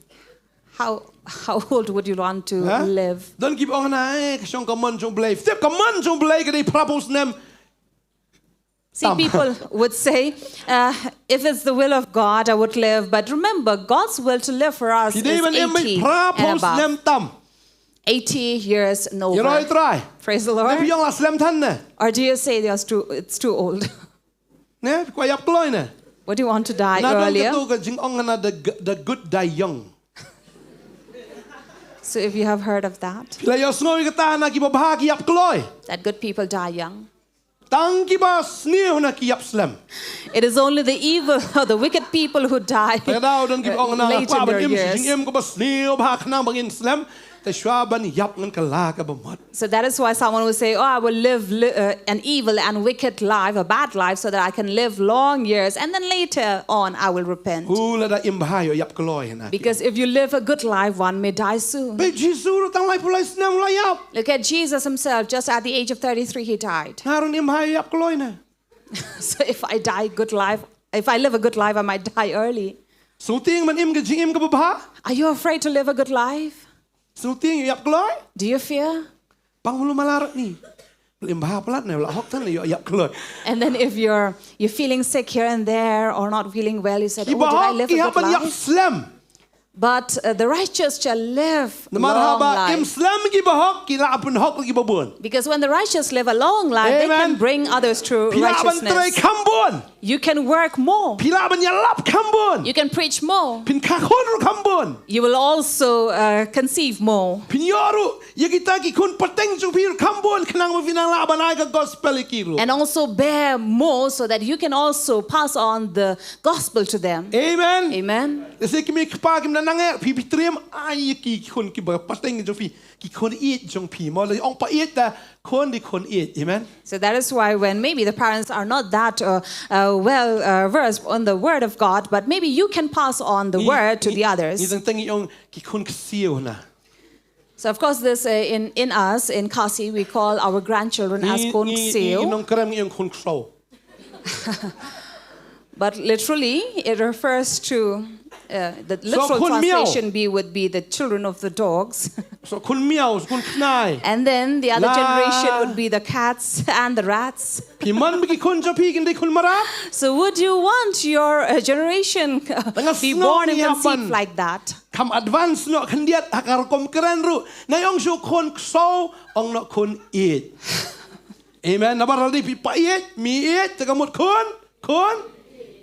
How, how old would you want to Ha? live? Don kiba ong na, eh, ka shong ka mon jong u Blei. Tip, ka mon jong u Blei ka dei phra phew snem. See, Tam. People would say, uh, if it's the will of God, I would live. But remember, God's will to live for us Phi is dei ban im beit eighty phra phew and above. Snem tam. Eighty years and Ïaroh ïa u over. Trai. Praise the Lada phi Lord. ong la slem than ne? Or do you say it's too, it's too old? Ne, phi kwah ïap kloi ne? Would you want to die Na don earlier? Katu ka jingong na the g-, the good die young. So if you have heard of that, Phi la ïohsngew ïa kata, na kiba bha ki ïap kloi. that good people die young. Tang kiba sniew na ki ïap slem. It is only the evil or the wicked people who die Te ka daw don kiba ong na, late kwah in ban their im sha years. jingim kaba sniew bha khnang ba ngin slem. Te shuwa ban ïap ngan kylla kaba mut. So that is why someone will say, "Oh, I will live li- uh, an evil and wicked life, a bad life, so that I can live long years, and then later on I will repent." U lada im bha ïoh ïap kloi na. Because if you live a good life, one may die soon. Bad u Jisu ruh tang laiphew lai snem u la ïap. Look at Jesus himself. Just at the age of thirty-three, he died. Nga ruh im bha ïap kloi na. So if I die good life, if I live a good life, I might die early. Sngewthuh ban im ka jingim kaba bha. Are you afraid to live a good life? Sngewthuh ïap kloi. Do you fear? Pang mulu malar ni. Im bha palat ne la hok tan ïap ïap kloi. And then if you're you're feeling sick here and there or not feeling well, you said, "Oh, did I live a good life?" Slem. But uh, the righteous shall live long life. Im slem ki bahok ki la pun hok ki babun. Because when the righteous live a long life, they can bring others to righteousness. Kham bun. You can work more. Phi lah ban ïalap kham bun. You can preach more. Phin kha khun ruh kham bun. You will also uh, conceive more. Phin ïoh ruh ïa kita ki khun pateng jong phi ruh kham bun khnang ba phin nang lah ban ai ka gospel ïa ki ruh. And also bear more so that you can also pass on the gospel to them. Amen. Amen. Lehse ki mei ki pa kim nang eh phi phi triem ai ïa ki khun ki ba pateng jong phi. Ki khun ïeit jong phi mo la ong pa ïeit ta khun di khun ïeit. Amen. So that is why when maybe the parents are not that uh, uh, well uh, versed on the word of God, but maybe you can pass on the word to the others. Ngi teng teng ong ki khun ksiew na. So of course this uh, in in us in Khasi we call our grandchildren as khun ksiew. Ngi nong krem ngi ong khun ksiew. But literally, it refers to uh, the literal so, translation be would be the children of the dogs. So khun miau, khun khnai. And then the other La. generation would be the cats and the rats. Phi mon ba ki khun jong phi kin dei khun mrad? So would you want your uh, generation uh, be born and conceived like that? Kham advance noh khyndiat ha ka rukom kren ruh. Ngai ong shu khun ksiew ong noh khun ïeit. Amen. Nabar ladi phi pa ïeit, mi ïeit, te ka mut khun, khun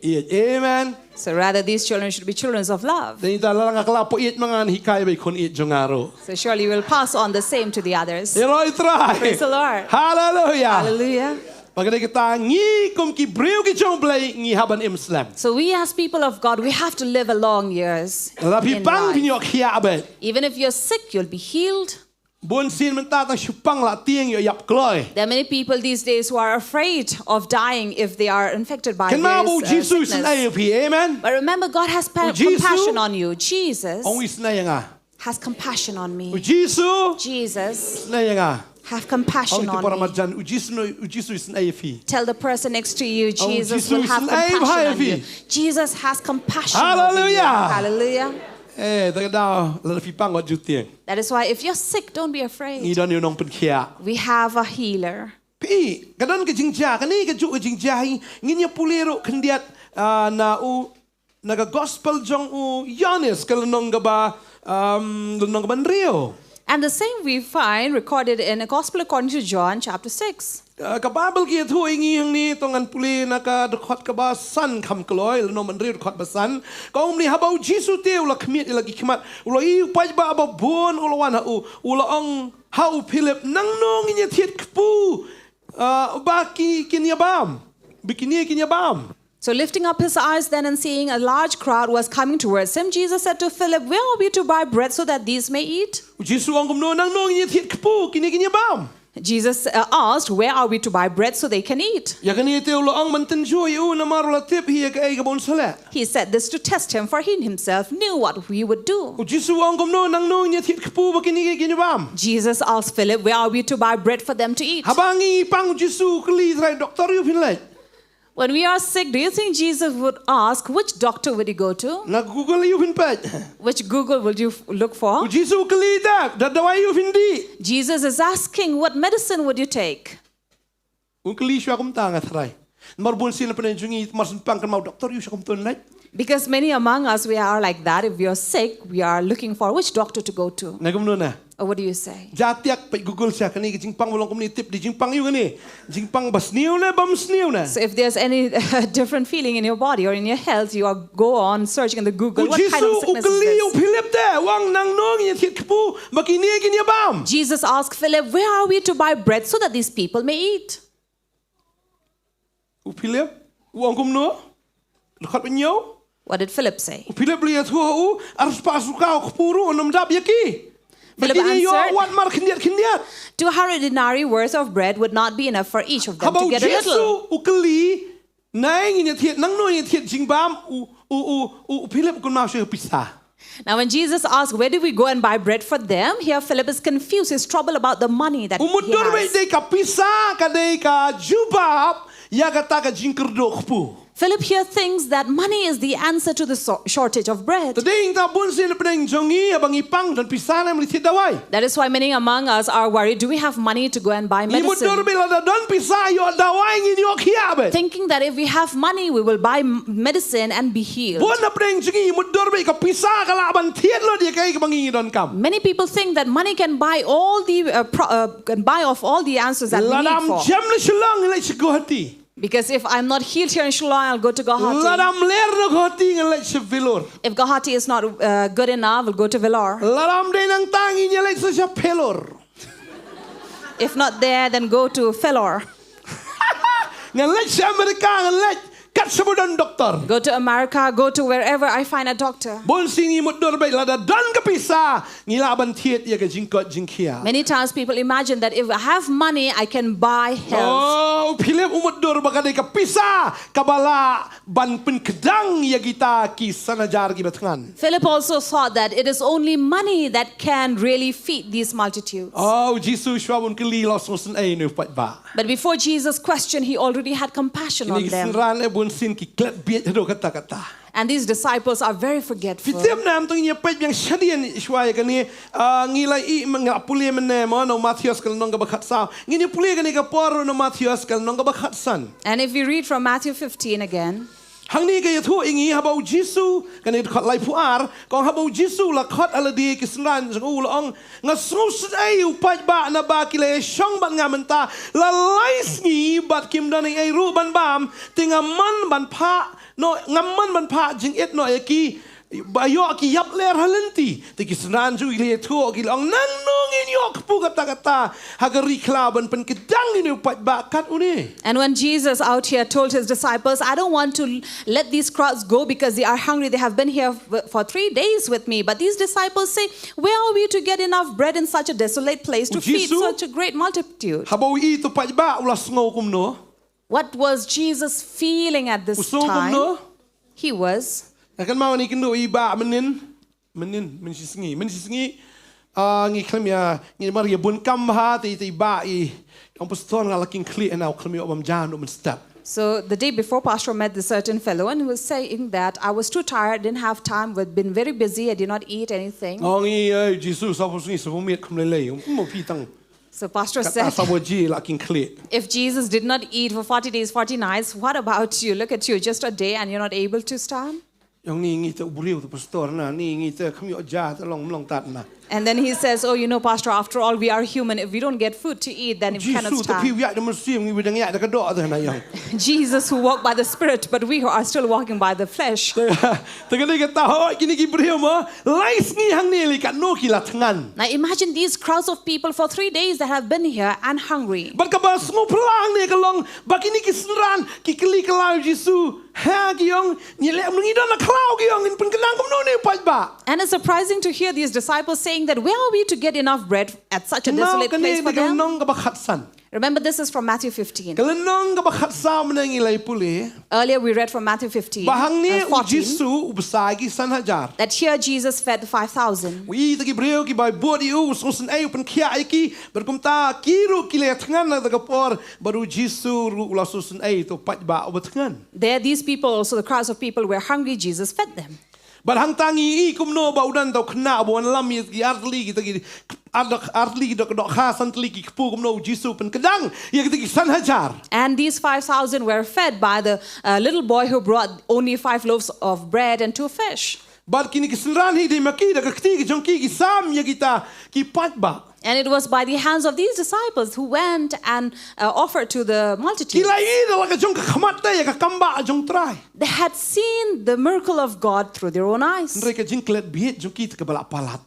ïeit. Amen. So rather, these children should be children of love. Dei ta la nga kala pa ïeit ma ngan hikai bai khun ïeit jong nga ruh. So surely you will pass on the same to the others. Ïa roi trai. Praise the Lord. Hallelujah. Hallelujah. Ba ka dei kata ngi kum ki briew ki jong Blei ngi hap ban im slem. So we as people of God, we have to live a long years. La phi pang phi ïoh khia bet. Even if you're sick, you'll be healed. Bun sien mynta tang shu pang la tieng ïoh ïap kloi. There are many people these days who are afraid of dying if they are infected by this uh, sickness. Kynmaw ba u Jisu isynei ïa phi. Amen. But remember, God has compassion on you. Jesus. Ong isynei ïa nga. Has compassion on me. U Jisu. Jesus. Isynei ïa nga. Have compassion on me. Ong ïa ki para marjan u Jisu u Jisu isynei ïa phi. Tell the person next to you, Jesus will have compassion on you. Jesus has compassion on you. Hallelujah. Hallelujah. Eh, ta ka daw lada phi pang wat ju tieng. That is why if you're sick, don't be afraid. Ngi don ïa u nongpynkhiah. We have a healer. Phi, ka don ka jingjia, kane ka juh ka jingjia hi, ngin ïa pule ruh khyndiat ah, na u na ka gospel jong u Ïoannis ka lynnong kaba um, lynnong kaba hynriew. And the same we find recorded in the Gospel according to John chapter six. Uh, ka Bible ki ïathuh ïa ngi hangne to ngan pule na ka dkhot kaba san kham kloi, lynnong ba hynriew dkhot ba san. Ka ong kumne, haba u Jisu te u la khmied ïa la ki khmat, u la ïohi u paidbah ba bun u la wan ha u, u la ong ha u Philip, nangno ngin ïa thied kpu uh, ba ki kin ïa bam, ba kine kin ïa bam. So lifting up his eyes then and seeing a large crowd was coming towards him, Jesus said to Philip, "Where are we to buy bread so that these may eat?" U Jisu ong kumno, nangno ngin ïa thied kpu kine kin ïa bam? Jesus uh, asked, "Where are we to buy bread so they can eat?" Ïa kane te u la ong, ban tynjuh ïa u namar u la tip hi ïa kaei kaba un sa leh. He said this to test him, for he himself knew what he would do. U Jisu u ong kumno, nangno ngin ïa thied kpu ba kine kin ïa bam? Jesus asked Philip, "Where are we to buy bread for them to eat?" Haba ngi pang u Jisu u kylli, trai, doktor aïu phin leit? When we are sick, do you think Jesus would ask, "Which doctor would you go to?" Na Google aïu phin peit? Which Google would you f- look for? U Jisu u kylli te, da dawai aïu phin dih? Jesus is asking, "What medicine would you take?" U kylli shuwa kumta, nga trai. Namar bun sien na pdeng jong ngi, mar shu pang kynmaw doktor aïu sha kumta un leit. Because many among us, we are like that. If we are sick, we are looking for which doctor to go to. Na kumno na? Or what do you say? Ja tiak, peit Google sha, kane ka jingpang ba long kumne, tip dih jingpang aïu kane. Jingpang ba sniew ne bym sniew ne. So if there's any different feeling in your body or in your health, you are go on searching in the Google. What kind of sickness is this? U Jisu u kylli u Philip te, u ong, nangno ngin ïa thied kpu ba kine kin ïa bam? Jesus asked Philip, "Where are we to buy bread so that these people may eat?" U Philip u ong kumno? Dkhot ba hynñiew. What did Philip say? U Philip u la ïathuh ha u, ar spah sukaw kpu ruh un ym dap ïa ki. Philip answered, "Two hundred denarii worth of bread would not be enough for each of them to get a little." Haba u Jisu u kylli, nangno ngin ïa thied, nangno ngin ïa thied jingbam, u, u, u, u Philip u kynmaw shuh ïa ka pisa. Now, when Jesus asked, "Where do we go and buy bread for them?" here Philip is confused. He's troubled about the money that he has. U mutdur bad dei ka pisa ka dei ka jubab ïa kata ka jingkyrduh kpu. Philip here thinks that money is the answer to the so- shortage of bread. Te dei ïa kata bun sien na pdeng jong ngi, haba ngi pang, don pisa ne em leit thied dawai. That is why many among us are worried, do we have money to go and buy medicine? Ngi mutdur beit lada don pisa ïoh dawai ngin ïoh khiah beit. Thinking that if we have money, we will buy m- medicine and be healed. Bun na pdeng jong ngi mutdur beit ka pisa ka lah ban thied lut ïa kaei kaba ngi donkam. Many people think that money can buy all the uh, pro- uh, can buy off all the answers that we need for. Lada ym jem na Shillong, leit sha Guwahati. Because if I'm not healed here in Shillong, I'll go to Guwahati. Lada ym ler na Guwahati, ngan leit sha Vellore. If Guwahati is not uh, good enough, we'll go to Vellore. Lada ym dei nangta, ngan leit sha Phelore. If not there, then go to Phelore. Ngan leit sha America, ngan leit kat shaba don doktor. Go to America, go to wherever I find a doctor. Bun sien ngi mutdur beit lada don ka pisa, ngi lah ban thied ïa ka jingkoit jingkhiah. Many times people imagine that if I have money, I can buy health. Oh, Philip u mutdur ba ka dei ka pisa kaba lah ban pynkdang ïa kita ki san hajar kiba thngan. Philip also thought that it is only money that can really feed these multitudes. Oh, Jisu shuwa ban kylli la u sngewsynei ïa une u paidbah. But before Jesus questioned, he already had compassion on them. Kine ki synran eh bun sien ki klet bieit haduh katta katta. And these disciples are very forgetful. Phi tip ne em, to ngin ïa peit biang shadien shuwa ïa kane, ah, ngi la ïohi, ngi la pule mynne mo na u Mathaios ka lynnong kaba khatsaw. Ngin ïa pule kane ka por na u Mathaios ka lynnong kaba khatsan. And if we read from Matthew fifteen again, hangne ka ïathuh ïa ngi haba u Jisu, kane dkhot laiphew ar, ka ong haba u Jisu u la khot ha lade ki synran jong u u la ong, nga sngewsynei ïa u paidbah naba ki la ïashong bad nga mynta la lai sngi bad kim don ei ei ruh ban bam, te ngam mon ban phah noh, ngam mon ban phah jingit noh ïa ki, ba ïoh ki ïap ler ha lynti. Te ki synran jong u ki la ïathuh, ki la ong, nangno ngin ïoh kpu katta katta ha ka ri khlaw ban pynkdang ïa une u paidbah kat une. And when Jesus out here told his disciples, I don't want to let these crowds go because they are hungry. They have been here f- for three days with me. But these disciples say, where are we to get enough bread in such a desolate place to feed such a great multitude? Haba u ïohi ïa u paidbah u la sngew kumno? What was Jesus feeling at this time? U sngew kumno? He was. Nga kynmaw ngi kynduh ïa i bah mynnin. Mynnin, mynshisngi, mynshisngi. Ah, ngi khlem ïa, ngi mar ïa bun kam bha, te, te i bah i ong, pastor, nga la kynkhlieh, na u khlem ïoh bam ja haduh mynstep. So the day before, Pastor met this certain fellow and he was saying that I was too tired, didn't have time, we'd been very busy, I did not eat anything. Ong i, eh, Jisu, saphew sngi saphew miet khlem lei lei. Mo phi tang. So Pastor said, if Jesus did not eat for forty days, forty nights, what about you? Look at you, just a day and you're not able to stand. Ong ni ngi te u briew te pastor na, ni ngi te khlem ïoh ja te long mlong tat na. And then he says, oh, you know, Pastor, after all, we are human. If we don't get food to eat, then we cannot stand. Jisu te phi ïaid da mynsiem, ngi dang ïaid da ka doh te na ong. Jesus who walked by the Spirit, but we are still walking by the flesh. Te ka dei kata, hooid, kine ki briew mo, lai sngi hangne lei katno ki la thngan. Now imagine these crowds of people for three days that have been here and hungry. Bad kaba sngewphylla hangne ka long ba kine ki synran ki kylli kylla ïa u Jisu. Ha, ki ong, ngi leh, ngi don na khlaw, ki ong, ngin pynkdang kumno ïa une u paidbah. And it's surprising to hear these disciples saying that where are we to get enough bread at such a desolate place for them? Kane ka lynnong kaba khatsan. Remember, this is from Matthew fifteen. Ka lynnong kaba khatsaw mynne ngi la ïa pule. Earlier we read from Matthew fifteen, ba hangne u Jisu u bsa ïa ki san hajar. That here Jesus fed the five thousand. U ïohi ïa ki briew kiba bud ïa u, u sngewsynei, u pynkhiah ïa ki, bad kumta ki ruh ki la thngan ha kata ka por, bad u Jisu ruh u la sngewsynei ïa uto u paidbah uba thngan. There these people also, the crowds of people were hungry, Jesus fed them. Bad hangta ngi ïohi kumno ba u don uta u khynnah uba wanlam ïa ki ar tylli kita ki, ar, ar tylli ki dohkha, san tylli ki kpu, kumno u Jisu u pynkdang ïa kita ki san hajar. And these five thousand were fed by the uh, little boy who brought only five loaves of bread and two fish. Bad kine ki synran hi dei ma ki da ka kti ka jong ki ki sam ïa kita ki paidbah. And it was by the hands of these disciples who went and uh, offered to the multitude. Ki la ïohi da la ka jong ka khmat te ïa ka kambah jong u Trai. They had seen the miracle of God through their own eyes. Hynrei ka jingklet bieit jong ki te kaba la palat.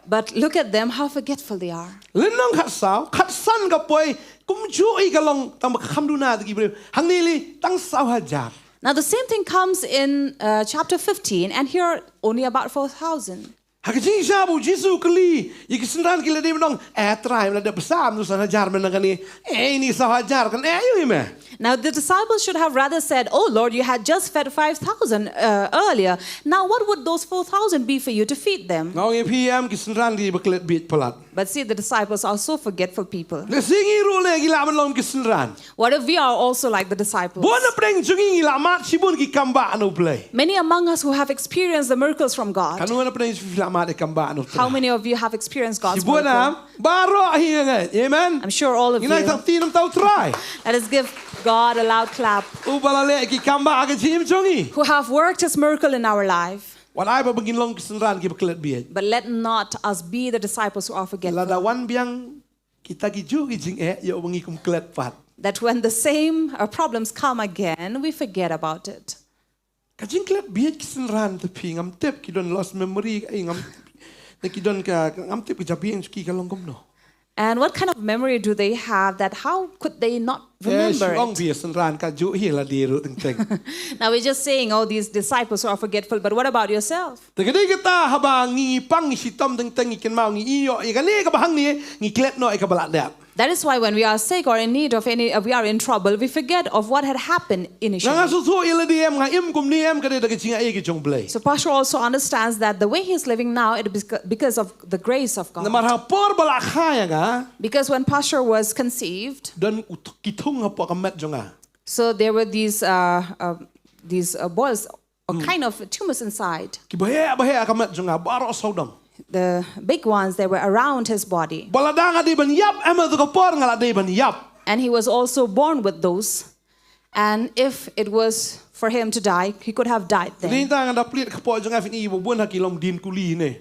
But look at them, how forgetful they are. Lynnong khatsaw, khatsan ka poi, kumjuh hi ka long tang ba ka kham duna te ki briew. Hangne lei tang saw hajar. Now the same thing comes in uh, chapter fifteen, and here only about four thousand. Ha ka jingshisha ba u Jisu u kylli ïa ki synran, ki la dei ban ong, eh Trai, me la dep bsa, me tu san hajar, me nang kane, eh ini saw hajar, kan eh aïu hi me? Now, the disciples should have rather said, "Oh Lord, you had just fed five thousand uh, earlier. Now, what would those four thousand be for you to feed them?" Nga ong ïa phi, em ki synran kiba klet bieit palat. But see, the disciples are so forgetful people. Lehse ngi ruh leh ngi lah ban long ki synran. What if we are also like the disciples? Bun na pdeng jong ngi ngi la mad shibun ki kambah na U Blei. Many among us who have experienced the miracles from God. Katno na pdeng jong phi la mad ïa ki kambah na U Blei? How many of you have experienced God's miracle? Shibun, em? Baroh hi nga ngeit. Amen. I'm sure all of you. Ngin ai tang kti namar U Trai. Let us give God a loud clap. Uba la leh ki kambah ha ka jingim jong ngi. Who have worked his miracle in our life. Wat ai ba ngin long ki synran kiba klet bieit. But let not us be the disciples who are forgetful. Lada wan biang kita ki juh ki jingeh, ïoh ba ngi kum klet pat. That when the same uh, problems come again, we forget about it. Ka jingklet bieit ki synran te phi, ngam tip ki don lost memory, eh, ngam, ne ki don ka, ngam tip ka jabieng jong ki ka long kumno. And what kind of memory do they have that how could they not remember it? Eh, shu ong phi synran ka juh hi, lade ruh teng teng. Now we're just saying, "Oh, these disciples are forgetful," but what about yourself? Te ka dei kata, haba ngi pang shitom teng teng, ngi kynmaw, ngi ïoh ïa kane kaba hangne, ngi klet noh ïa kaba la dep. That is why when we are sick or in need of any, uh, we are in trouble, we forget of what had happened initially. Nga nga shu shu ïa lade, em, nga im kumne, em, ka dei da ka jingaiei ka jong U Blei. So Pastor also understands that the way he is living now, it is beca- because of the grace of God. Namar ha por ba la kha ïa nga, because when Pastor was conceived, don u th- ki thung hapoh ka met jong nga. So there were these uh, uh, these uh, balls, a kind of tumors inside. Ki baheh baheh ha ka met jong nga, baroh sawdong. The big ones, they were around his body. Ba lada nga dei ban ïap, em, ha tu ka por nga la dei ban ïap. And he was also born with those. And if it was for him to die, he could have died then. Te nangta nga da plied ka kpoh jong nga, phin i ba bun ha ki long mdien kuli ne.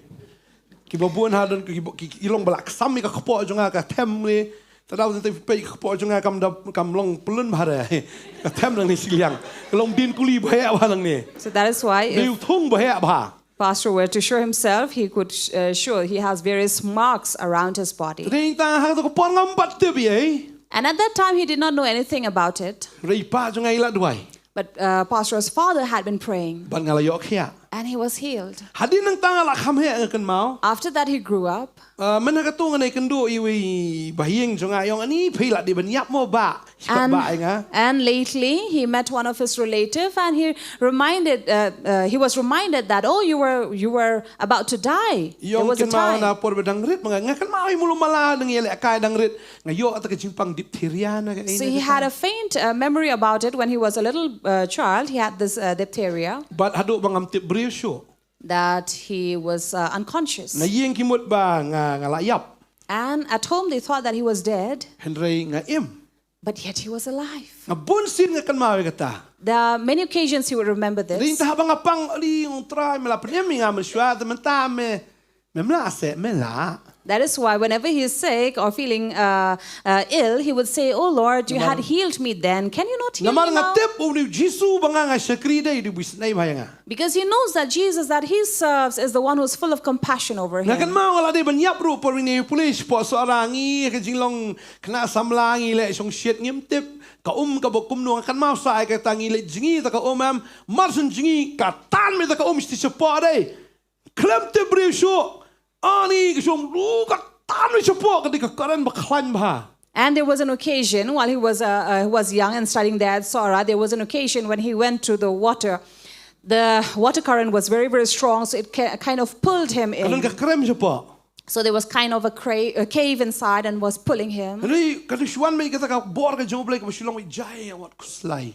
Kiba bun ha don ki, ki, ki long ba la ksam ïa ka kpoh jong nga, ka them ne. Te da u teng teng phi peit ka kpoh jong nga, kam da, kam long pyllun bha re. Ka them nangne shiliang. Ka long mdien kuli baheh bha nangne. So that is why if Dei u thung baheh bha. Pastor were to show himself, he could uh, show he has various marks around his body. Te nangta ha tu ka por ngam pat tip ei. And at that time, he did not know anything about it. Hynrei i pa jong nga i la duwai. But uh, Pastor's father had been praying. Bad nga la ïohkhiah. And he was healed. Hadien nangta nga la kham heh, nga kynmaw. After that, he grew up. Uh, mynha kato nga ïakynduh ïa iwei i bahaïing jong nga, i ong, "Ani, phi la dei ban ïap mo, bah." Shi pat bah ïa nga. And lately, he met one of his relative, and he reminded, uh, uh, he was reminded that, "Oh, you were, you were about to die." There was a time. I ong, kynmaw na por ba dang rit ma nga, nga kynmaw ïa i mulu mala, nang ïalehkai dang rit. Nga ïoh kata ka jingpang diphtheria ne kaei. So he had a faint uh, memory about it when he was a little uh, child. He had this uh, diphtheria. Bad haduh ba ngam tip briew shuh. That he was uh, unconscious. Na ïing ki mut ba nga, nga la ïap. And at home they thought that he was dead. Hynrei nga im. But yet he was alive. Nga bun sien nga kynmaw ïa kata. There are many occasions he would remember this. Hynrei te haba nga pang, "Ong Trai, me la pynim ïa nga mynshuwa, te mynta me, mem lah seh, me lah." That is why whenever he is sick or feeling uh, uh, ill, he would say, "Oh Lord, you had healed me then. Can you not heal me now?" Namar nga tip u Jisu ba nga nga shakri de, u dei ba isynei bha ïa nga. Because he knows that Jesus that he serves is the one who's full of compassion over him. Nga kynmaw nga la dei ban ïap ruh por ine, pule shapoh Sohra, ngi ka jinglong khynnah samla, ngi leh shongshit, ngim tip ka um kaba kumno. Nga kynmaw sa ïa kata, ngi leit jngi ta ka um, em, mar shen jngi ka tan me ta ka um sha shapoh de. Khlem tip briew shuh. Ani ka shong ruh ka tan ïa shapoh, ka dei ka current ba khlaiñ bha. And there was an occasion while he was, uh, uh, was young and studying there at Sohra, there was an occasion when he went to the water. The water current was very, very strong, so it ca- kind of pulled him in. Ka don ka krem shapoh. So there was kind of a, cra- a cave inside and was pulling him. Hynrei ka dei shuwan mei kata ka bor ka jong U Blei kaba shu long, "Wei, jai, wat khuslai."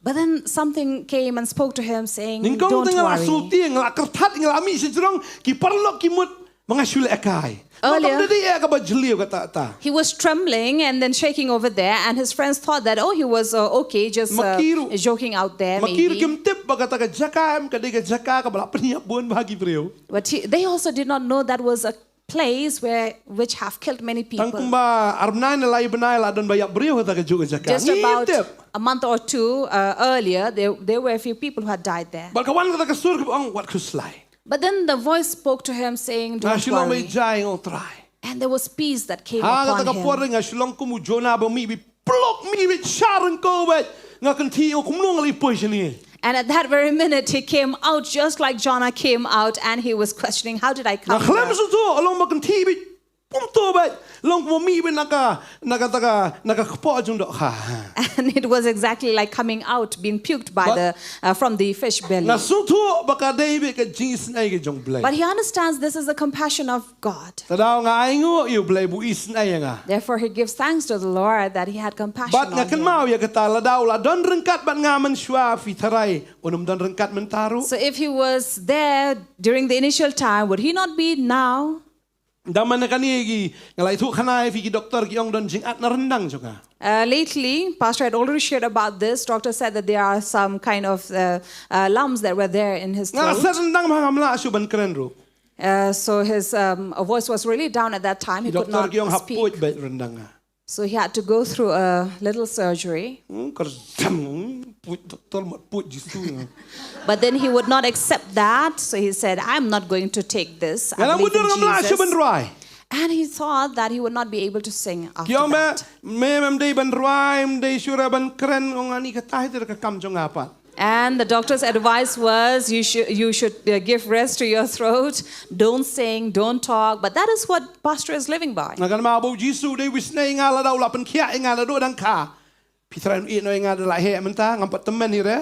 But then something came and spoke to him saying, "Don't worry." Nyngkong te nga la shu tieng, nga la kyrthat, nga la mih sha jrong, ki paralok ki mut ba nga shu lehkai. Earlier, kata dei ïa kaba jylliew kata ta. He was trembling and then shaking over there, and his friends thought that, oh, he was uh, okay, just uh, joking out there, maybe. Ma ki ruh kim tip ba kata ka jaka, em, ka dei ka jaka kaba la pynïap bun bha ki briew. But he, they also did not know that was a place where which have killed many people. Tang kumba ar bnai ne lai bnai la don ba ïap briew ha kata kajuh ka jaka. Just about a month or two uh, earlier, there, there were a few people who had died there. Bad ka wan kata ka sur kaba ong, wat khuslai. But then the voice spoke to him, saying, "Don't worry." Nga shu long, wei, jai, ong Trai. And there was peace that came upon him. Ha kata ka por nga shu long kum u Jonah ba mih beit, plok mih beit, sha ryngkew beit. Nga kynthih, ong, kumno nga la ïa poi shane. And at that very minute, he came out just like Jonah came out, and he was questioning, "How did I come here?" Nga khlem sngewthuh, ka long ba kynthih beit. Pum to bad long mo mi ben naka naka taka naka kpo jung dok ha. And it was exactly like coming out, being puked by But- the uh, from the fish belly. Nga sngewthuh ba ka dei bad ka jingisynei ka jong Blei. But he understands this is the compassion of God. Te daw nga ainguh ïa u Blei ba u isynei ïa nga. Therefore, he gives thanks to the Lord that he had compassion Bad nga on him. kynmaw ïa kata, lada u la don ryngkat bad nga mynshuwa, phi tharai un ym don ryngkat mynta ruh. So if he was there during the initial time, would he not be now? Da man kane ki nga la ïathuh khana ïa phi, ki doktor ki ong don jingat na ryndang jong nga. Uh, lately, Pastor had already shared about this. Doctor said that there are some kind of uh, uh, lumps that were there in his Nga la throat. set ryndang ba ngam lah shuh ban kren ruh. Uh, so his um, a voice was really down at that time. He Ki could doktor not ki ong hap speak. Puit bad ryndang nga. So he had to go through a little surgery. Hmm, kyrdan, hmm, Puit doktor mat Puit Jisu. But then he would not accept that. So he said, "I'm not going to take this. I Nga la believe mutdur in ngam lah shuh ban Jesus." rwai. And he thought that he would not be able to sing after Ki ong ba that. me mem dei ban rwai, mem dei shuh ban kren, ong ani kata hi te ka kam jong nga pat. And the doctor's advice was you should you should uh, give rest to your throat. Don't sing, don't talk. But that is what pastor is living by. Nga kynmaw ba u Jisu dei u isynei ïa nga, lada u la pynkhiah ïa nga naduh dang kha. Phi tharai un ïehnoh ïa nga da la heh mynta, ngam pat tymmen hi re.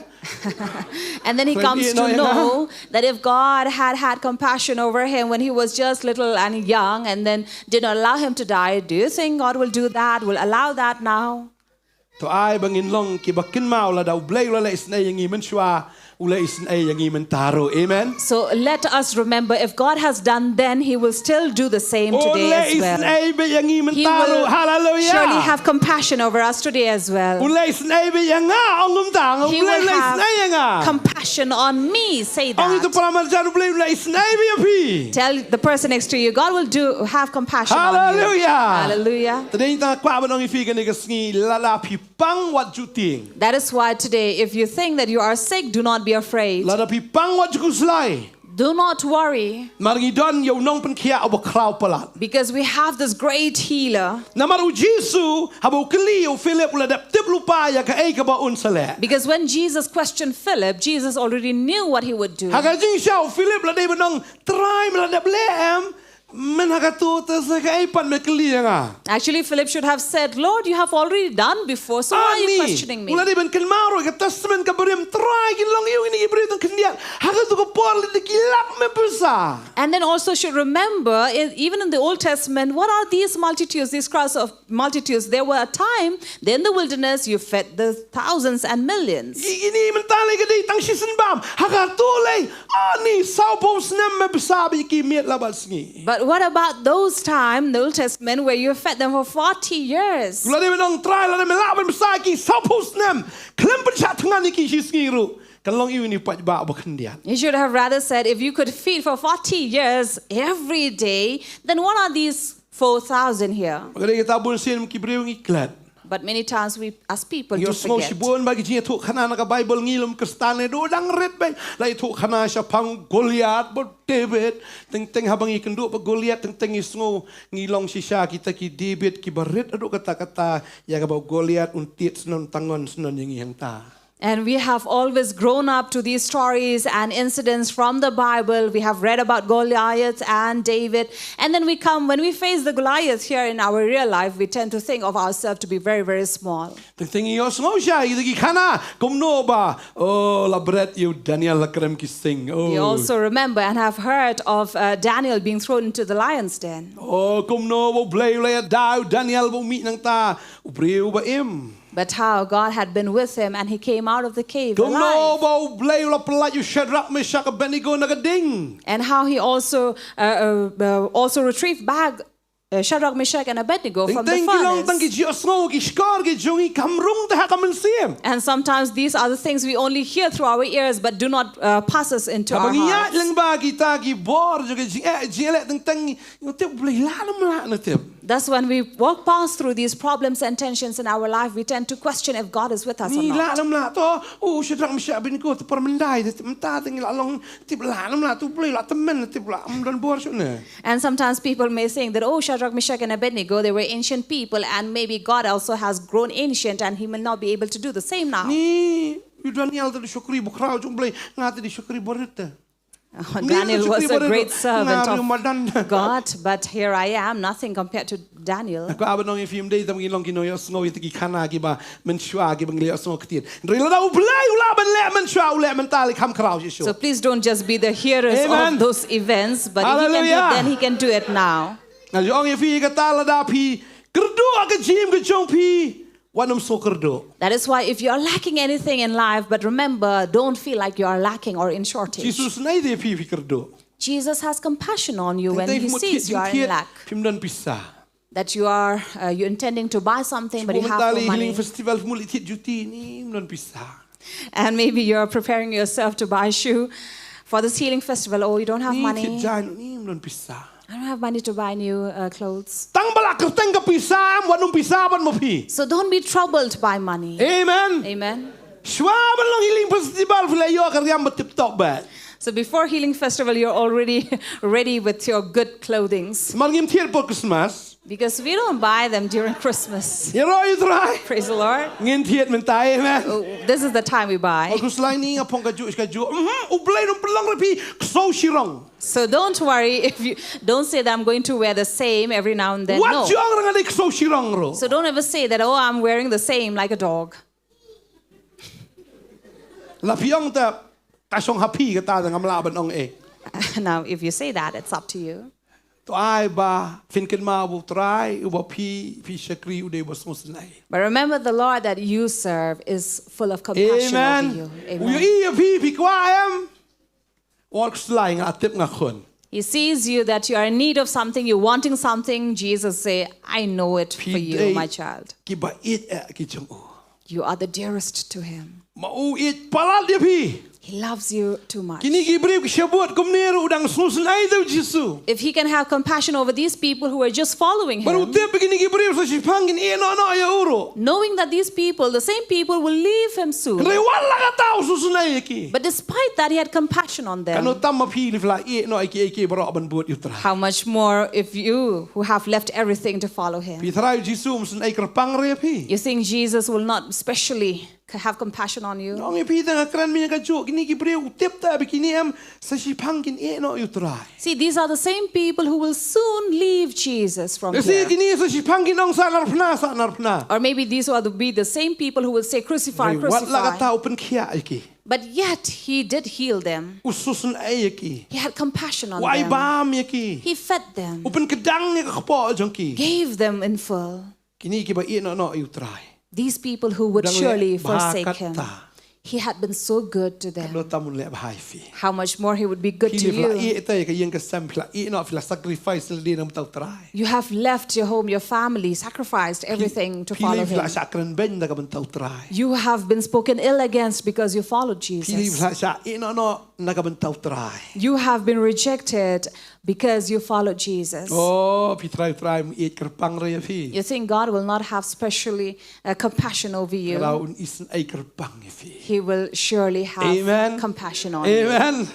And then he So, comes you to know, you know. know that if God had had compassion over him when he was just little and young and then did not allow him to die, do you think God will do that, will allow that now? To ai ba ngin long kiba kynmaw, lada u Blei u la leh isynei ïa ngi mynshuwa, u leh isynei ïa ngi mynta ruh. Amen. So let us remember, if God has done then, he will still do the same U today leh as well. isynei bad ïa ngi He mynta ruh. will Hallelujah. surely have compassion over us today as well. U leh isynei bad ïa nga, ong kumta, u He Blei u will leh isynei ïa nga. have compassion on me, say Ong ïa uto u that. para marjan, u Blei u leh isynei bad ïa phi. Tell the person next to you, God will do have compassion on you. Hallelujah. Hallelujah. Te dei tang kwah ban ong ïa phi kane ka sngi, lada phi pang wat ju tieng. That is why today, if you think that you are sick, do not be afraid. Lada phi pang wat ju khuslai. Do not worry, Namar ngi don ïa u nongpynkhiah uba khraw palat. because we have this great healer. Namar u Jisu, haba u kylli ïa u Philip, u la dep tip lypa ïa kaei kaba un sa leh. Because when Jesus questioned Philip, Jesus already knew what he would do. Ha ka jingshisha u Philip la dei ban ong, Trai, me la dep leh em, men ha kato te sa kaei pat me kylli ïa nga. Actually, Philip should have said, "Lord, you have already done before, so why are you Ani, questioning me?" u la dei ban kynmaw ruh ïa ka testament kaba rim, Trai, kin long aiu kine ki briew tang khyndiat ha kato ka por, lehse ki lak me pisa. And then also should remember, in, even in the Old Testament, what are these multitudes, these crowds of multitudes? There were a time, then the wilderness, you fed the thousands and millions. Ki, kine mynta lei ka dei tang shisien bam. Ha kato lei, ani, sawphew snem me pisa bad ki miet la bad sngi. But what about those time, the Old Testament, where you fed them for forty years? U la dei ban ong, Trai, lada me lah ban pisa ïa ki sawphew snem, khlem pynshah thngan ïa ki shi sngi ruh, kan long aiu ine i paidbah ba khyndiat. You should have rather said, "If you could feed for forty years every day, then what are these four thousand here?" Ka dei kata bun sien ki briew ngi klet. But many times we, as people, Ngi do sngew forget. Shibun ba ki jingïathuhkhana na ka Bible, ngi lum Khristan ne duh dang rit bad la ïathuhkhana shaphang Goliath bad David. Teng teng haba ngi kynduh bad Goliath, teng teng ngi sngew ngi long shisha kita ki David kiba rit haduh katta katta, ïa kaba u Goliath un tied snon tangon snon ïa ngi hangta. And we have always grown up to these stories and incidents from the Bible. We have read about Goliath and David. And then we come, when we face the Goliath here in our real life, we tend to think of ourselves to be very, very small. Teng teng ngi ïohsngew shai kita ki khana kumno ba, oh, la bret ïa u Daniel ha krem ki sing. We Oh. also remember and have heard of uh, Daniel being thrown into the lion's den. Oh, kumno ba u Blei u la ïada ïa u Daniel ba u mih nangta u briew ba im. But how God had been with him and he came out of the cave Kumno alive. ba u Blei u la pyllait ïa u Shadrach, Meshach, Abednego na ka ding. And how he also uh, uh, uh, also retrieved back uh, Shadrach, Meshach, and Abednego Teng from the teng ki long tang ki furnace. jingïohsngew, ki shkor ki jong ngi kam rung te ha ka mynsiem. And sometimes these are the things we only hear through our ears but do not uh, pass us into Haba our ngi ïaid hearts. lyngba kita ki bor jong ki jingeh jingeh, teng teng ngi tip u Blei lah lem lah na tip. Thus, when we walk past through these problems and tensions in our life, we tend to question if God is with us or Ngi lah not. lem lah to, u Shadrach, Meshach, Abednego te por mynta te mynta te ngi lah long, tip lah lem lah, to u Blei lah tymmen, tip lah ym don bor shuh ne. And sometimes people may think that, oh, Shadrach, Meshach, and Abednego, they were ancient people, and maybe God also has grown ancient and he will not be able to do the same now. Ni, u Daniel te dei shakri ba khraw jong u Blei, nga te dei shakri ba rit te. Daniel was a great servant of God, but here I am, nothing compared to Daniel. Ka ba nong ïa phi, ym dei tam ki long ki nongïohsngew ïa ki khana kiba mynshuwa kiba ngi la ïohsngew ktien. Hynrei lada U Blei u lah ban leh mynshuwa, u leh mynta, leh kham khraw Jisu. So please don't just be the hearers of those events, but if he can do it then, he can do it now. Nga ong ïa phi, kata lada phi kyrduh ha ka jingim ka jong phi, wat nym sngew kyrduh. That is why if you are lacking anything in life, but remember, don't feel like you are lacking or in shortage. Jisu sngew ïa phi, phi kyrduh. Jesus has compassion on you when he sees you are in lack. Phim don pisa. That you are, uh, you're intending to buy something, but you have no money. Healing Festival, phi mut leit thied juti, nym don pisa. And maybe you're preparing yourself to buy shoe for this healing festival. Oh, you don't have money. Thied jaiñ, nym don pisa. I don't have money to buy new, uh, clothes. Tang ba la kyrteng ka pisa em, wat nym pisa bad ma phi. So don't be troubled by money. Amen. Amen. Shuwa ban long Healing Festival, phi la ïoh ka riam ba tip top bad. So before Healing Festival, you're already ready with your good clothings. Namar ngim thied por Christmas. Because we don't buy them during Christmas. Ïaroh ïa U Trai. Praise the Lord. Ngin thied mynta, amen. Oh, this is the time we buy. Ym khuslai, nga phong kajuh kajuh. Mhm, U Blei un pynlong ïa phi ksew shirong. So don't worry if you don't say that I'm going to wear the same every now and then. No. Wat ju ong ruh nga dei ksew shirong ruh. So don't ever say that, "Oh, I'm wearing the same like a dog." La phi ong te, ka shong ha phi kata, te ngam lah ban ong ei. Now, if you say that, it's up to you. To ai ba phin kynmaw ba U Trai uba phi, phi shakri u dei uba sngewsynei. But remember, the Lord that you serve is full of compassion over you. Amen. Amen. U ïohi ïa phi, phi kwah em? Wat khuslai, nga tip, nga khun. He sees you that you are in need of something, you're wanting something. Jesus say, "I know it for you, my child." Phi dei kiba ïeit eh ki jong u. You are the dearest to him. Ma u ïeit palat ïa phi. He loves you too much. Kine ki briew ki sha bud kumne ruh u dang sngewsynei ïa u Jisu. If he can have compassion over these people who are just following him, bad u tip ba kine ki briew sa shiphang kin ïeh noh noh ïa u ruh. Knowing that these people, the same people, will leave him soon. Hynrei wat la kata u sngewsynei ïa ki. But despite that, he had compassion on them. Katno tam ma phi lada phi la ïeh noh ïa kiei kiei baroh ban bud ïa U Trai. How much more if you, who have left everything to follow him. Phi tharai u Jisu um sngewsynei kyrpang re ïa phi? You think Jesus will not specially c-, have compassion on you? Nga ong ïa phi, te nga kren mynne kajuh, kine ki briew u tip te ba kine em sa shiphang kin ïeh noh ïa U Trai. See, these are the same people who will soon leave Jesus from here. Lehse kine sa shiphang kin ong, "Sahnarphna, sahnarphna." Or maybe these will be the same people who will say, "Crucify, crucify." Hynrei wat la kata u pynkhiah ïa ki. But yet he did heal them. U sngewsynei ïa ki. He had compassion on them. U ai bam ïa ki. He fed them. U pynkdang ïa ka kpoh jong ki. Gave them in full. Kine kiba ïeh noh noh ïa U Trai. These people who would surely forsake him. Dang leh bha katta. He had been so good to them. Katno tam un leh bha ïa phi. How much more he would be good to you. Phi leh, phi la ïeh te ïa ka ïing ka sem, phi la ïeh noh, phi la sacrifice lade na ka bynta U Trai. You have left your home, your family, sacrificed everything to follow him. Phi leh, phi la shah kren beiñ na ka bynta U Trai. You have been spoken ill against because you followed Jesus. Phi leh, phi la shah ïeh noh noh na ka bynta U Trai. You have been rejected because you followed Jesus. Oh, phi tharai U Trai um ïeit kyrpang re ïa phi? You think God will not have specially, uh, compassion over you? Ka daw un isynei kyrpang ïa phi. He will surely have compassion on you. Amen.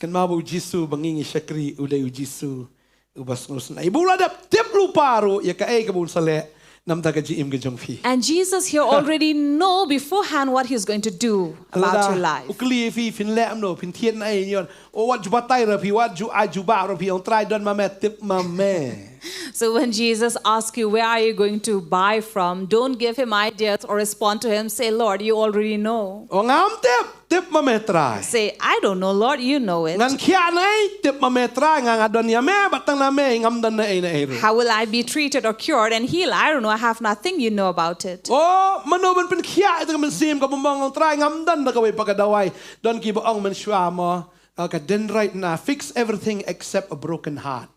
Kynmaw ba u Jisu ba ngi ngi shakri u dei u Jisu uba sngewsynei. Ba u la dep tip lypa ruh ïa kaei kaba un sa leh na ka bynta ka jingim ka jong phi. And Jesus here already know beforehand what he's going to do about your life. Lada u kylli ïa phi, phin leh kumno, phin thied naei, ïa, o wat ju batai ruh phi, wat ju ai jubab ruh phi, ong, Trai, don ma me, tip ma me. So when Jesus asks you, "Where are you going to buy from?" don't give him ideas or respond to him. Say, "Lord, you already know." O, ngam tip, tip ma me Trai. Say, "I don't know, Lord, you know it." Ngan khiah naei, tip ma me Trai, nga nga don ïa me, bad tang na me ngam don naei naei ruh. How will I be treated or cured and healed? I don't know, I have nothing, you know about it. O, mano ban pynkhiah ïa ka mynsiem kaba mong, ong, Trai, ngam don da kawei pat ka dawai. Don kiba ong mynshuwa mo, uh, ka dendrite na fix everything except a broken heart.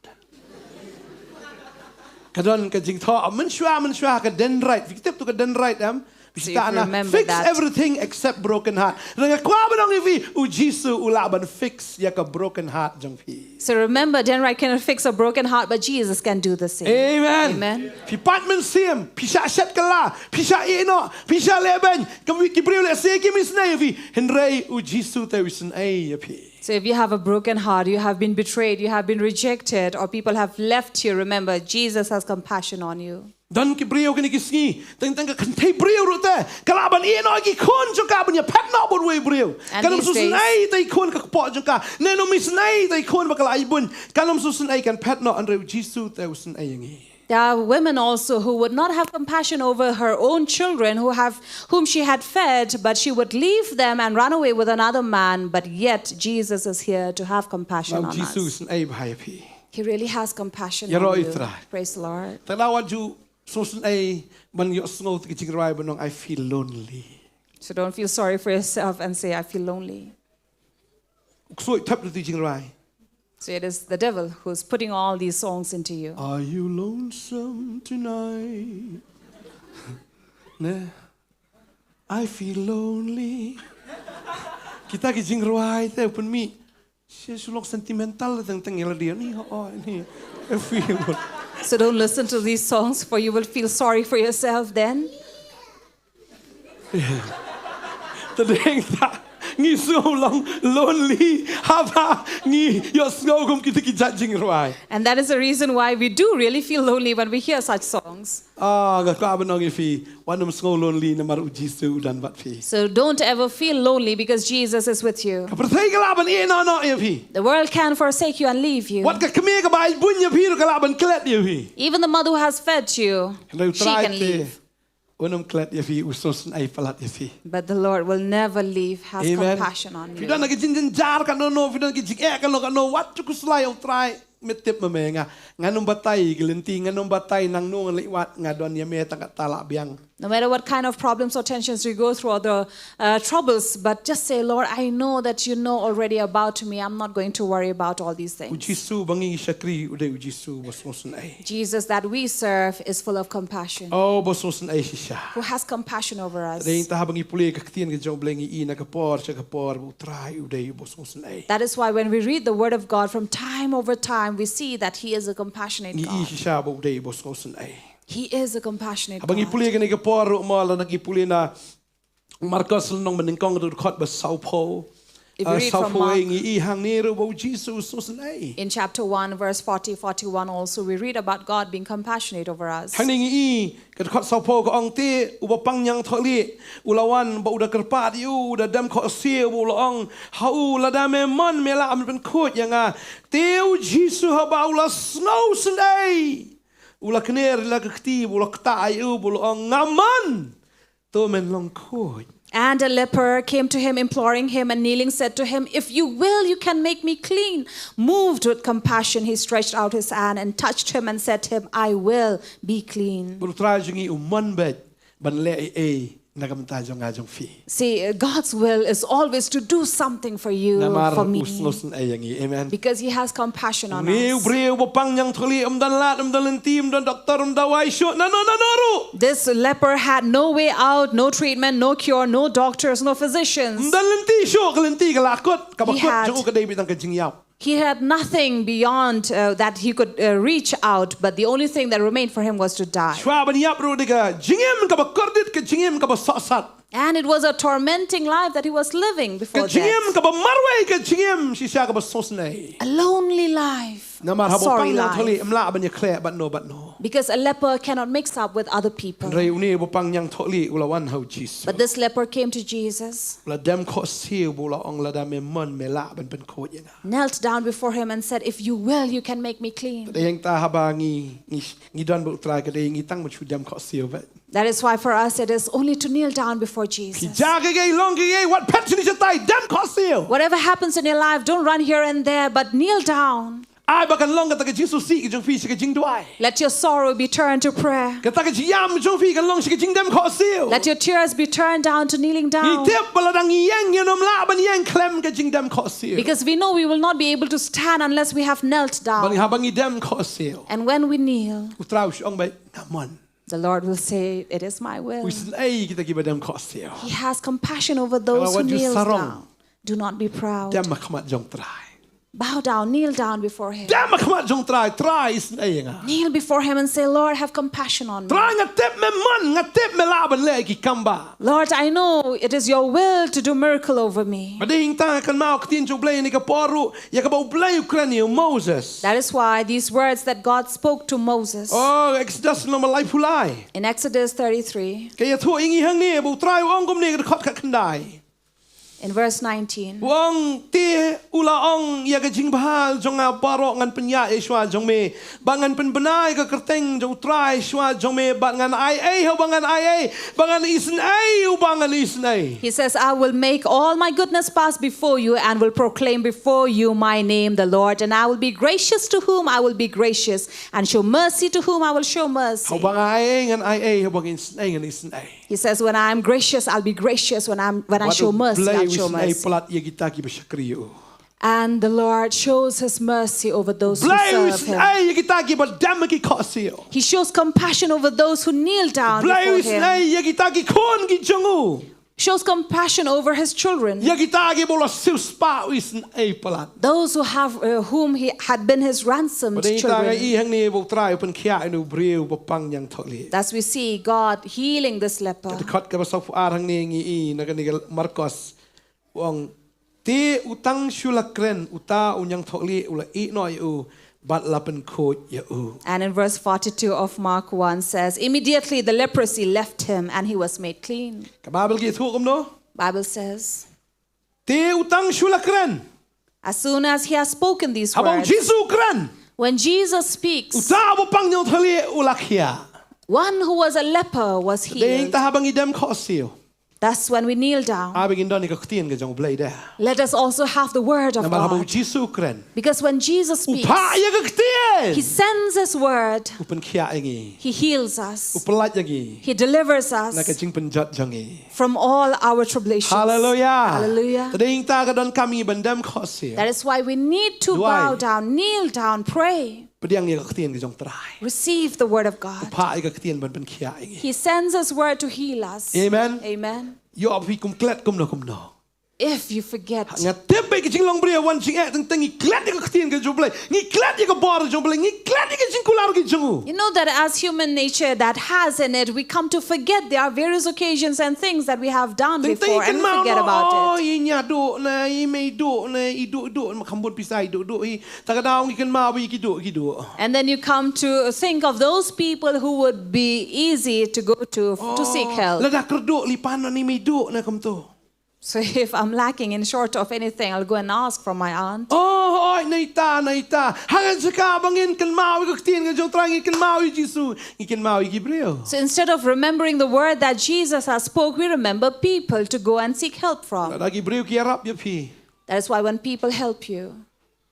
Ka don ka jingthoh mynshuwa, mynshuwa, ka dendrite. Phi tip to ka dendrite em? Phi tip na fix everything except broken heart. Nga kwah ban ong ïa phi, u Jisu u lah ban fix ïa ka broken heart jong phi. So remember, dendrite cannot fix a broken heart, but Jesus can do the same. Amen. Amen. Phi pait mynsiem, phi shah shet kylla, phi shah ïeh noh, phi shah leh beiñ, ki briew lehse kim isynei ïa phi, hynrei u Jisu te u isynei ïa phi. So if you have a broken heart, you have been betrayed, you have been rejected, or people have left you, remember, Jesus has compassion on you. Don ki briew kine ki sngi, teng teng ka kynthei briew ruh te ka lah ban ïeh noh ïa ki khun jong ka ban ïa phet noh bad uwei u briew. Kan ym sngewsynei ïa i khun ka kpoh jong ka, ne ym sngewsynei ïa i khun ba ka la ïa bun. Kan ym sngewsynei, kan phet noh, hynrei u Jisu te u sngewsynei ïa ngi. There are women also who would not have compassion over her own children who have, whom she had fed, but she would leave them and run away with another man. But yet Jesus is here to have compassion on us. Jisu u sngewsynei bha ïa phi. He really has compassion on you. Praise the Lord. Te la wat ju sngewsynei ban ïohsngew ïa ki jingrwai ban ong, "I feel lonely." So don't feel sorry for yourself and say, "I feel lonely." U ksuid thep ïa ki jingrwai. So it is the devil who's putting all these songs into you. Are you lonesome tonight? Ne? I feel lonely. Kita ki jingrwai te u pynmih. Shu long sentimental teng teng ïa lade ni, oh, ni. I feel lonely. So don't listen to these songs, for you will feel sorry for yourself then. Te dei ta ngi sngew long lonely haba ngi ïohsngew kum kita ki jait jingrwai. And that is the reason why we do really feel lonely when we hear such songs. Ah, nga kwah ban ong ïa phi, wat nym sngew lonely namar u Jisu u don bad phi. So don't ever feel lonely because Jesus is with you. Ka pyrthei ka lah ban ïeh noh noh ïa phi. The world can forsake you and leave you. Wat ka kmie kaba ai bun ïa phi ruh ka lah ban klet ïa phi. Even the mother who has fed you, she can leave. Hynrei u Trai te un ym klet ïa phi, u sngewsynei palat ïa phi. But the Lord will never leave, has compassion on you. Phi don ki jingjynjar kano kano, phi don ki jingeh kano kano, wat ju khuslai, u Trai me tip ma me, nga, ngan ym batai ki lynti, ngan ym batai nangno ngan leit wad, nga don ïa me tang katta, lah biang. No matter what kind of problems or tensions you go through, or the uh, troubles, but just say, "Lord, I know that you know already about me. I'm not going to worry about all these things." U Jisu ba ngi shakri u dei u Jisu ba sngewsynei. Jesus that we serve is full of compassion. Oh, ba sngewsynei shisha. Who has compassion over us. Te dei ta haba ngi pule ka ktien ka jong u Blei ngi i na ka por sha ka por ba u Trai u dei ba sngewsynei. That is why when we read the word of God from time over time, we see that he is a compassionate God. Ngi i shisha ba u dei ba sngewsynei. He is a compassionate God. Haba ngi pule kane ka por ruh mo, lada ngi pule na Markos lynnong ba nyngkong, dkhot ba sawphew. If you read from Mark, sawphew wei, ngi i hangne ruh ba u Jisu u sngewsynei. In chapter one, verse forty, forty-one also, we read about God being compassionate over us. Hangne ngi i ka dkhot sawphew ka ong, te u bapang ñiangthohlieh u la wan bad u da kyrpad ïa u, u da dem khohsiew bad u la ong ha u, lada me mon me lah ban pynkhuid ïa nga. Te u Jisu haba u la sngewsynei, u la kner ïa la ka kti bad u la ktah ïa u bad u la ong, nga mon. To men long khuid. And a leper came to him, imploring him, and kneeling said to him, "If you will, you can make me clean." Moved with compassion, he stretched out his hand and touched him and said to him, "I will, be clean." Bad u Trai jong ngi u mon beit ban leh ei ei na ka bynta jong nga jong phi. See, uh, God's will is always to do something for you, for me. Namar u sngewsynei ïa ngi. Amen. Because he has compassion on us. Une u briew bapang ñiangthohlieh, um don lad, um don lynti, um don doktor, um don dawai shuh, nano nano ruh. This leper had no way out, no treatment, no cure, no doctors, no physicians. Um don lynti shuh, ka lynti ka la kut, kaba kut jong u ka dei beit tang ka jingïap. He had nothing beyond, uh, that he could, uh, reach out, but the only thing that remained for him was to die. Shuwa ban ïap ruh dei ka jingim kaba kordit, ka jingim kaba sohsat. And it was a tormenting life that he was living before death. Ka jingim kaba marwei, ka jingim shisha kaba sngewsynei. A lonely life. Namar haba u bapang ñiangthohlieh um lah ban ïakhleh bad no bad no. Because a leper cannot mix up with other people. Hynrei une u bapang ñiangthohlieh u la wan ha u Jisu. But this leper came to Jesus. U la dem khohsiew bad u la ong, lada me mon me lah ban pynkhuid ïa nga. Knelt down before him and said, "If you will, you can make me clean." Te dei ïa kata haba ngi, ngi, ngi don bad u Trai, ka dei ngi tang ban shu dem khohsiew beit. That is why for us it is only to kneel down before Jesus. Phi jia kaei kaei, long kaei kaei, wat phet shane shatai, dem khohsiew. Whatever happens in your life, don't run here and there, but kneel down. Ai ba kan long kata ka jingsngewsih ka jong phi sha ka jingduwai. Let your sorrow be turned to prayer. Kata ka jingïam jong phi kan long sha ka jingdem khohsiew. Let your tears be turned down to kneeling down. Ngi tip ba lada ngi ïeng, ngin ym lah ban ïeng khlem ka jingdem khohsiew. Because we know we will not be able to stand unless we have knelt down. Bad haba ngi dem khohsiew, and when we kneel, u Trai u shu ong beit, nga mon. The Lord will say, "It is my will." U isynei ïa kita kiba dem khohsiew. He has compassion over those who kneel down. Wat ju sarong. Do not be proud. Dem ha khmat jong u Trai. Bow down, kneel down before him. Dem ha khmat jong Trai, Trai isynei ïa nga. Kneel before him and say, Lord, have compassion on me. Trai nga tip me mon, nga tip me lah ban leh ki kam ba. Lord, I know it is your will to do miracle over me. Bad dei hangta kynmaw ktien jong U Blei ha kane ka por ruh, ïa kaba U Blei u kren ïa u Moses. That is why these words that God spoke to Moses Oh, Exodus lynnong ba laiphew lai. In Exodus thirty-three, Ka ïathuh ïa ngi hangne, ba U Trai u ong kumne ha ka dkhot khatkhyndai. In verse nineteen. U ong te u la ong ïa ka jingbha jong nga baroh ngan pynïaid shuwa jong me. Ba ngan pynbna ïa ka kyrteng jong U Trai shuwa jong me, ba ngan ai ei, haba ngan ai ei, ba ngan isynei, uba ngan isynei. He says, I will make all my goodness pass before you and will proclaim before you my name, the Lord. And I will be gracious to whom I will be gracious and show mercy to whom I will show mercy. Haba ngan ai ei ngan ai ei, haba ngan isynei ngan isynei. He says, when I am gracious, I'll be gracious. When I'm when I show mercy, I'll show mercy. Palat ïa kita kiba shakri ïa u. And the Lord shows his mercy over those who serve him. Ai ïa kita kiba dem ki khohsiew. He shows compassion over those who kneel down before him. Ai ïa kita ki khun ki jong u. Shows compassion over his children. Ïa kita kiba u la siewspah u isynei palat. Those who have uh, whom he had been his ransomed children. Hangne ba U Trai u pynkhiah ïa u briew ba pang ñiangthohlieh. Thus we see God healing this leper. Ka dkhot kaba sawphew ar hangne ngi i na kane ka Markos. U ong te u tang shu la kren, uta u ñiangthohlieh u la ïeh noh ïa u bad la pynkhuid ïa u. And in verse forty-two of Mark one says, immediately the leprosy left him and he was made clean. Ka Baibl ka ïathuh kumno? Bible says, te u tang shu la kren. As soon as he has spoken these words, haba u Jisu u kren, when Jesus speaks, uta uba pang ñiangthohlieh u la khiah. One who was a leper was healed. Te haba ngi dem khohsiew. Thus, when we kneel down, haba ngin don ïa ka ktien ka jong U Blei de. Let us also have the word of God. Namar haba u Jisu u kren, because when Jesus speaks, u phah ïa ka ktien, he sends his word. U pynkhiah ïa ngi. He heals us. U pyllait ïa ngi. He delivers us. Na ka jingpynjot jong ngi. From all our tribulations. Hallelujah. Hallelujah. Te dei hangta ka donkam ïa ngi ban dem khohsiew. That is why we need to bow down, kneel down, pray. Pdiang ïa ka ktien ka jong U Trai. Receive the word of God. U phah ïa ka ktien ban pynkhiah ïa ngi. He sends his word to heal us. Amen. Amen. Ïoh phi kum klet kumno kumno. If you forget. Nga tip ba ka jinglong briew wan jingeh teng teng ngi klet ïa ka ktien ka jong U Blei. Ngi klet ïa ka bor jong U Blei. Ngi klet ïa ka jingkular ka jong u. You know that as human nature that has in it, we come to forget there are various occasions and things that we have done before and we forget about it. Teng teng ngi kynmaw, oh, i ñiah duh ne, i mei duh ne, i duh duh, ma kham bun pisa i duh duh i. Ta ka daw ngi kynmaw ïa ki duh ki duh. And then you come to think of those people who would be easy to go to to seek help. Lada kyrduh lei pan ne i mei duh ne kumto. So if I'm lacking in short of anything, I'll go and ask from my aunt. Oh, oi, nai ta, nai ta. Hangne sha ka ba ngin kynmaw ïa ka ktien ka jong U Trai, ngin kynmaw ïa u Jisu, ngin kynmaw ïa ki briew. So instead of remembering the word that Jesus has spoke, we remember people to go and seek help from. Lada ki briew ki ïarap ïa phi. That is why when people help you,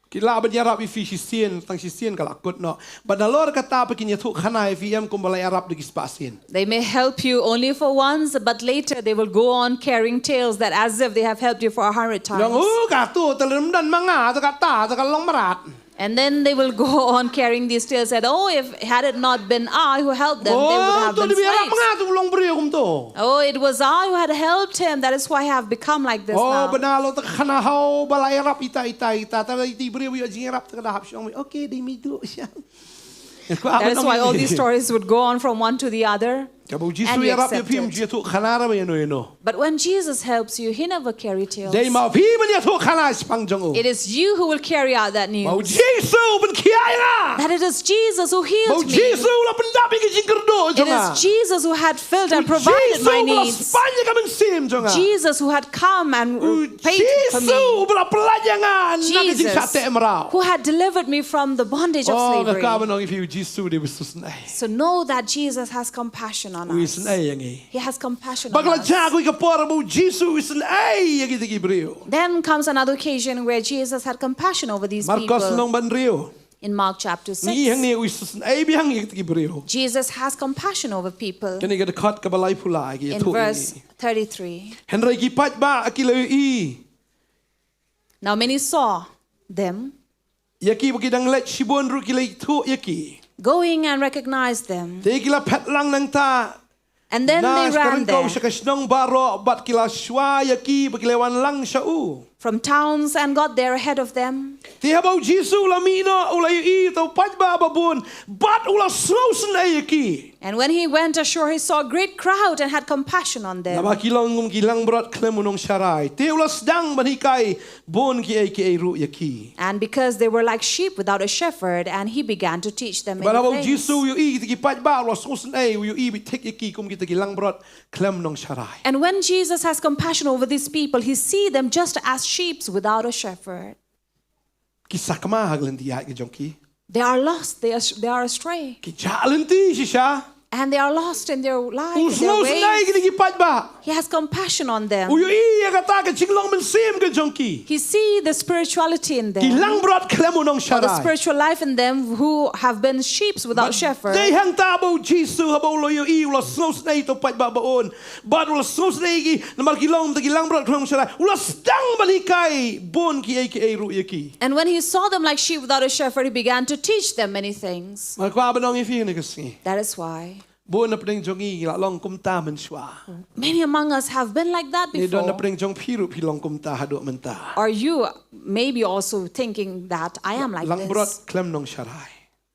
ki lah ban ïarap ïa phi shisien, tang shisien ka la kut noh. Bad nalor kata pat kin ïathuhkhana ïa phi em kumba la ïarap da ki spah sien. They may help you only for once, but later they will go on carrying tales that as if they have helped you for a hundred times. Nang u ka tu, te lem don ma nga, te kata, te ka long mrad. And then they will go on carrying these tales that, oh, if had it not been I who helped them, they would have been slain. Oh, it was I who had helped him. That is why I have become like this now. Oh, bad nalor te khana hau ba la ïarap ita ita ita. Ta ita briew ïa jingïarap te ka da hap shong. Okay, dei mi du. That is why all these stories would go on from one to the other. Kaba u Jisu u ïarap ïa phi, um ju ïathuhkhana ruh ïano ïano. But when Jesus helps you, he never carry tales. Dei ma phi ban ïathuhkhana shaphang jong u. It is you who will carry out that news. Ba u Jisu u pynkhiah ïa nga. That it is Jesus who healed me. Ba u Jisu u la pyndap ïa ki jingkyrduh jong nga. It is Jesus who had filled and provided my needs. U Jisu u la spah ïa ka mynsiem jong nga. Jesus who had come and paid for me. U Jisu u la pyllait ïa nga na ka jingshah teh mraw. Jesus who had delivered me from the bondage of slavery. Oh, nga kwah ban ong ïa phi, u Jisu u dei uba isynei. So know that Jesus has compassion on us. U isynei ïa ngi. He has compassion on us. Bad ka la jia kawei ka por ba u Jisu u isynei ïa kita ki briew. Then comes another occasion where Jesus had compassion over these people. Markos lynnong ba hynriew. In Mark chapter six. Ngi i hangne u isynei biang ïa kita ki briew. Jesus has compassion over people. Kane ka dkhot kaba laiphew lai ka ïathuh ïa ngi. In verse thirty-three. Hynrei ki paidbah ki la ïohi. Now many saw them. Ïa ki ba ki dang leit shibun ruh ki la ithuh ïa ki. Going and recognized them. Te ki la phet lang nangta. And then they ran there. Sha ka shnong baroh bad ki la shuwa ïa ki ba ki la wan lang sha u. from towns and got there ahead of them. Te haba u Jisu u la mih noh, u la ïohi ïa uta u paidbah babun, bad u la sngewsynei ïa ki. And when he went ashore, he saw a great crowd and had compassion on them. Namar ki long kum ki langbrot khlem u nongsharai. Te u la sdang ban hikai bun kiei kiei ruh ïa ki. And because they were like sheep without a shepherd, and he began to teach them many things. Bad haba u Jisu u ïohi kita ki paidbah, u la sngewsynei, u ïohi beit thik ïa ki kum kita ki langbrot khlem nongsharai. And when Jesus has compassion over these people, he see them just as sheep without a shepherd. Ki sakma ha ka lynti ïaid ka jong ki. They are lost, they are, they are astray. Ki jah lynti shisha. And they are lost in their life, in their ways. U sngewsynei ïa kita ki paidbah. He has compassion on them. U ïohi ïa kata ka jinglong mynsiem ka jong ki. He see the spirituality in them. Ki langbrot khlem u nongsharai. Or the spiritual life in them who have been sheep without shepherd. Bad dei hangta ba u Jisu haba u la ïohi, u la sngewsynei ïa uta u paidbah babun. Bad u la sngewsynei ïa ki, namar ki long kum kita ki langbrot khlem u nongsharai. U la sdang ban hikai bun kiei kiei ruh ïa ki. And when he saw them like sheep without a shepherd, he began to teach them many things. Nga kwah ban ong ïa phi kane ka sngi. That is why. Bun na pdeng jong ngi la long kumta mynshuwa. Many among us have been like that before. Lane don na pdeng jong phi ruh phi long kumta haduh mynta. Or you may be also thinking that I am like this. Langbrot khlem nongsharai.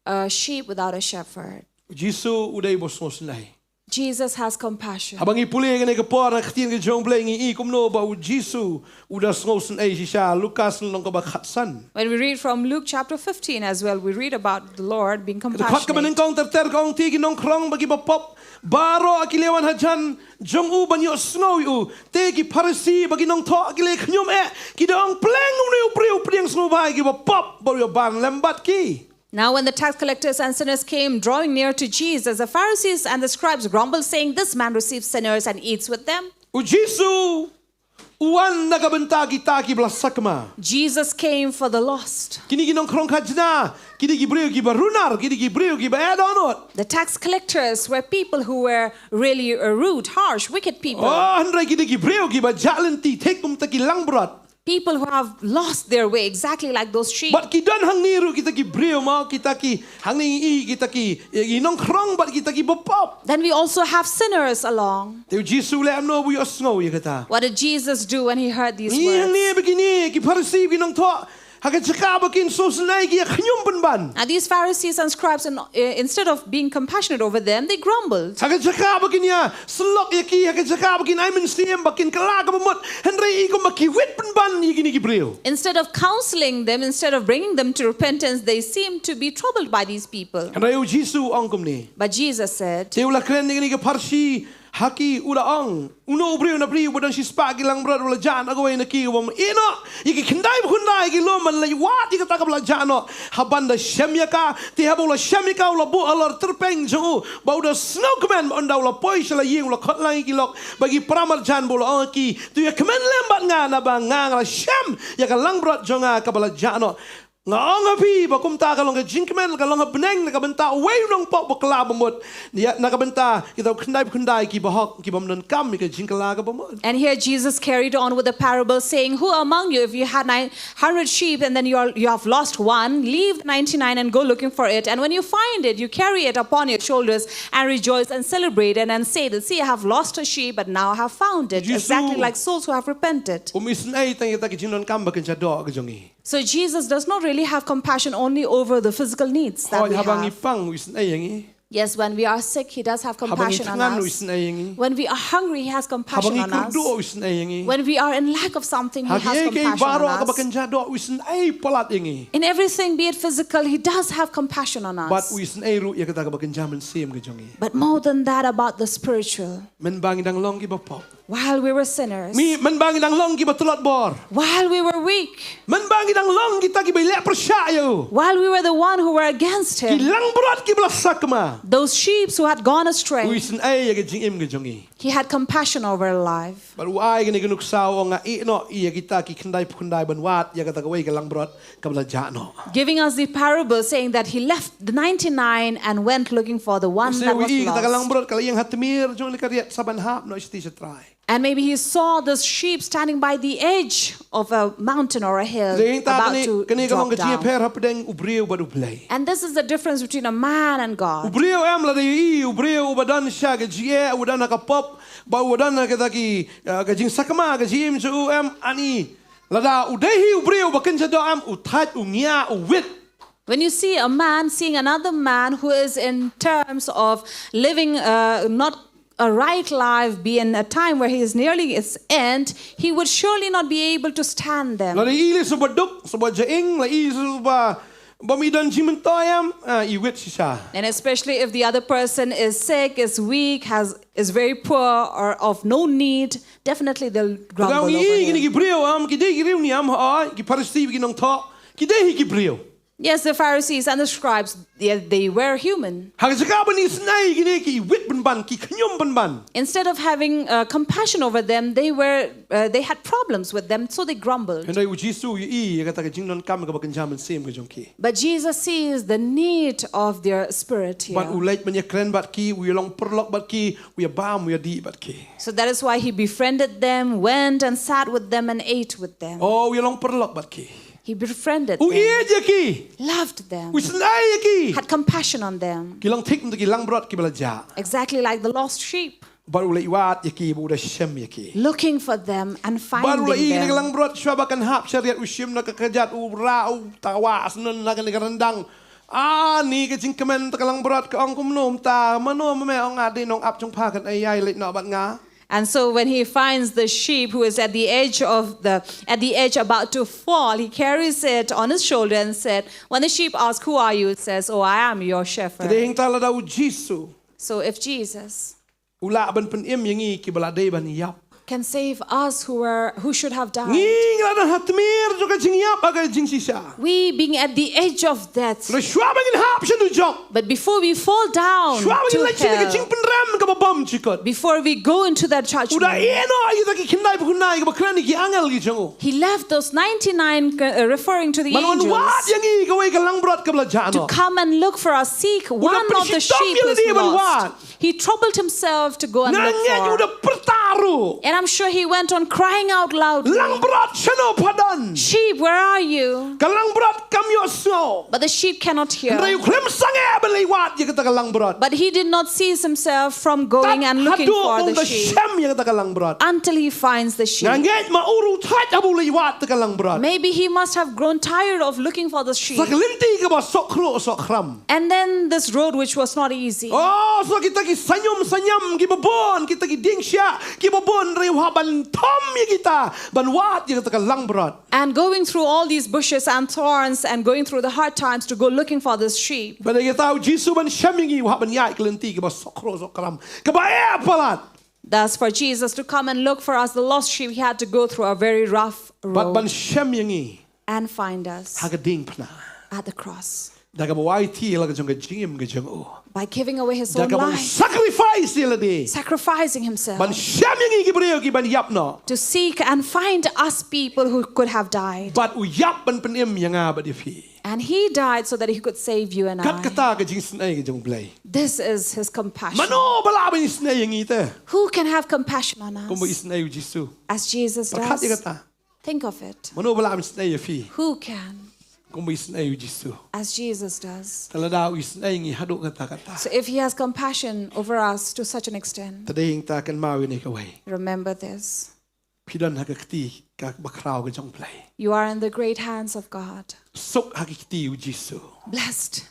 A sheep without a shepherd. U Jisu u dei uba sngewsynei. Jesus has compassion. Haba ngi pule ïa kane ka por na ka ktien ka jong U Blei ngi i kumno ba u Jisu u da sngewsynei shisha, Lukas lynnong kaba khatsan. When we read from Luke chapter fifteen as well, we read about the Lord being compassionate. Ka dkhot kaba nyngkong ter ter ka ong, te ki nongkhrong bad kiba pop baroh ki la wan hajan jong u ban ïohsngew ïa u. Te ki Pharisi bad ki nongthoh ki la khñium eh, ki da ong, pleng une u briew u pdiang sngewbha ïa kiba pop bad u ïaban lem bad ki. Now, when the tax collectors and sinners came drawing near to Jesus, the Pharisees and the scribes grumbled, saying, "This man receives sinners and eats with them." U Jisu u wan na ka bynta kita kiba la sakma. Jesus came for the lost. Kine ki nongkhrong khajna ki dei ki briew kiba runar, ki dei ki briew kiba eh dohnud. The tax collectors were people who were really, uh, rude, harsh, wicked people. Oh, hynrei ki dei ki briew kiba jah lynti thik kum kita ki langbrot. People who have lost their way, exactly like those sheep. Bad ki don hangne ruh kita ki briew mo, kita ki hangne i, kita ki, i nongkhrong bad kita kiba pop. Then we also have sinners along. Te u Jisu u leh kumno ba u ïohsngew ïa kata? What did Jesus do when he heard these words? Ngi hangne ba kine ki Pharisi, ki nongthoh, ha ka jaka ba kin sngewsynei ki ïa khñium pynban. Now these Pharisees and scribes, in, uh, instead of being compassionate over them, they grumbled. Ha ka jaka ba kin ïa syllok ïa ki, ha ka jaka ba kin ai mynsiem, ba kin kylla kaba mut, hynrei i kumba ki wit pynban ïa kine ki briew. Instead of counseling them, instead of bringing them to repentance, they seemed to be troubled by these people. Hynrei u Jisu u ong kumne. But Jesus said, te u la kren ïa kine ki Pharisi ha ki, u da ong, uno u briew na phi uba don shispah ki langbrot, u la jah noh kawei na ki, u bym ïeh noh ïa ki khyndai ba khyndai ki lum ban leit wad ïa kata kaba la jah noh? Haba u da shem ïa ka, te haba u la shem ïa ka, u la buh halor tyrpeng jong u, bad u da sngewkmen, bad ynda u la poi sha la ïing u la khot lang ïa ki lok bad ki paramarjan, bad u la ong ïa ki, to ïa kmen lem bad nga, naba nga, nga la shem ïa ka langbrot jong nga kaba la jah noh. Nga ong ha phi ba kumta ka long ka jingkmen, ka long ha bneng na ka bynta uwei u nongpop ba kylla ba mut, ïa na ka bynta kita khyndai ba khyndai ki bahok, ki bym donkam ïa ka jingkylla kaba mut. And here Jesus carried on with a parable, saying, "Who among you, if you had nine hundred sheep and then you are, you have lost one, leave the ninety-nine and go looking for it. And when you find it, you carry it upon your shoulders and rejoice and celebrate and, and say that, 'See, I have lost a sheep, but now I have found it.'" Jisu, exactly like souls who have repented. Um isynei tang ïa kita ki jingdonkam ba kynja doh ka jong ngi. So Jesus does not really have compassion only over the physical needs that we have. Hooid, haba ngi pang u isynei ïa ngi. Yes, when we are sick, he does have compassion on us. Haba ngi thngan u isynei ïa ngi. When we are hungry, he has compassion on us. Haba ngi kyrduh u isynei ïa ngi. When we are in lack of something, he has compassion on us. Ha kiei kiei baroh kaba kynja doh u isynei palat ïa ngi. In everything, be it physical, he does have compassion on us. Bad u isynei ruh ïa kata kaba kynja mynsiem ka jong ngi. But more than that, about the spiritual. Mynba ngi dang long kiba pop. While we were sinners. Mynba ngi dang long kiba tlot bor. While we were weak. Mynba ngi dang long kita kiba ïaleh pyrshah ïa u. While we were the one who were against him. Ki langbrot kiba la sakma. Those sheep who had gone astray. U isynei ïa ka jingim ka jong ngi. He had compassion over our life. Bad u ai kane ka nuksa u ong, nga ïeh noh ïa kita ki khyndai ba khyndai ban wad ïa kata kawei ka langbrot kaba la jah noh. Giving us the parable saying that he left the ninety-nine and went looking for the one that was lost. Kata ka langbrot ka la ïeng ha tmier jong ka riat sa ban hap noh shati sha trai. And maybe he saw this sheep standing by the edge of a mountain or a hill about to drop down. Kane ka long ka jingïapher hapdeng u briew bad U Blei. And this is the difference between a man and God. U briew em, lada i u briew uba don sha ka jingeh, uba don ha ka pop, bad uba don ha kata ki, eh, ka jingsakma ka jingim jong u, em, ani Lada u dei hi u briew ba kynja doh em, u thait, u ngiah, u wit. When you see a man seeing another man who is in terms of living uh, not a right life, be in a time where he is nearly his end, he would surely not be able to stand them. Lada i lei shuh ba duk, shuh ba jaing, lada i lei shuh ba, ba mi don jingmyntoi em, ah, i wit shisha. And especially if the other person is sick, is weak, has is very poor or of no need, definitely they'll grumble over him. Ngi kine ki briew em, ki dei ki briew ni em, ha, ki Pharisi, ki nongthoh, ki dei hi ki briew. Yes, the Pharisees and the scribes, they, they were human. Ha ka jaka ban isynei kine ki wit pynban, ki khñium pynban. Instead of having uh, compassion over them, they were uh, they had problems with them, so they grumbled. Hynrei u Jisu u ïohi ïa kata ka jingdonkam kaba kynja mynsiem ka jong ki. But Jesus sees the need of their spirit here. Bad u leit ban ïakren bad ki, u ïalong paralok bad ki, u ïabam, u ïadih bad ki. So that is why he befriended them, went and sat with them and ate with them. Oh, u ïalong paralok bad ki. He befriended them. U ïeit ïa ki. Loved them. U isynei ïa ki. Had compassion on them. Ki long thik kumta ki langbrot kiba la jah. Exactly like the lost sheep. Bad u leit wad ïa ki, bad u da shem ïa ki. Looking for them and finding them. Bad u leit ïa ki langbrot, shuwa ba kan hap sha riat, u shim na ka kjat, u rah, u tawah syndon na kane ka ryndang. Ah, ni ka jingkmen ta ka langbrot, ka ong, kumno mynta, mano ma me, ong, nga dei nongap jong pha, kan ai ïa leit noh bad nga. And so when he finds the sheep who is at the edge of the at the edge about to fall, he carries it on his shoulder and said, when the sheep ask, "Who are you?" It says, "Oh, I am your shepherd." Te dei hangta lada u Jisu. So if Jesus u lah ban pynim ïa ngi kiba la dei ban ïap, can save us who were who should have died. Ngi ngi la don ha tmier jong ka jingïap ha ka jingshisha. We being at the edge of death. Hynrei shuwa ba ngin hap sha dujok. But before we fall down to hell, shuwa ba ngin leit sha ka jingpynrem kaba bymjukut, before we go into that judgment, u da ïehnoh ïa kita ki khyndai ba khyndai kiba kren ïa ki angel ki jong u. He left those ninety-nine, uh, referring to the angels, ban wan wad ïa ngi kawei ka langbrot kaba la jah noh, to come and look for us, seek one of the sheep who is lost. U da pynshitom ïa lade ban wad. He troubled himself to go and look for. Nga ngeit u da pyrta ruh. And I'm sure he went on crying out loudly. Langbrot, shano pha don? Sheep, where are you? Ka langbrot kam ïohsngew. But the sheep cannot hear. Hynrei u khlem sangeh ban leit wad ïa kata ka langbrot. But he did not cease himself from going and looking for the sheep. Tad haduh ba u da shem ïa kata ka langbrot. Until he finds the sheep. Nga ngeit ma u ruh u thait haba u leit wad ïa ka langbrot. Maybe he must have grown tired of looking for the sheep. Sa ka lynti kaba sohkhruh sohkhram. And then this road which was not easy. Oh, sa kita ki saiñum saiñam kiba bun, kita ki dieng shiah kiba bun, hynrei u hap ban thom ïa kita ban wad ïa kata ka langbrot. And going through all these bushes and thorns and going through the hard times to go looking for this sheep. Bad ïa kata u Jisu ban shem ïa ngi u hap ban ïaid ka lynti kaba sohkhruh sohkhram, kaba eh palat. Thus, for Jesus to come and look for us, the lost sheep, he had to go through a very rough road. Bad ban shem ïa ngi. And find us. Ha ka diengphna. At the cross. Da kaba wai thied la ka jong ka jingim ka jong u. By giving away his own life. Da kaba u sacrifice ïa lade. Sacrificing himself. Ban shem ïa ngi ki briew kiban ïap noh. To seek and find us people who could have died. Bad u ïap ban pynim ïa nga bad ïa phi. And he died so that he could save you and I. Kat kata ka jingisynei ka jong u Blei. This is his compassion. Mano ba lah ban isynei ïa ngi te? Who can have compassion on us? Kumba isynei u Jisu. As Jesus does. Pyrkhat ïa kata. Think of it. Mano ba lah ban isynei ïa phi? Who can? Kumba isynei u Jisu. As Jesus does. Te lada u isynei ïa ngi haduh katta katta. So if he has compassion over us to such an extent, te dei hangta kynmaw ïa kane kawei. Remember this. Phi don ha ka kti kaba khraw ka jong u Blei. You are in the great hands of God. Suk ha ki kti u Jisu. Blessed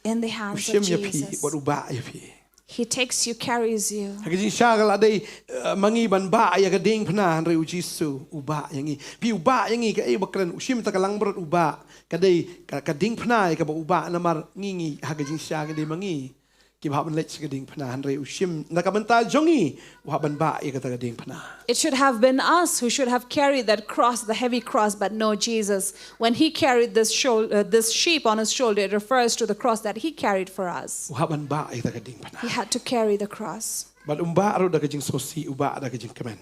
in the hands of Jesus. U shim ïa phi bad u bah ïa phi. He takes you, carries you. Ha ka jingshisha ka la dei, eh, ma ngi ban bah ïa ka diengphna, hynrei u Jisu u bah ïa ngi. Phi u bah ïa ngi kaei ba kren, u shim ïa ka langbrot u bah. Ka dei ka, ka diengphna ïa kaba u bah, namar ngi ngi ha ka jingshisha ka dei ma ngi kiba hap ban leit sha ka diengphna, hynrei u shim na ka bynta jong ngi u hap ban bah ïa kata ka diengphna. It should have been us who should have carried that cross, the heavy cross, but no, Jesus, when he carried this shou-, uh, this sheep on his shoulder, it refers to the cross that he carried for us. U hap ban bah ïa kata ka diengphna. He had to carry the cross. Bad um bah ruh da ka jingsngewsih, u bah da ka jingkmen.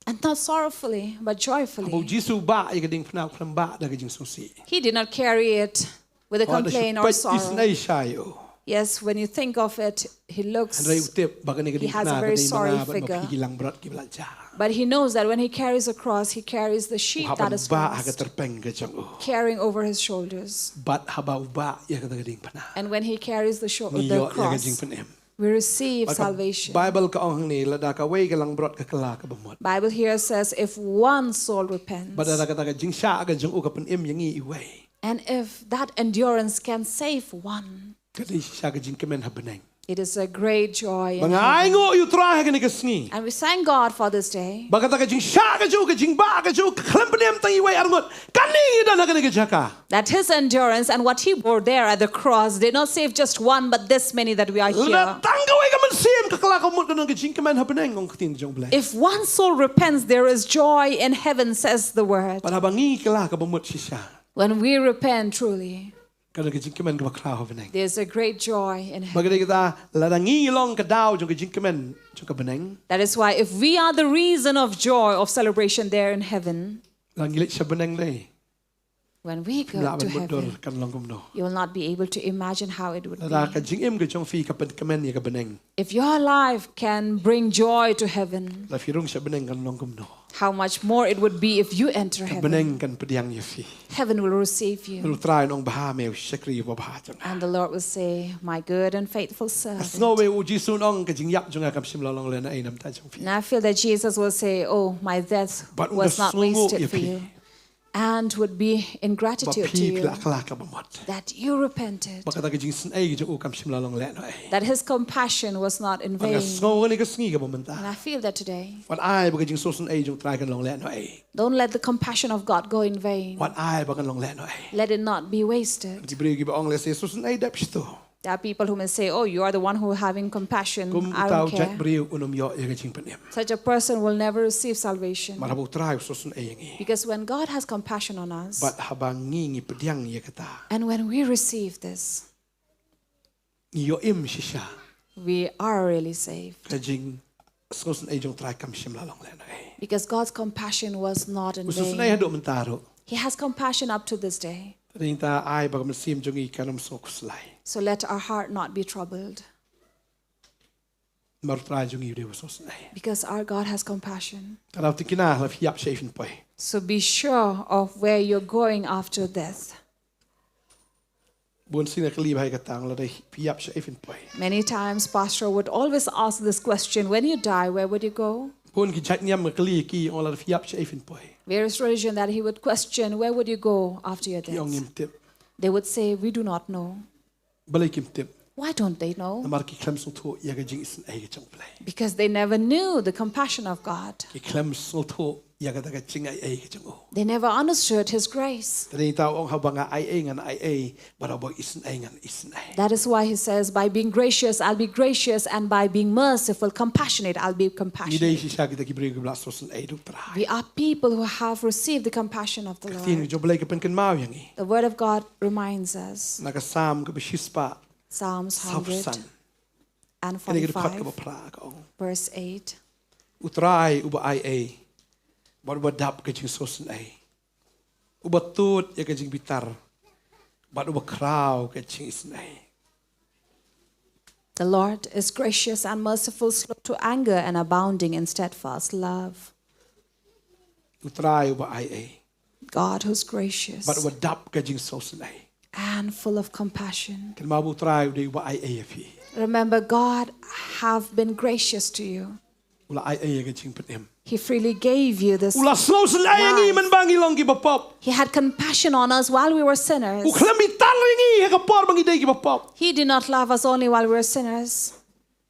And not sorrowfully, but joyfully. Haba u Jisu u bah ïa ka diengphna, u khlem bah da ka jingsngewsih. He did not carry it with a complaint or sorrow. Haba u peit, isynei shai u. Yes, when you think of it, he looks, hynrei u tip ba kane ka diengphna ka dei ma nga bad ma phi ki langbrot. He has a very sorry figure. But he knows that when he carries a cross, he carries the sheep that is lost. U hap ban bah ha ka tyrpeng ka jong u. Carrying over his shoulders. Bad haba u bah ïa kata ka diengphna, and when he carries the sho-, the cross, ngi ïoh ïa ka jingpynim. We receive salvation. Bible ka ong hangne, lada kawei ka langbrot ka kylla ka bamut. Bible here says, if one soul repents, bad lada kata ka jingshah ka jong u ka pynim ïa ngi iwei, and if that endurance can save one, ka dei shisha ka jingkmen ha bneng. It is a great joy in heaven. Ba nga ainguh ïa u Trai ha kane ka sngi. And we thank God for this day. Ba kata ka jingshah ka jong u, ka jingbah ka jong u, ka khlem pynim tang iwei arngut, kane ngi don ha kane ka jaka. That his endurance and what he bore there at the cross did not save just one, but this many that we are here. Lada tang kawei ka mynsiem ka kylla ka bamut, ka don ka jingkmen ha bneng, ong ka ktien jong U Blei. If one soul repents, there is joy in heaven, says the word. Bad haba ngi kylla ka bamut shisha, when we repent truly, ka don ka jingkmen kaba khraw ha bneng. There's a great joy in heaven. Bad ka dei kata, lada ngi long ka daw jong ka jingkmen jong ka bneng. That is why if we are the reason of joy, of celebration there in heaven, lada ngi leit sha bneng, dei, when we go to heaven, kan long kumno? You will not be able to imagine how it would be. Lada ka jingim ka jong phi ka pynkmen ïa ka bneng. If your life can bring joy to heaven, lada phi rung sha bneng kan long kumno? How much more it would be if you enter heaven. Ka bneng kan pdiang ïa phi. Heaven will receive you. U Trai un ong, bha me u shakri babha jong nga. And the Lord will say, my good and faithful servant. Nga sngew ba u Jisu un ong, ka jingïap jong nga kam shym la long lehnohei namar jong phi. And I feel that Jesus will say, oh, my death was not wasted for you. Bad un da sngewnguh ïa phi. And would be in gratitude to you, ba phi la kylla ka bamut, that you repented, ba kata ka jingsngewsih ka jong u kam shym la long lehnohei. That his compassion was not in vain. Bad nga sngew ha kane ka sngi kaba mynta, and I feel that today, wat ai ba ka jingsngewsih jong u Trai kan long lehnohei. Don't let the compassion of God go in vain. Wat ai ba kan long lehnohei. Let it not be wasted. Ki briew kiba ong, lehse sngewsih dep shi tu. There are people who may say, oh, you are the one who having compassion. I don't care. Kum uta u jait briew un ym ïoh ïa ka jingpynim. Such a person will never receive salvation. Namar haba u Trai u sngewsih ïa ngi, because when God has compassion on us, bad haba ngi ngi pdiang ïa kata, and when we receive this, ngi ïoh im shisha. We are really saved. Ka jingsngewsih jong u Trai kam shym la long lehnohei. Because God's compassion was not in vain. U sngewsih haduh mynta ruh. He has compassion up to this day. Te ngi ai ba ka mynsiem jong ngi kan ym sngew khuslai. So let our heart not be troubled. Namar u Trai jong ngi u dei uba sngewsih. Because our God has compassion. Kan ïa thikna lada phi ïap shaei phin poi. So be sure of where you're going after death. Bun sien nga kylli bha ïa kata, lada phi ïap shaei phin poi. Many times, pastor would always ask this question, when you die, where would you go? Bun ki jait niam nga kylli ki, ong, lada phi ïap shaei phin poi. Various religion that he would question, where would you go after your death? Ki ong ngim tip. They would say, we do not know. Balei kim tip? Why don't they know? Namar ki khlem sngewthuh ïa ka jingisynei ka jong U Blei. Because they never knew the compassion of God. Ki khlem sngewthuh ïa kata ka jingai ei ka jong u. They never understood his grace. Te nangta u ong, haba nga ai ei ngan ai ei, bad haba isynei ngan isynei. That is why he says, by being gracious, I'll be gracious, and by being merciful, compassionate, I'll be compassionate. Ngi dei shisha kita ki briew kiba la sngewsynei da U Trai. We are people who have received the compassion of the Lord. Ka ktien ka jong U Blei ka pynkynmaw ïa ngi. The word of God reminds us. Na ka Salm kaba shispah, Psalms hundred and forty-five, kane ka dkhot kaba phra ka ong, verse eight. U Trai uba ai ei, bad uba dap ka jingsngewsynei, uba tud ïa ka jingbitar, bad uba khraw ka jingisynei. The Lord is gracious and merciful, slow to anger and abounding in steadfast love. U Trai uba ai ei. God who's gracious. Bad uba dap ka jingsngewsynei. And full of compassion. Kynmaw ba U Trai u dei uba ai ei ïa phi. Remember, God have been gracious to you. U la ai ei ïa ka jingpynim. He freely gave you this. U la sngewsynei ïa ngi mynba ngi long kiba pop. He had compassion on us while we were sinners. U khlem bitar ïa ngi ha ka por ba ngi dei kiba pop. He did not love us only while we were sinners.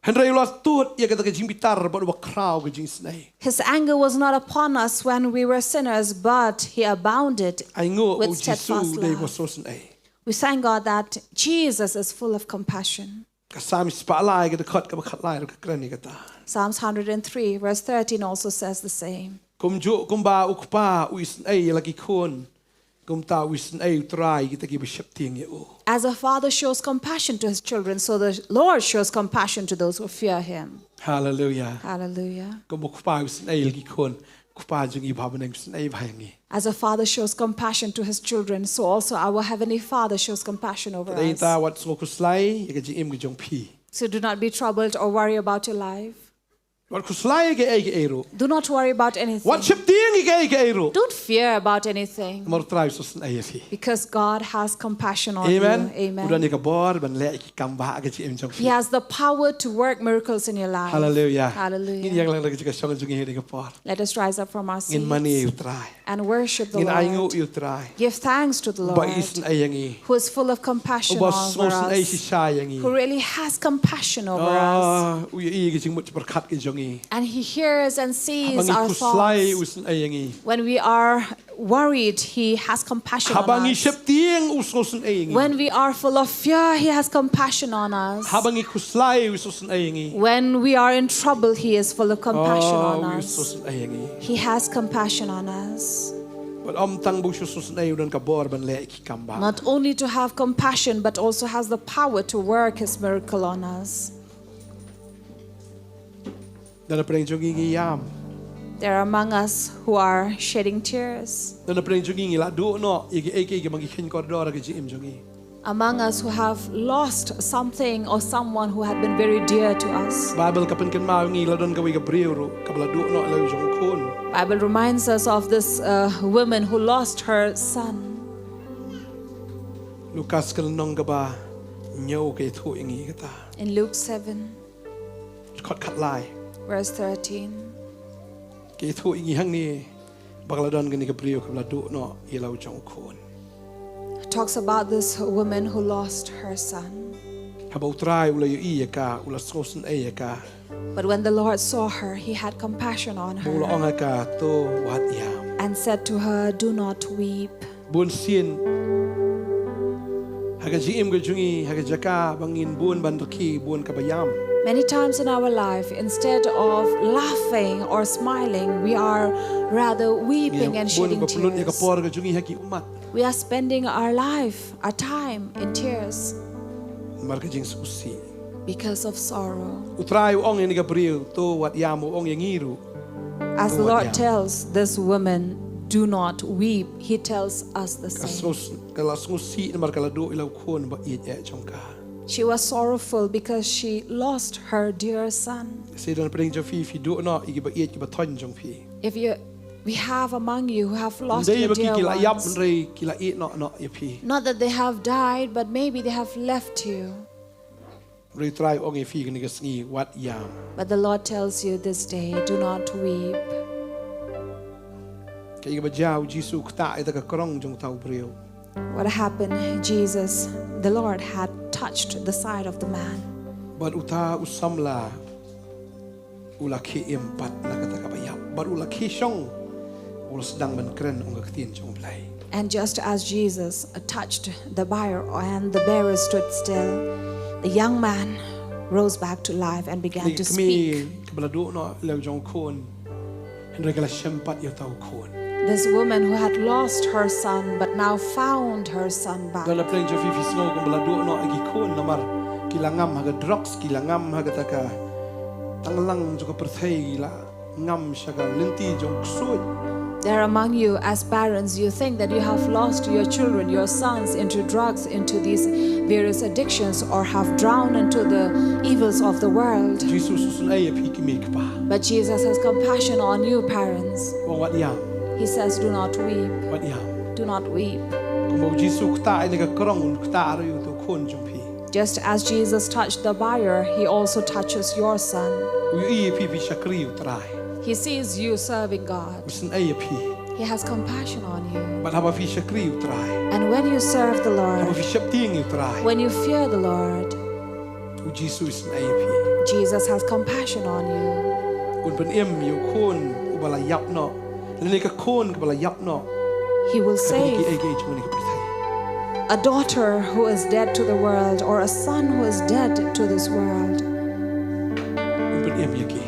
Hynrei u la tud ïa kata ka jingbitar bad uba khraw ka jingisynei. His anger was not upon us when we were sinners, but he abounded with steadfast love. Ainguh ba U Jisu u dei uba sngewsynei. We thank God that Jesus is full of compassion. Ka Salm shispah lai ka dkhot kaba khatlai ruh ka kren ïa kata. Psalms hundred and three, verse thirteen also says the same. Kumjuh kumba u kpa u isynei ïa la ki khun, kumta u isynei U Trai ïa kita kiba sheptieng ïa u. As a father shows compassion to his children, so the Lord shows compassion to those who fear him. Hallelujah. Hallelujah. Kumba u kpa u isynei ïa la ki khun, u Kpa jong ngi uba ha bneng u isynei bha ïa ngi. As a father shows compassion to his children, so also our heavenly Father shows compassion over us. Te nangta wat sngew khuslai ïa ka jingim ka jong phi. So do not be troubled or worry about your life. Wat khuslai ïa kaei kaei ruh. Do not worry about anything. Wat sheptieng ïa kaei kaei ruh. Don't fear about anything. Namar U Trai u sngewsynei ïa phi. Because God has compassion on Amen. You. Amen. U don ïa ka bor ban leh ïa ki kam ba ha ka jingim jong phi. He has the power to work miracles in your life. Hallelujah. Hallelujah. Ngin ïalang da ka jingshong jong ngi ha kane ka por. Let us rise up from our seats. Ngin mane ïa U Trai. And worship the Lord. Ngin ainguh ïa U Trai. Give thanks to the Lord. Uba isynei ïa ngi. Who is full of compassion over us. Uba sngewsynei shisha ïa ngi. Who really has compassion over us. Ah, u ïohi ïa ka jingmut jingpyrkhat ka jong ngi. And he hears and sees our thoughts. Haba ngi khuslai u isynei ïa ngi. When we are worried, he has compassion on us. Haba ngi sheptieng u sngewsynei ïa ngi. When we are full of fear, he has compassion on us. Haba ngi khuslai u sngewsynei ïa ngi. When we are in trouble, he is full of compassion on us. Oh, u sngewsynei ïa ngi. He has compassion on us. Bad ym tang ba u sngewsynei, u don ka bor ban leh ki kam ba. Not only to have compassion, but also has the power to work his miracle on us. Don napdeng jong ngi ngi ïam. There are among us who are shedding tears. Don napdeng jong ngi ngi la duh noh ïa kiei kiei kiba ngi kheiñ kordor ha ka jingim jong ngi. Among us who have lost something or someone who had been very dear to us. Baibl ka pynkynmaw ïa ngi la don kawei ka briew ruh kaba la duh noh ïa la u jong u khun. Bible reminds us of this, uh, woman who lost her son. Lukas ka lynnong kaba hynñiew ka ïathuh ïa ngi kata. In Luke seven, Dkhot khatlai. Verse thirteen. Ka ïathuh ïa ngi hangne ba ka la don kane ka briew kaba la duh noh ïa la u jong u khun. Talks about this woman who lost her son. Haba U Trai u la ïohi ïa ka, u la sngewsynei ïa ka. But when the Lord saw her, he had compassion on her. Bad u la ong ha ka, to wat ïam. And said to her, "Do not weep." Bun sien ha ka jingim ka jong ngi, ha ka jaka ba ngin bun ban rkhie, bun kaba ïam. Many times in our life, instead of laughing or smiling, we are rather weeping and shedding tears. Ngi bun ba pynlut ïa ka por ka jong ngi ha ki ummat. We are spending our life, our time in tears. Namar ka jingsngewsih. Because of sorrow. U Trai u ong ïa kane ka briew, to wat ïam, u ong ïa ngi ruh. As the Lord tells this woman, "Do not weep," he tells us the same. Ka la sngewsih namar ka la duh ïa la u khun ba ïeit eh jong ka. She was sorrowful because she lost her dear son. Sa don napdeng jong phi, phi duh noh ïa kiba ïeit kiba thoiñ jong phi. If you, we have among you who have lost your dear ones. Ym dei ba ki la ïap, hynrei ki la ïeh noh noh ïa phi. Not that they have died, but maybe they have left you. Hynrei U Trai u ong ïa phi kane ka sngi, wat ïam. But the Lord tells you this day, "Do not weep." Kaei kaba jia, U Jisu u ktah ïa kata ka krong jong uta u briew. What happened? Jesus, the Lord had touched the side of the man. Bad uta u samla u la khie im pat na kata kaba ïap. Bad u la khie shong, u la sdang ban kren ong ka ktien jong U Blei. And just as Jesus touched the bier and the bearer stood still, the young man rose back to life and began to speak. Kane ka kmie kaba la duh noh ïa la u jong u khun, hynrei ka la shem pat ïa uta u khun. This woman who had lost her son but now found her son back. Don napdeng jong phi, phi sngew kumba la duh noh ïa ki khun namar ki la ngam ha ka drugs, ki la ngam ha kata ka tanglang jong ka pyrthei, ki la ngam sha ka lynti jong ksuid. There among you, as parents, you think that you have lost your children, your sons, into drugs, into these various addictions, or have drowned into the evils of the world. Jisu u sngewsynei ïa phi ki kmie ki kpa. But Jesus has compassion on you, parents. U ong wat ïam. He says, "Do not weep." Wat ïam. Do not weep. Kumba U Jisu u ktah ïa kane ka krong, un ktah ruh ïa uta u khun jong phi. Just as Jesus touched the bier, he also touches your son. U ïohi ïa phi, phi shakri U Trai. He sees you serving God. U sngewsynei ïa phi. He has compassion on you. Bad haba phi shakri U Trai. And when you serve the Lord, haba phi sheptieng ïa U Trai, when you fear the Lord, U Jisu u sngewsynei ïa phi. Jesus has compassion on you. Un pynim ïa u khun uba la ïap noh, lane ka khun kaba la ïap noh. He will save. Kiei kiei jong kane ka pyrthei. A daughter who is dead to the world or a son who is dead to this world. Un pynim ïa ki.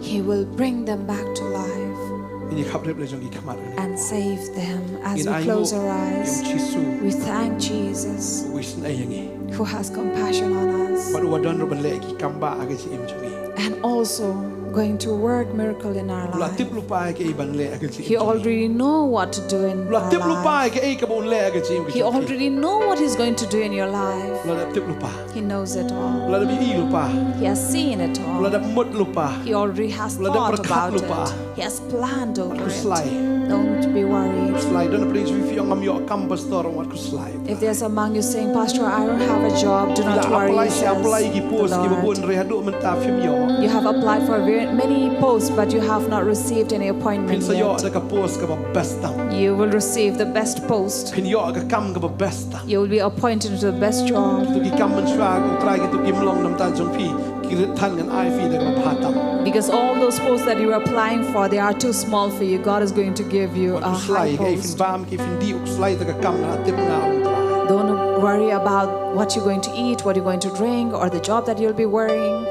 He will bring them back to life. Ngin ïa khapkhrip la jong ki khmat. And save them as we close our eyes. Ngin ainguh ïa U Jisu. We thank Jesus. U isynei ïa ngi. Who has compassion on us. Bad uba don ruh ban leh ki kam ba ha ka jingim jong ngi. And also going to work miracle in our life. U la tip lypa ïa kaei ban leh ha ka jingim. He already know what to do in our life. U la tip lypa ïa kaei kaba un leh ha ka jingim. He already know what he's going to do in your life. U la dep tip lypa. He knows it all. U la dep ïohi lypa. He has seen it all. U la dep mut lypa. He already has thought about it. U la dep pyrkhat lypa. He has planned over it. Khuslai. Don't be worried. Khuslai, don na pdeng jong phi ong ngam ïoh kam pastor, wat khuslai. If there's among you saying, "Pastor, I don't have a job," do not worry, he says the Lord. Phi la apply shi apply ki post kiba bun, hynrei haduh mynta phim ïoh. You have applied for very many posts, but you have not received any appointment yet. Phin sa ïoh da ka post kaba best tam. You will receive the best post. Phin ïoh ka kam kaba best tam. You will be appointed to the best job. Kito ki kam mynshuwa, ko Trai, kito kim long na bynta jong phi. Ki rit than ngan ai phi da kaba bha tam. Because all those posts that you are applying for, they are too small for you. God is going to give you a high post. Wat khuslai, kaei phin bam, kaei phin dih, wat khuslai da ka kam nga tip nga, ong Trai. Don't worry about what you're going to eat, what you're going to drink, or the job that you'll be wearing.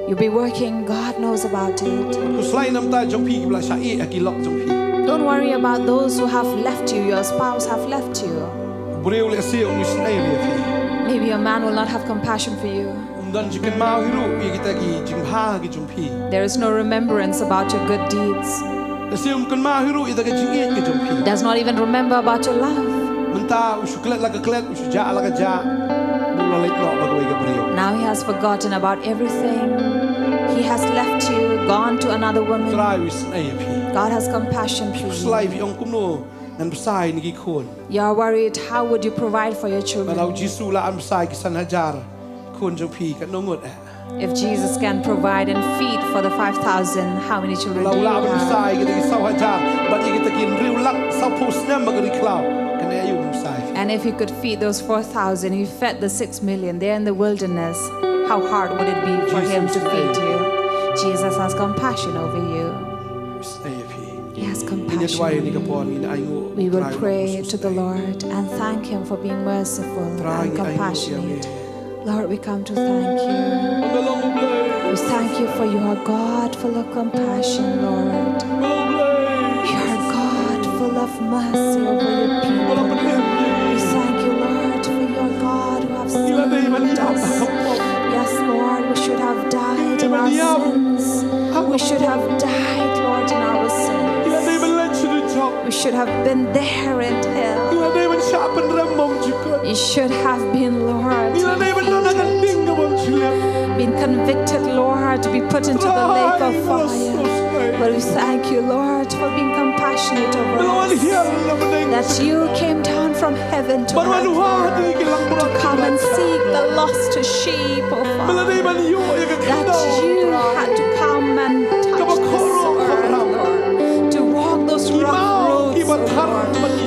You'll be working, God knows about it. Wat khuslai na bynta jong phi kiba la shah ïeh ha ki lok jong phi. Don't worry about those who have left you, your spouse have left you. U briew lehse un ïasngewsih ïa phi. Maybe a man will not have compassion for you. Um don jingkynmaw hi ruh ïa kita ki jingbha ki jong phi. There is no remembrance about your good deeds. Lehse um kynmaw hi ruh ïa kita ki jingïeit ki jong phi. Does not even remember about your love. Mynta u shu klet la ka klet, u shu jah la ka jah. Um la leit noh bad kawei ka briew. Now he has forgotten about everything. He has left you, gone to another woman. Trai u ïasngewsih ïa phi. God has compassion for you. Khuslai, phi ong kumno ngan bsa ïa kine ki khun. You are worried, how would you provide for your children? Lada u Jisu u la ym bsa ïa ki san hajar khun jong phi, katno ngut eh? If Jesus can provide and feed for the five thousand, how many children do you have? Lada u la ym bsa ïa kita ki saw hajar bad ïa kita ki hynriew lak sawphew snem ha ka ri khlaw, kane aïu um bsa ïa phi? And if he could feed those four thousand, he fed the six million there in the wilderness, how hard would it be for him to feed you? Jesus has compassion over you. He has compassion on you. We will pray to the Lord and thank him for being merciful and compassionate. Lord, we come to thank you. We thank you for you are God full of compassion, Lord. You are God full of mercy over your people. We thank you, Lord, for you are God who have saved us. Yes, Lord, we should have died in our sins. We should have died, Lord, in our sins. We should have been there in hell. You should have been, Lord, defeated. Been convicted, Lord, to be put into the lake of fire. But we thank you, Lord, for being compassionate over us. That you came down from heaven to earth, Lord, to come and seek the lost sheep of that you had to come and touch this earth, Lord, to walk those rough roads, Lord,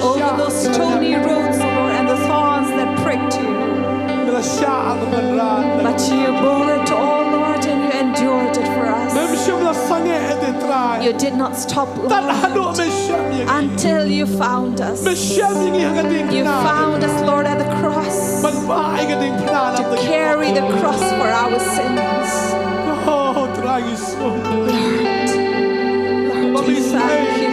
over those stony roads, Lord, and the thorns that pricked you. But you bore it all, Lord, and you endured it for us. You did not stop, Lord, until you found us. You found us, Lord, at the cross to carry the cross for our sins. Lord, Lord, we thank you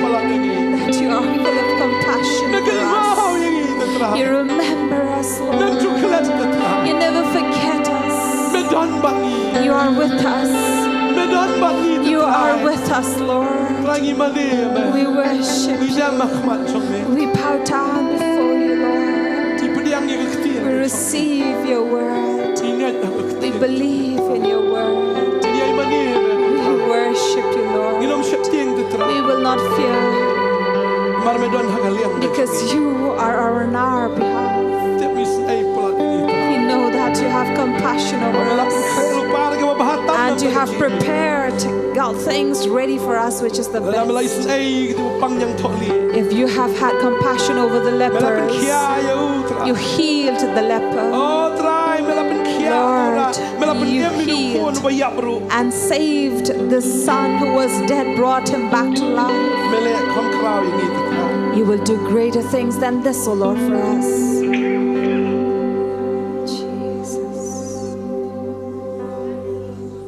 that you are full of compassion for us. You remember us, Lord. You never forget us. You are with us. You are with us, Lord. We worship you. We bow down before you, Lord. We receive your word. We believe in your word. We worship you, Lord. We will not fear because you are our, on our behalf. We know that you have compassion over us and you have prepared, God, things ready for us, which is the best. If you have had compassion over the lepers, you healed the leper. Lord, you healed and saved the son who was dead, brought him back to life. You will do greater things than this, O Lord, for us. Jesus.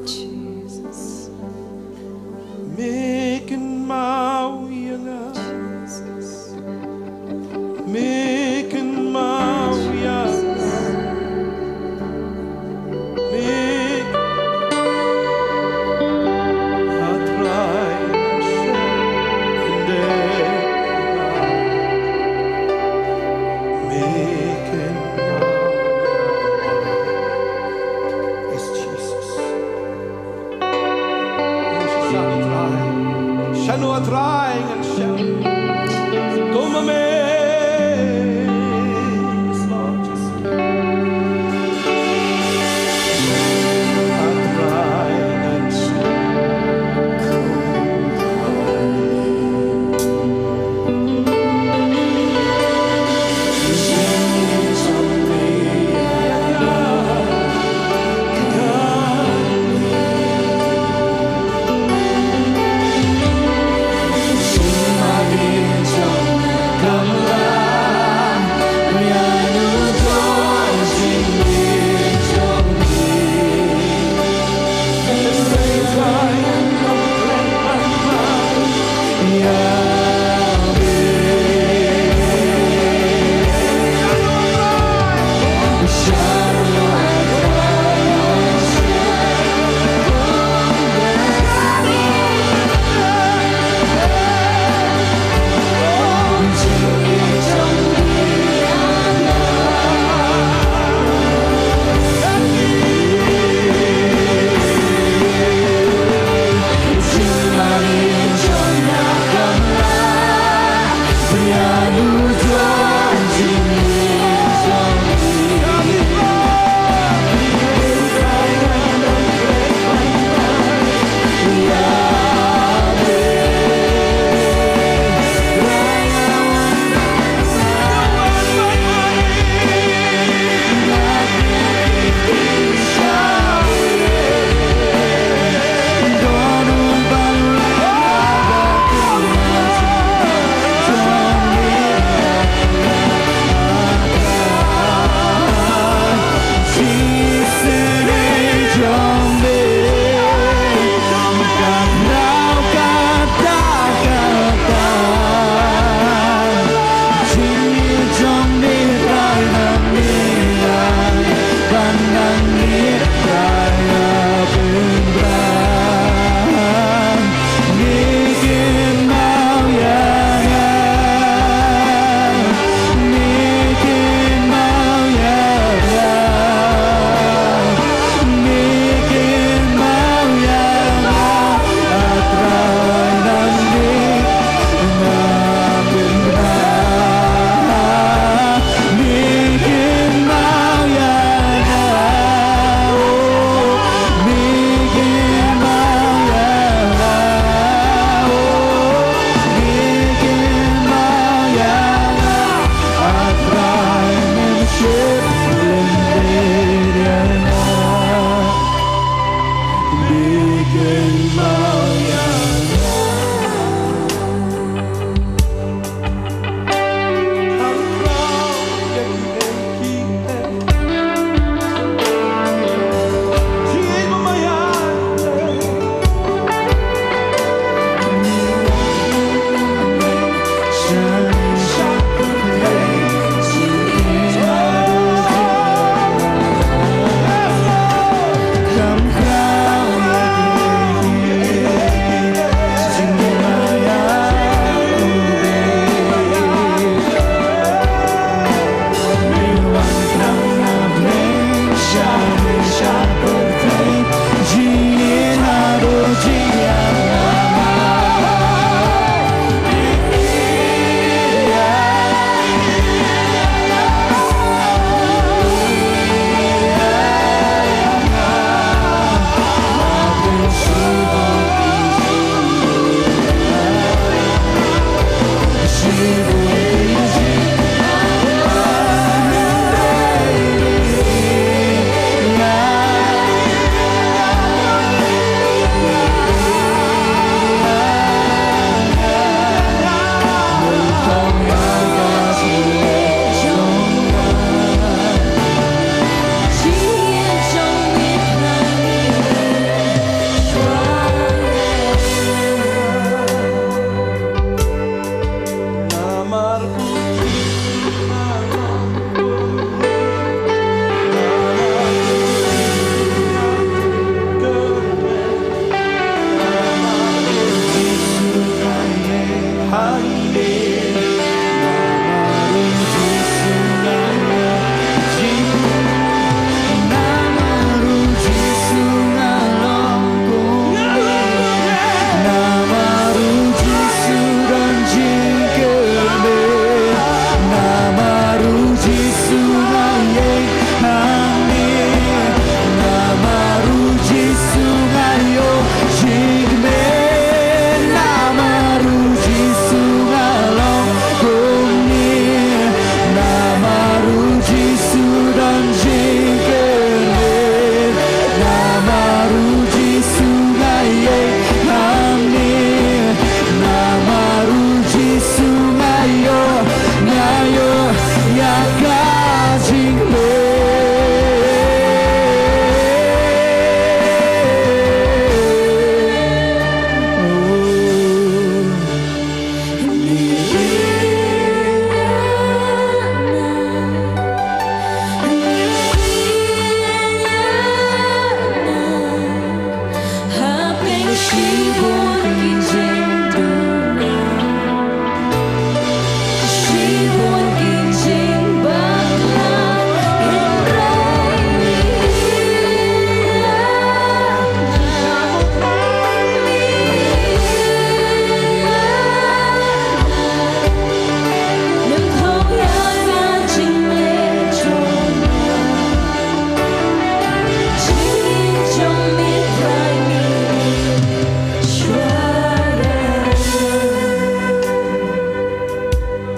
Jesus. Me kynmaw ïa nga. Jesus. Me kynmaw ïa nga. Me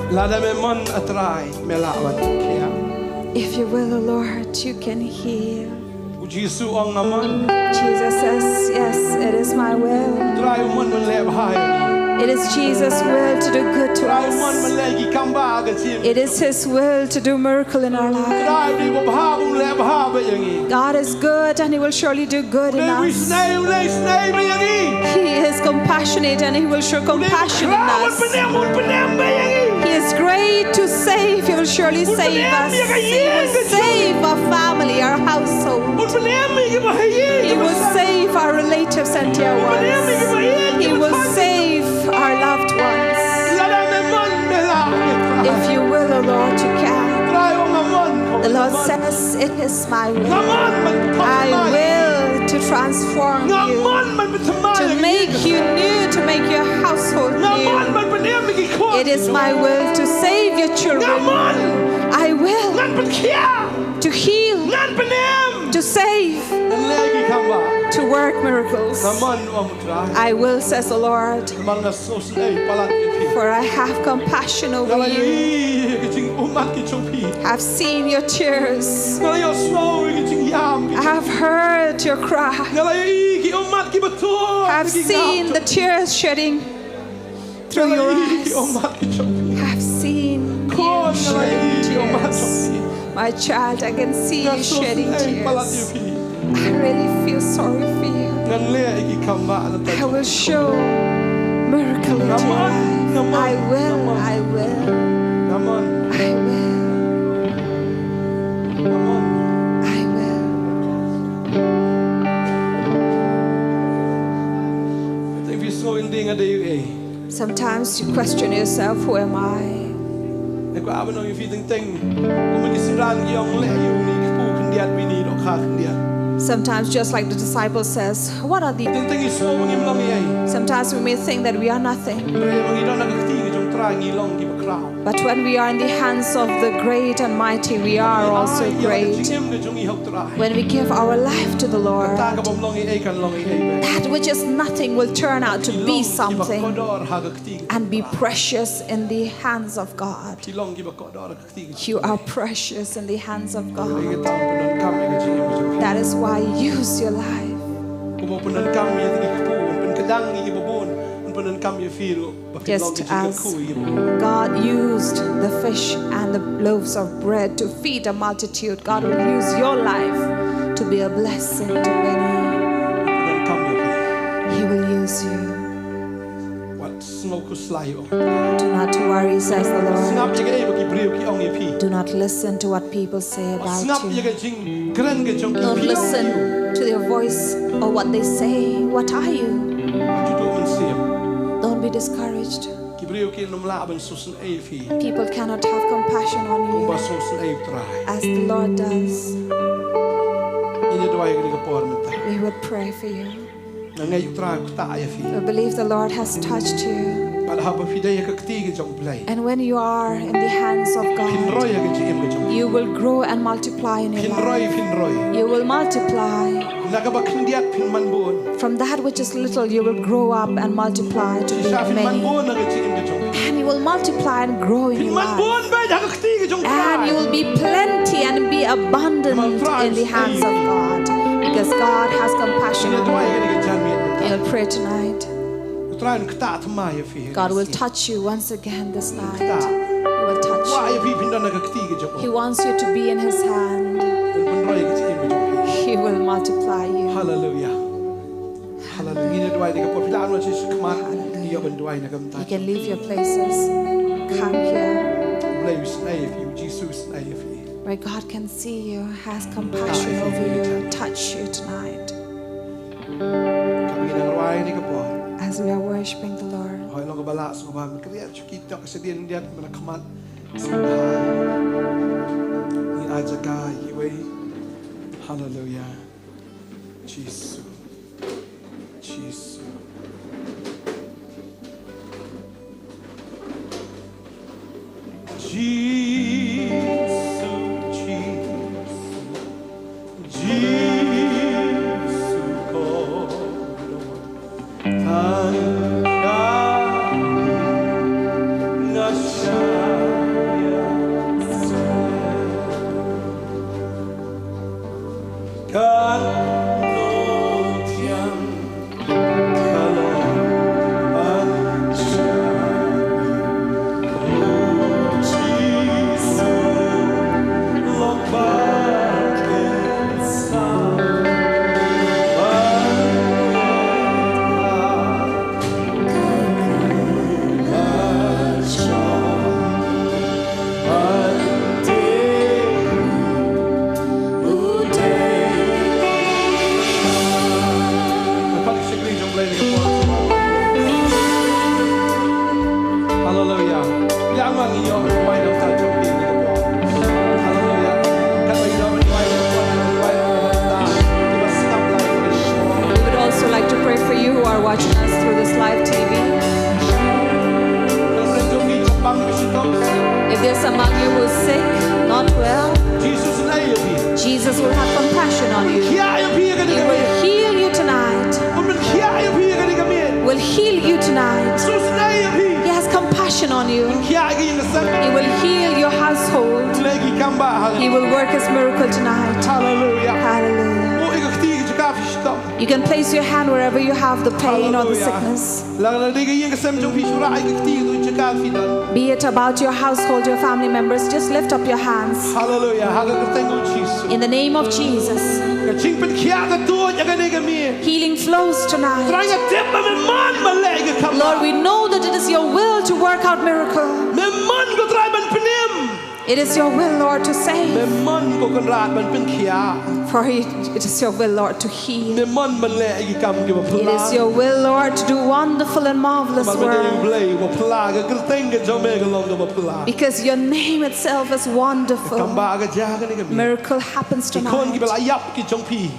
Lada me mon, a Trai, me lah ban khia. If you will, O Lord, you can heal. U Jisu u ong nga mon. Jesus says, "Yes, it is my will." Trai u mon ban leh bha ïa ngi. It is Jesus' will to do good to us. Trai u mon ban leh ki kam bha ha ka jingim. It is His will to do miracle in our life. Trai u dei ba bha, u leh bha bha ïa ngi. God is good and He will surely do good in us. U dei ba isynei, u leh isynei bha ïa ngi. He is compassionate and He will show compassion in us. U dei ba khraw, un pyndem, un pyndem bha ïa ngi. He is great to save. He will surely save us. He will save our family, our household. He will save our relatives and dear ones. He will save our loved ones. If you will, O Lord, you can. The Lord says, "It is my will. I will to transform you, to make you new, to make your household new. It is my will to save your children. I will to heal, to save, to work miracles. I will," says the Lord. For I have compassion over you. I've seen your tears. I've heard your cry. I've seen the tears shedding through your eyes. I've seen you shedding tears. My child, I can see you shedding tears. I really feel sorry for you. I will show miracle into your life. I will, I will. I will. I will. Sometimes you question yourself, "Who am I?" Sometimes, just like the disciple says, "What are these?" Sometimes we may think that we are nothing. But when we are in the hands of the great and mighty, we are also great. When we give our life to the Lord, that which is nothing will turn out to be something and be precious in the hands of God. You are precious in the hands of God. That is why use your life. Just as God used the fish and the loaves of bread to feed a multitude, God will use your life to be a blessing to many. He will use you. Wat sngew khuslai, ong. Do not worry, says the Lord. Sngap ïa kaei ba ki briew ki ong ïa phi. Do not listen to what people say about you. Wat sngap ïa ka jingkren ka jong ki. Don't listen to their voice or what they say. What are you? Wat ju duh mynsiem. Don't be discouraged. Ki briew kin ym lah ban sngewsynei ïa phi. People cannot have compassion on you. Kumba sngewsynei U Trai. As the Lord does. Ngin ïa duwai ha kane ka por mynta. We will pray for you. Nga ngeit U Trai u ktah ïa phi. I believe the Lord has touched you. Bad haba phi dei ha ka kti ka jong U Blei. And when you are in the hands of God, phin roi ha ka jingim ka jong phi. You will grow and multiply in your life. Phin roi, phin roi. You will multiply. Na kaba khyndiat phin man bun. From that which is little, you will grow up and multiply to be many. Shisha phin man bun ha ka jingim ka jong phi. And you will multiply and grow in your life. Phin man bun beit ha ka kti ka jong U Trai. And you will be plenty and be abundant in the hands of God, because God has compassion on you. Ngin ïa duwai ha kane ka janmiet mynta. You'll pray tonight. U Trai un ktah thymmai ïa phi. God will touch you once again this night. He will touch you. Kwah ïa phi phin don ha ka kti ka jong u. He wants you to be in his hand. Un pynroi ïa ka jingim ka jong phi. He will multiply you. Hallelujah. Hallelujah. Ngin ïa duwai ha kane ka por. Phi lah ban wan sha khmat. Hallelujah. Ngin ïa duwai na ka bynta. You can leave your places. Come here. U Blei u isynei ïa phi, U Jisu u isynei ïa phi. Where God can see you, has compassion over you, touch you tonight. Kaba ngin nang rwai ha kane ka por. As we are worshiping the Lord. Hooid, long kaba lah sngewbha, kynriah shuh ki tok shadien, diat mynta khmat. Sngewbha. Ngi ai jaka ïa kiwei. Hallelujah. Jisu. Jisu. Jisu, Jisu, Jisu ko. Tang ka nga shaya. Kan no tiang. Hallelujah. Hallelujah. We would also like to pray for you who are watching us through this live T V. If there's among you who's sick, not well, Jesus will have compassion on you. He will heal you tonight. Will heal you tonight. He has compassion on you. He will heal your household. He will work his miracle tonight. Hallelujah. Hallelujah. You can place your hand wherever you have the pain or the sickness. Lada dei ka ïing ka sem jong phi, shu rah ïa ka kti ha ka jaka phi don. Be it about your household, your family members, just lift up your hands. Hallelujah. Ha ka kyrteng u Jisu. In the name of Jesus. Ka jingpynkhiah ka tuid ha kane ka miet. Healing flows tonight. Trai, nga tip ba me mon ban leh ïa ka kam. Lord, we know that it is your will to work out miracle. Me mon ko Trai ban pynim. It is your will, Lord, to save. Me mon ko Kynrad ban pynkhiah. For it, it is your will, Lord, to heal. Me mon ban leh ïa ki kam kiba phylla. It is your will, Lord, to do wonderful and marvelous work. Namar ba me dei U Blei uba phylla, ka kyrteng ka jong me ka long kaba phylla. Because your name itself is wonderful. Kam ba ka jia ha kane ka miet. Miracle happens tonight. Ki khun kiba la ïap ki jong phi.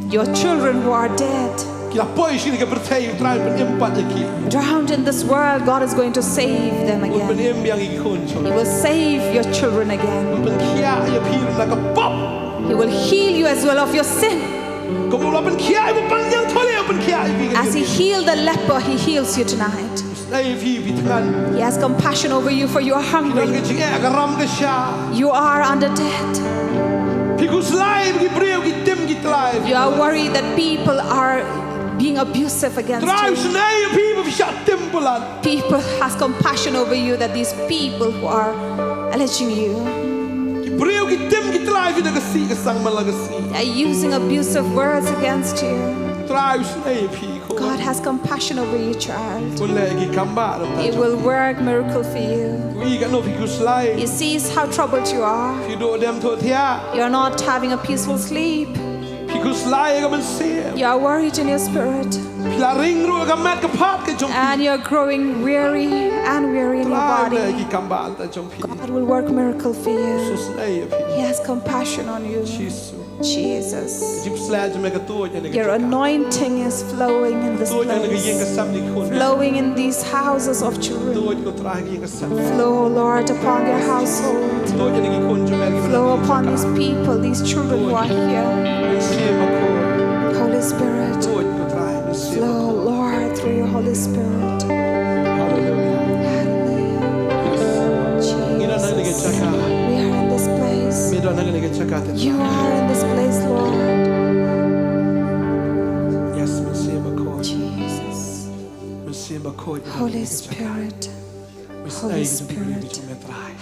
Your children who are dead. Ki la poi sha kane ka pyrthei, U Trai un pynim pat ïa ki. Drowned in this world, God is going to save them again. Un pynim ïa ngi ki khun jong. He will save your children again. Un pynkhiah ïa phi na ka pop. He will heal you as well of your sin. Kum u la pynkhiah ïa u pansngiat, u la pynkhiah ïa phi. As he healed the leper, he heals you tonight. Ai phi, phi thngan. He has compassion over you, for you are hungry. Phi don ka jingeh ka ram ka shai. You are under debt. Phi khuslai ba ki briew ki tim ki thlai. You are worried that people are being abusive against you. Trai u isynei ïa phi ba phi shah tim palat. People has compassion over you, that these people who are alleging you, ki briew ki tim ki thlai phi da ka sih ka sang man la ka sngi. They are using abusive words against you. Trai u isynei ïa phi. God has compassion over you, child. Un leh ki kambah. He will work miracle for you. U i katno phi khuslai. He sees how troubled you are. Phi duh dem thohthiah. You are not having a peaceful sleep. Phi khuslai ha ka mynsiem. You are worried in your spirit. Phi la ring ruh ha ka met ka phad ka jong phi. And you are growing weary and weary in your body. Trai un leh ki kambah. God will work miracle for you. Isynei ïa phi. He has compassion on you. Jisu. Jesus. Ka jingpyllait jong me ka tuid ïa kane ka jaka. Your anointing is flowing in this place. Tuid ïa kane ka ïing ka sem jong ki khun. Flowing in these houses of children. Tuid ko Trai ha ka ïing ka sem. Flow, Lord, upon their household. Tuid ïa kine ki khun jong me ki. Flow upon these people, these children who are here. Mynsiem Bakhuid. Holy Spirit. Tuid ko Trai, mynsiem. Flow, Lord, through your Holy Spirit. Hallelujah. Hallelujah. Yes. Jesus. Ngi don ha kane ka jaka. We are in this place. Me don ha kane ka jaka te. You are in this place, Lord. Yes, Mynsiem Bakhuid. Jesus. Mynsiem Bakhuid. Holy Spirit. Holy Spirit,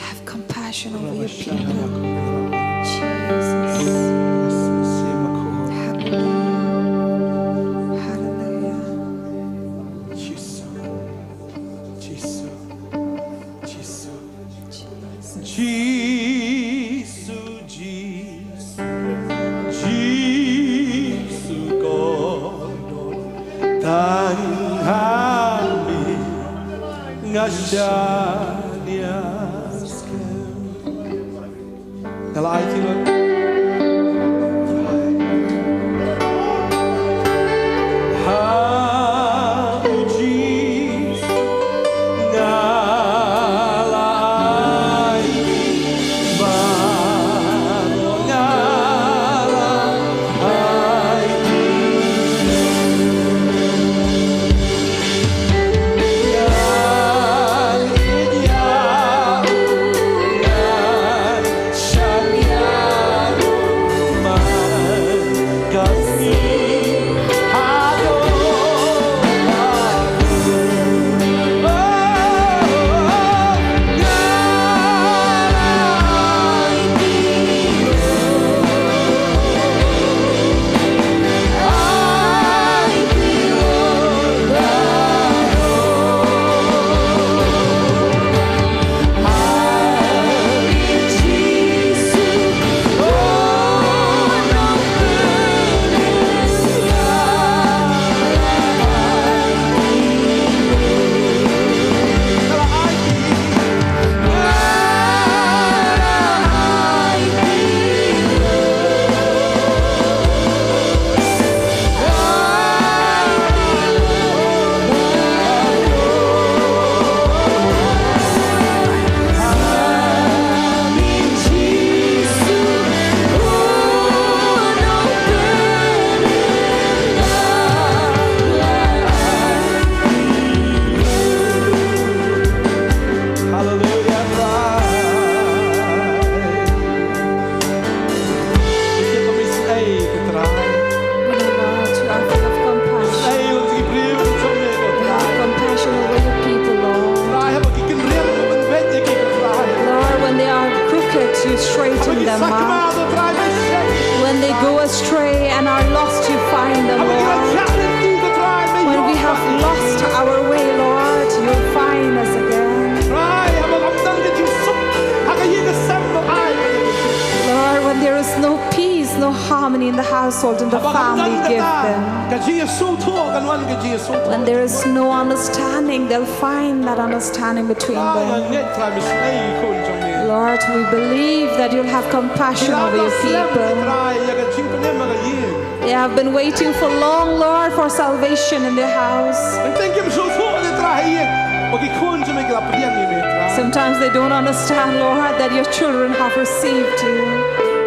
have compassion over your people. Jesus. Hallelujah. Hallelujah. Jisu. Jisu. Jisu. Jisu. Jisu. Jisu ko don tang ha me, nga shaniah skhem. Nga la aiti lut ha u Jisu, nga la aiti. Hallelujah, Trai. Phi kit ba me isynei, ko Trai. Lord, you are full of compassion. Isynei lut ïa ki briew jong me, ko Trai. You have compassion over your people, Lord. Trai, haba ki kynriang, me pynbeit ïa ki, ko Trai. Lord, when they are crooked, you straighten them up. Haba ki sakma, ko Trai, me shaniah. When they go astray and are lost, you find them, Lord. Haba ki rah lynti, ko Trai, me ïoh. When we have lost our way, Lord, you find us again. Trai, haba ym don ka jingsuk ha ka ïing ka sem, me ai. Lord, when there is no peace, no harmony in the household, in the family, give them. Haba ym don kata ka jingsngewthuh, kan wan ka jingsngewthuh. When there is no understanding, they'll find that understanding between them. Trai, nga ngeit, Trai, me isynei ïa ki khun jong me. Lord, we believe that you'll have compassion over your people. Ki la slem, Trai, ïa ka jingpynim ha ka ïing. They have been waiting for long, Lord, for salvation in their house. Tang kim sngewthuh, Trai, ïa ba ki khun jong me ki la pdiang ïa me, Trai. Sometimes they don't understand, Lord, that your children have received you.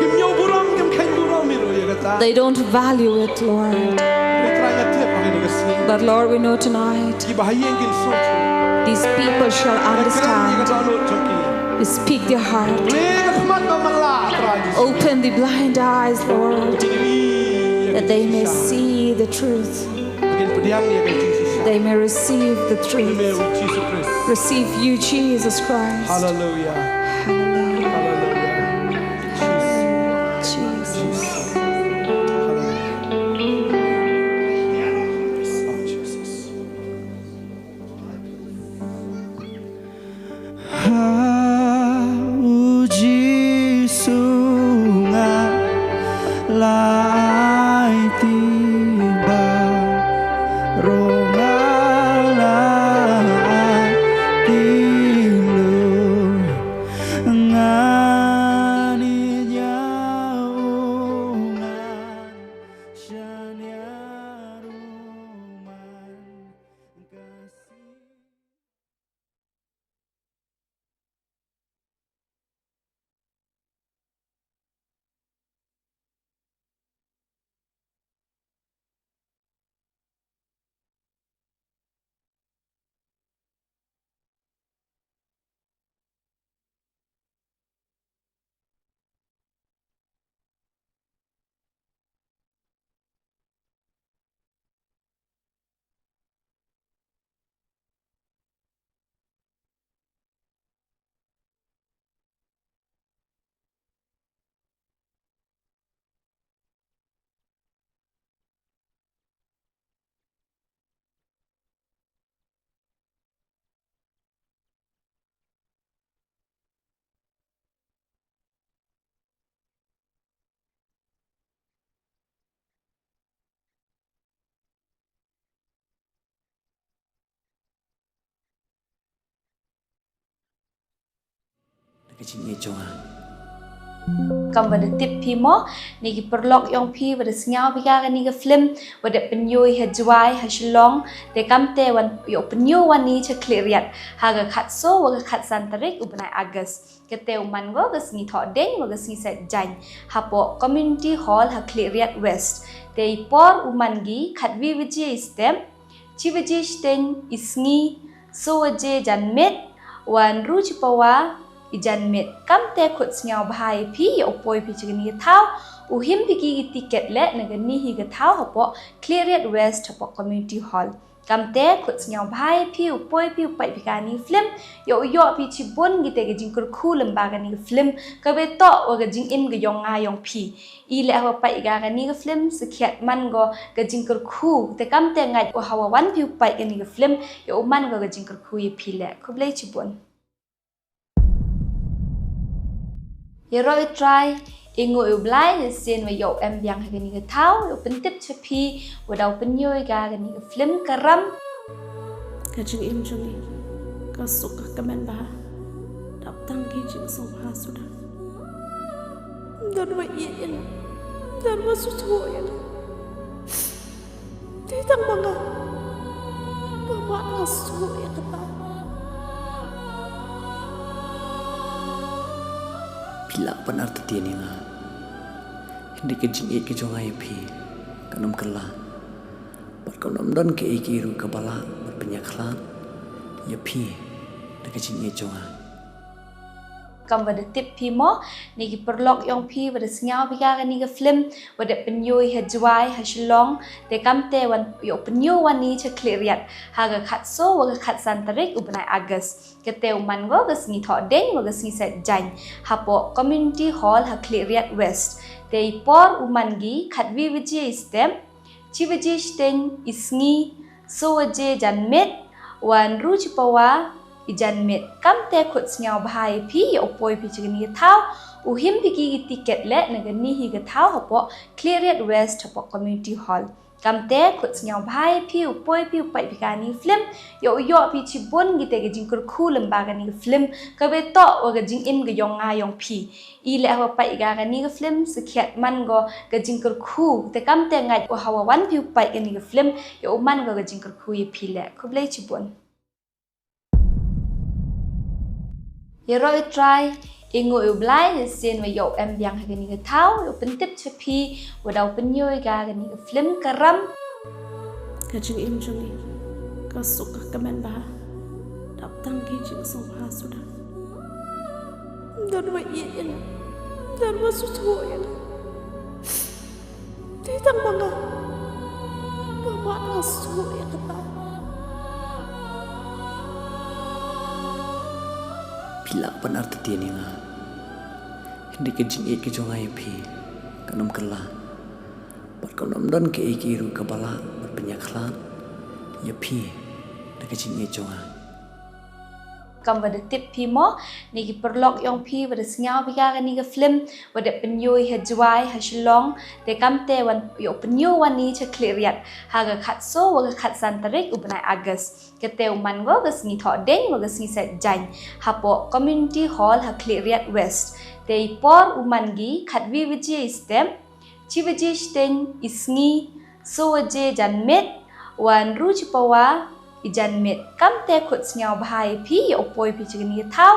Kim ïoh burom, kim kheiñ burom ïa kata. They don't value it, Lord. Trai, nga tip ha kane ka sngi. But Lord, we know tonight, kiba ha ïing kin sngewthuh, these people shall understand. Kren ïa ka dohnud jong ki. We speak their heart. Plie ka khmat ba mylla, Trai Jisu. Open the blind eyes, Lord, that they may see the truth. Kin pdiang ïa ka jingshisha. They may receive the truth. Ïa me, Jisu Khrist. Receive you, Jesus Christ. Hallelujah. Hallelujah. Hallelujah. Jesus. Jesus. Hallelujah. Oh, Jesus. Ha U Jisu nga la aiti, baroh nga la aiti, ngan ïa u ngan shaniah ruh man ka sngi. Ka jingïeit jong nga. Kam ba da tip phi mo, ne ki paralok jong phi ba da sngew phi ka kane ka film, ba da pynïoh ha Jowai, ha Shillong, te kam te wan ïoh pynïoh wan ni cha Khliehriat, ha ka khatsaw wa ka khatsan tarik u bnai August. Kate u man ko ka sngi Thohdieng wa ka sngi Saitjaiñ, hapoh Community Hall ha Khliehriat West. Te i por u man ki khatwi baje i step, chi baje shiteng i sngi, saw baje janmiet, wan ru chi pawa i janmiet. Kam te khut sngew bha ïa phi, ïa u poi phi cha kane ka thaw, u him phi ki tiket leh na kane hi ka thaw hapoh Khliehriat West hapoh Community Hall. Kam te khut sngew bha ïa phi, u poi phi u peit phi kane ka film, ïa u ïoh phi chibun kite ki jingkyrkhu lyngba kane ka film, kaba toh wa ka jingim ka jong nga jong phi. I leh hawa peit ka kane ka film, sakhiat man ko ka jingkyrkhu, te kam te ngait u hawa wan phi u peit kane ka film, ïa u man ko ka jingkyrkhu ïa phi leh. Khublei chibun. Ïaroh ïa u Trai, ïa ngu ïa u Blai, ïa sien wa ïoh em biang ha kane ka thaw, ïoh pyntip cha phi, wa daw pynïoh ïa ka kane ka film Ka Ram. Ka jingim jong ngi ka suk ka kmen bha, dap tang ki jingsngewbha suda. Don wa ïeit ïa nga, don wa sngewthuh ïa nga. Te tang ma nga, mama nga sngewthuh ïa kata. Phi lah ban artatien ïa nga, hynrei ka jingïeit ka jong nga ïa phi kan ym kylla. Bad kan ym don kaei kaei ruh kaba lah ban pynïakhlad ïa phi da ka jingïeit jong nga. Kam ba da tip phi mo, ne ki paralok jong phi ba da sngew phi ka kane ka film, ba da pynïoh ha Jowai, ha Shillong, te kam te wan ïoh pynïoh wan ni cha Khliehriat, ha ka khatsaw wa ka khatsan tarik u bnai August. Kate u man ko ka sngi Thohdieng wa ka sngi Saitjaiñ, hapoh Community Hall ha Khliehriat West. Te i por u man ki khatwi baje i step, chi baje shiteng i sngi, saw baje janmiet, wan ru chi pawa i janmiet. Kam te khut sngew bha ïa phi, ïa u poi phi cha kane ka thaw, u him phi ki tiket leh na kane hi ka thaw hapoh Khliehriat West hapoh Community Hall. Kamte khut sngewbha ïa phi u poi phi u peit phi kani ka film, ïoh u ïoh phi shibun kita ki jingkyrkhu lyngba kani ka film, kaba ïatoh wa ka jingim ka yong nga yong phi. I leh hawa peit ïa kani ka film, sakhiat man ko ka jingkyrkhu, te kamte ngait u hawa wan phi u peit kani ka film, ïoh u man ko ka jingkyrkhu ïa phi leh. Khublei shibun. Ïaroh ïa U Trai, ïa ngu ïa U Blai, ïa sien wa ïoh em biang ha kani ka thaw, ïoh pyntip cha phi, wa daw pynïoh ïa kani ka film Ka Ram. Ka jingim jong ngi, ka suk ka kmen bha, dap tang ki jingsngewbha suda. Don wa ïeit ïa nga, don wa sngewthuh ïa nga. Te tang ma nga, ba ma nga sngewthuh ïa kata. Phi lah ban artatien ïa nga. Hynrei ka jingïeit ka jong nga ïa phi, kan ym kylla. Bad kan ym don kaei kaei ruh kaba lah ban pynïakhlad ïa phi da ka jingïeit jong nga. Kam wa da tip phi mo, ne ki paralok yong phi, wa da sngew phi ïa kani ka film, wa da pynïoh ha Jowai, ha Shillong, te kamte wan ïoh pynïoh wan i cha Khliehriat, ha ka khatsaw wa ka khatsan tarik u bnai August. Kate u man ko ka sngi Thohdieng wa ka sngi Saitjaiñ, hapoh Community Hall ha Khliehriat West. Te i por u man ki khatwi baje i step, shi baje shiteng i sngi, saw baje janmiet, wan ru shi pawa i janmiet. Kamte khut sngewbha ïa phi ïoh u poi phi cha kani ka thaw,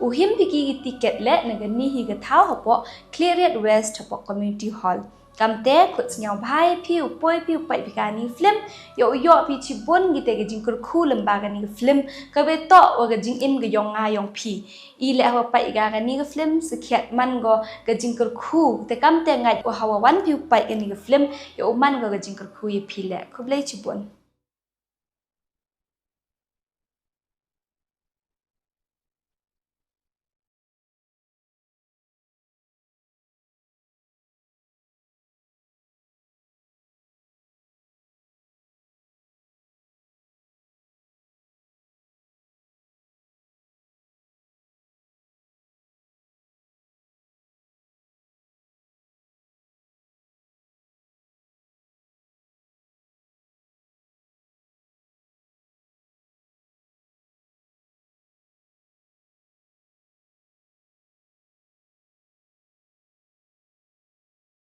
u him phi ki tiket leh na kani hi ka thaw hapoh Khliehriat West hapoh Community Hall. Kamte khut sngewbha ïa phi u poi phi u peit phi kani ka film, ïoh u ïoh phi shibun kita ki jingkyrkhu lyngba kani ka film, kaba ïatoh wa ka jingim ka yong nga yong phi. I leh hawa peit ïa kani ka film, sakhiat man ko ka jingkyrkhu, te kamte ngait u hawa wan phi u peit kani ka film, ïoh u man ko ka jingkyrkhu ïa phi leh. Khublei shibun.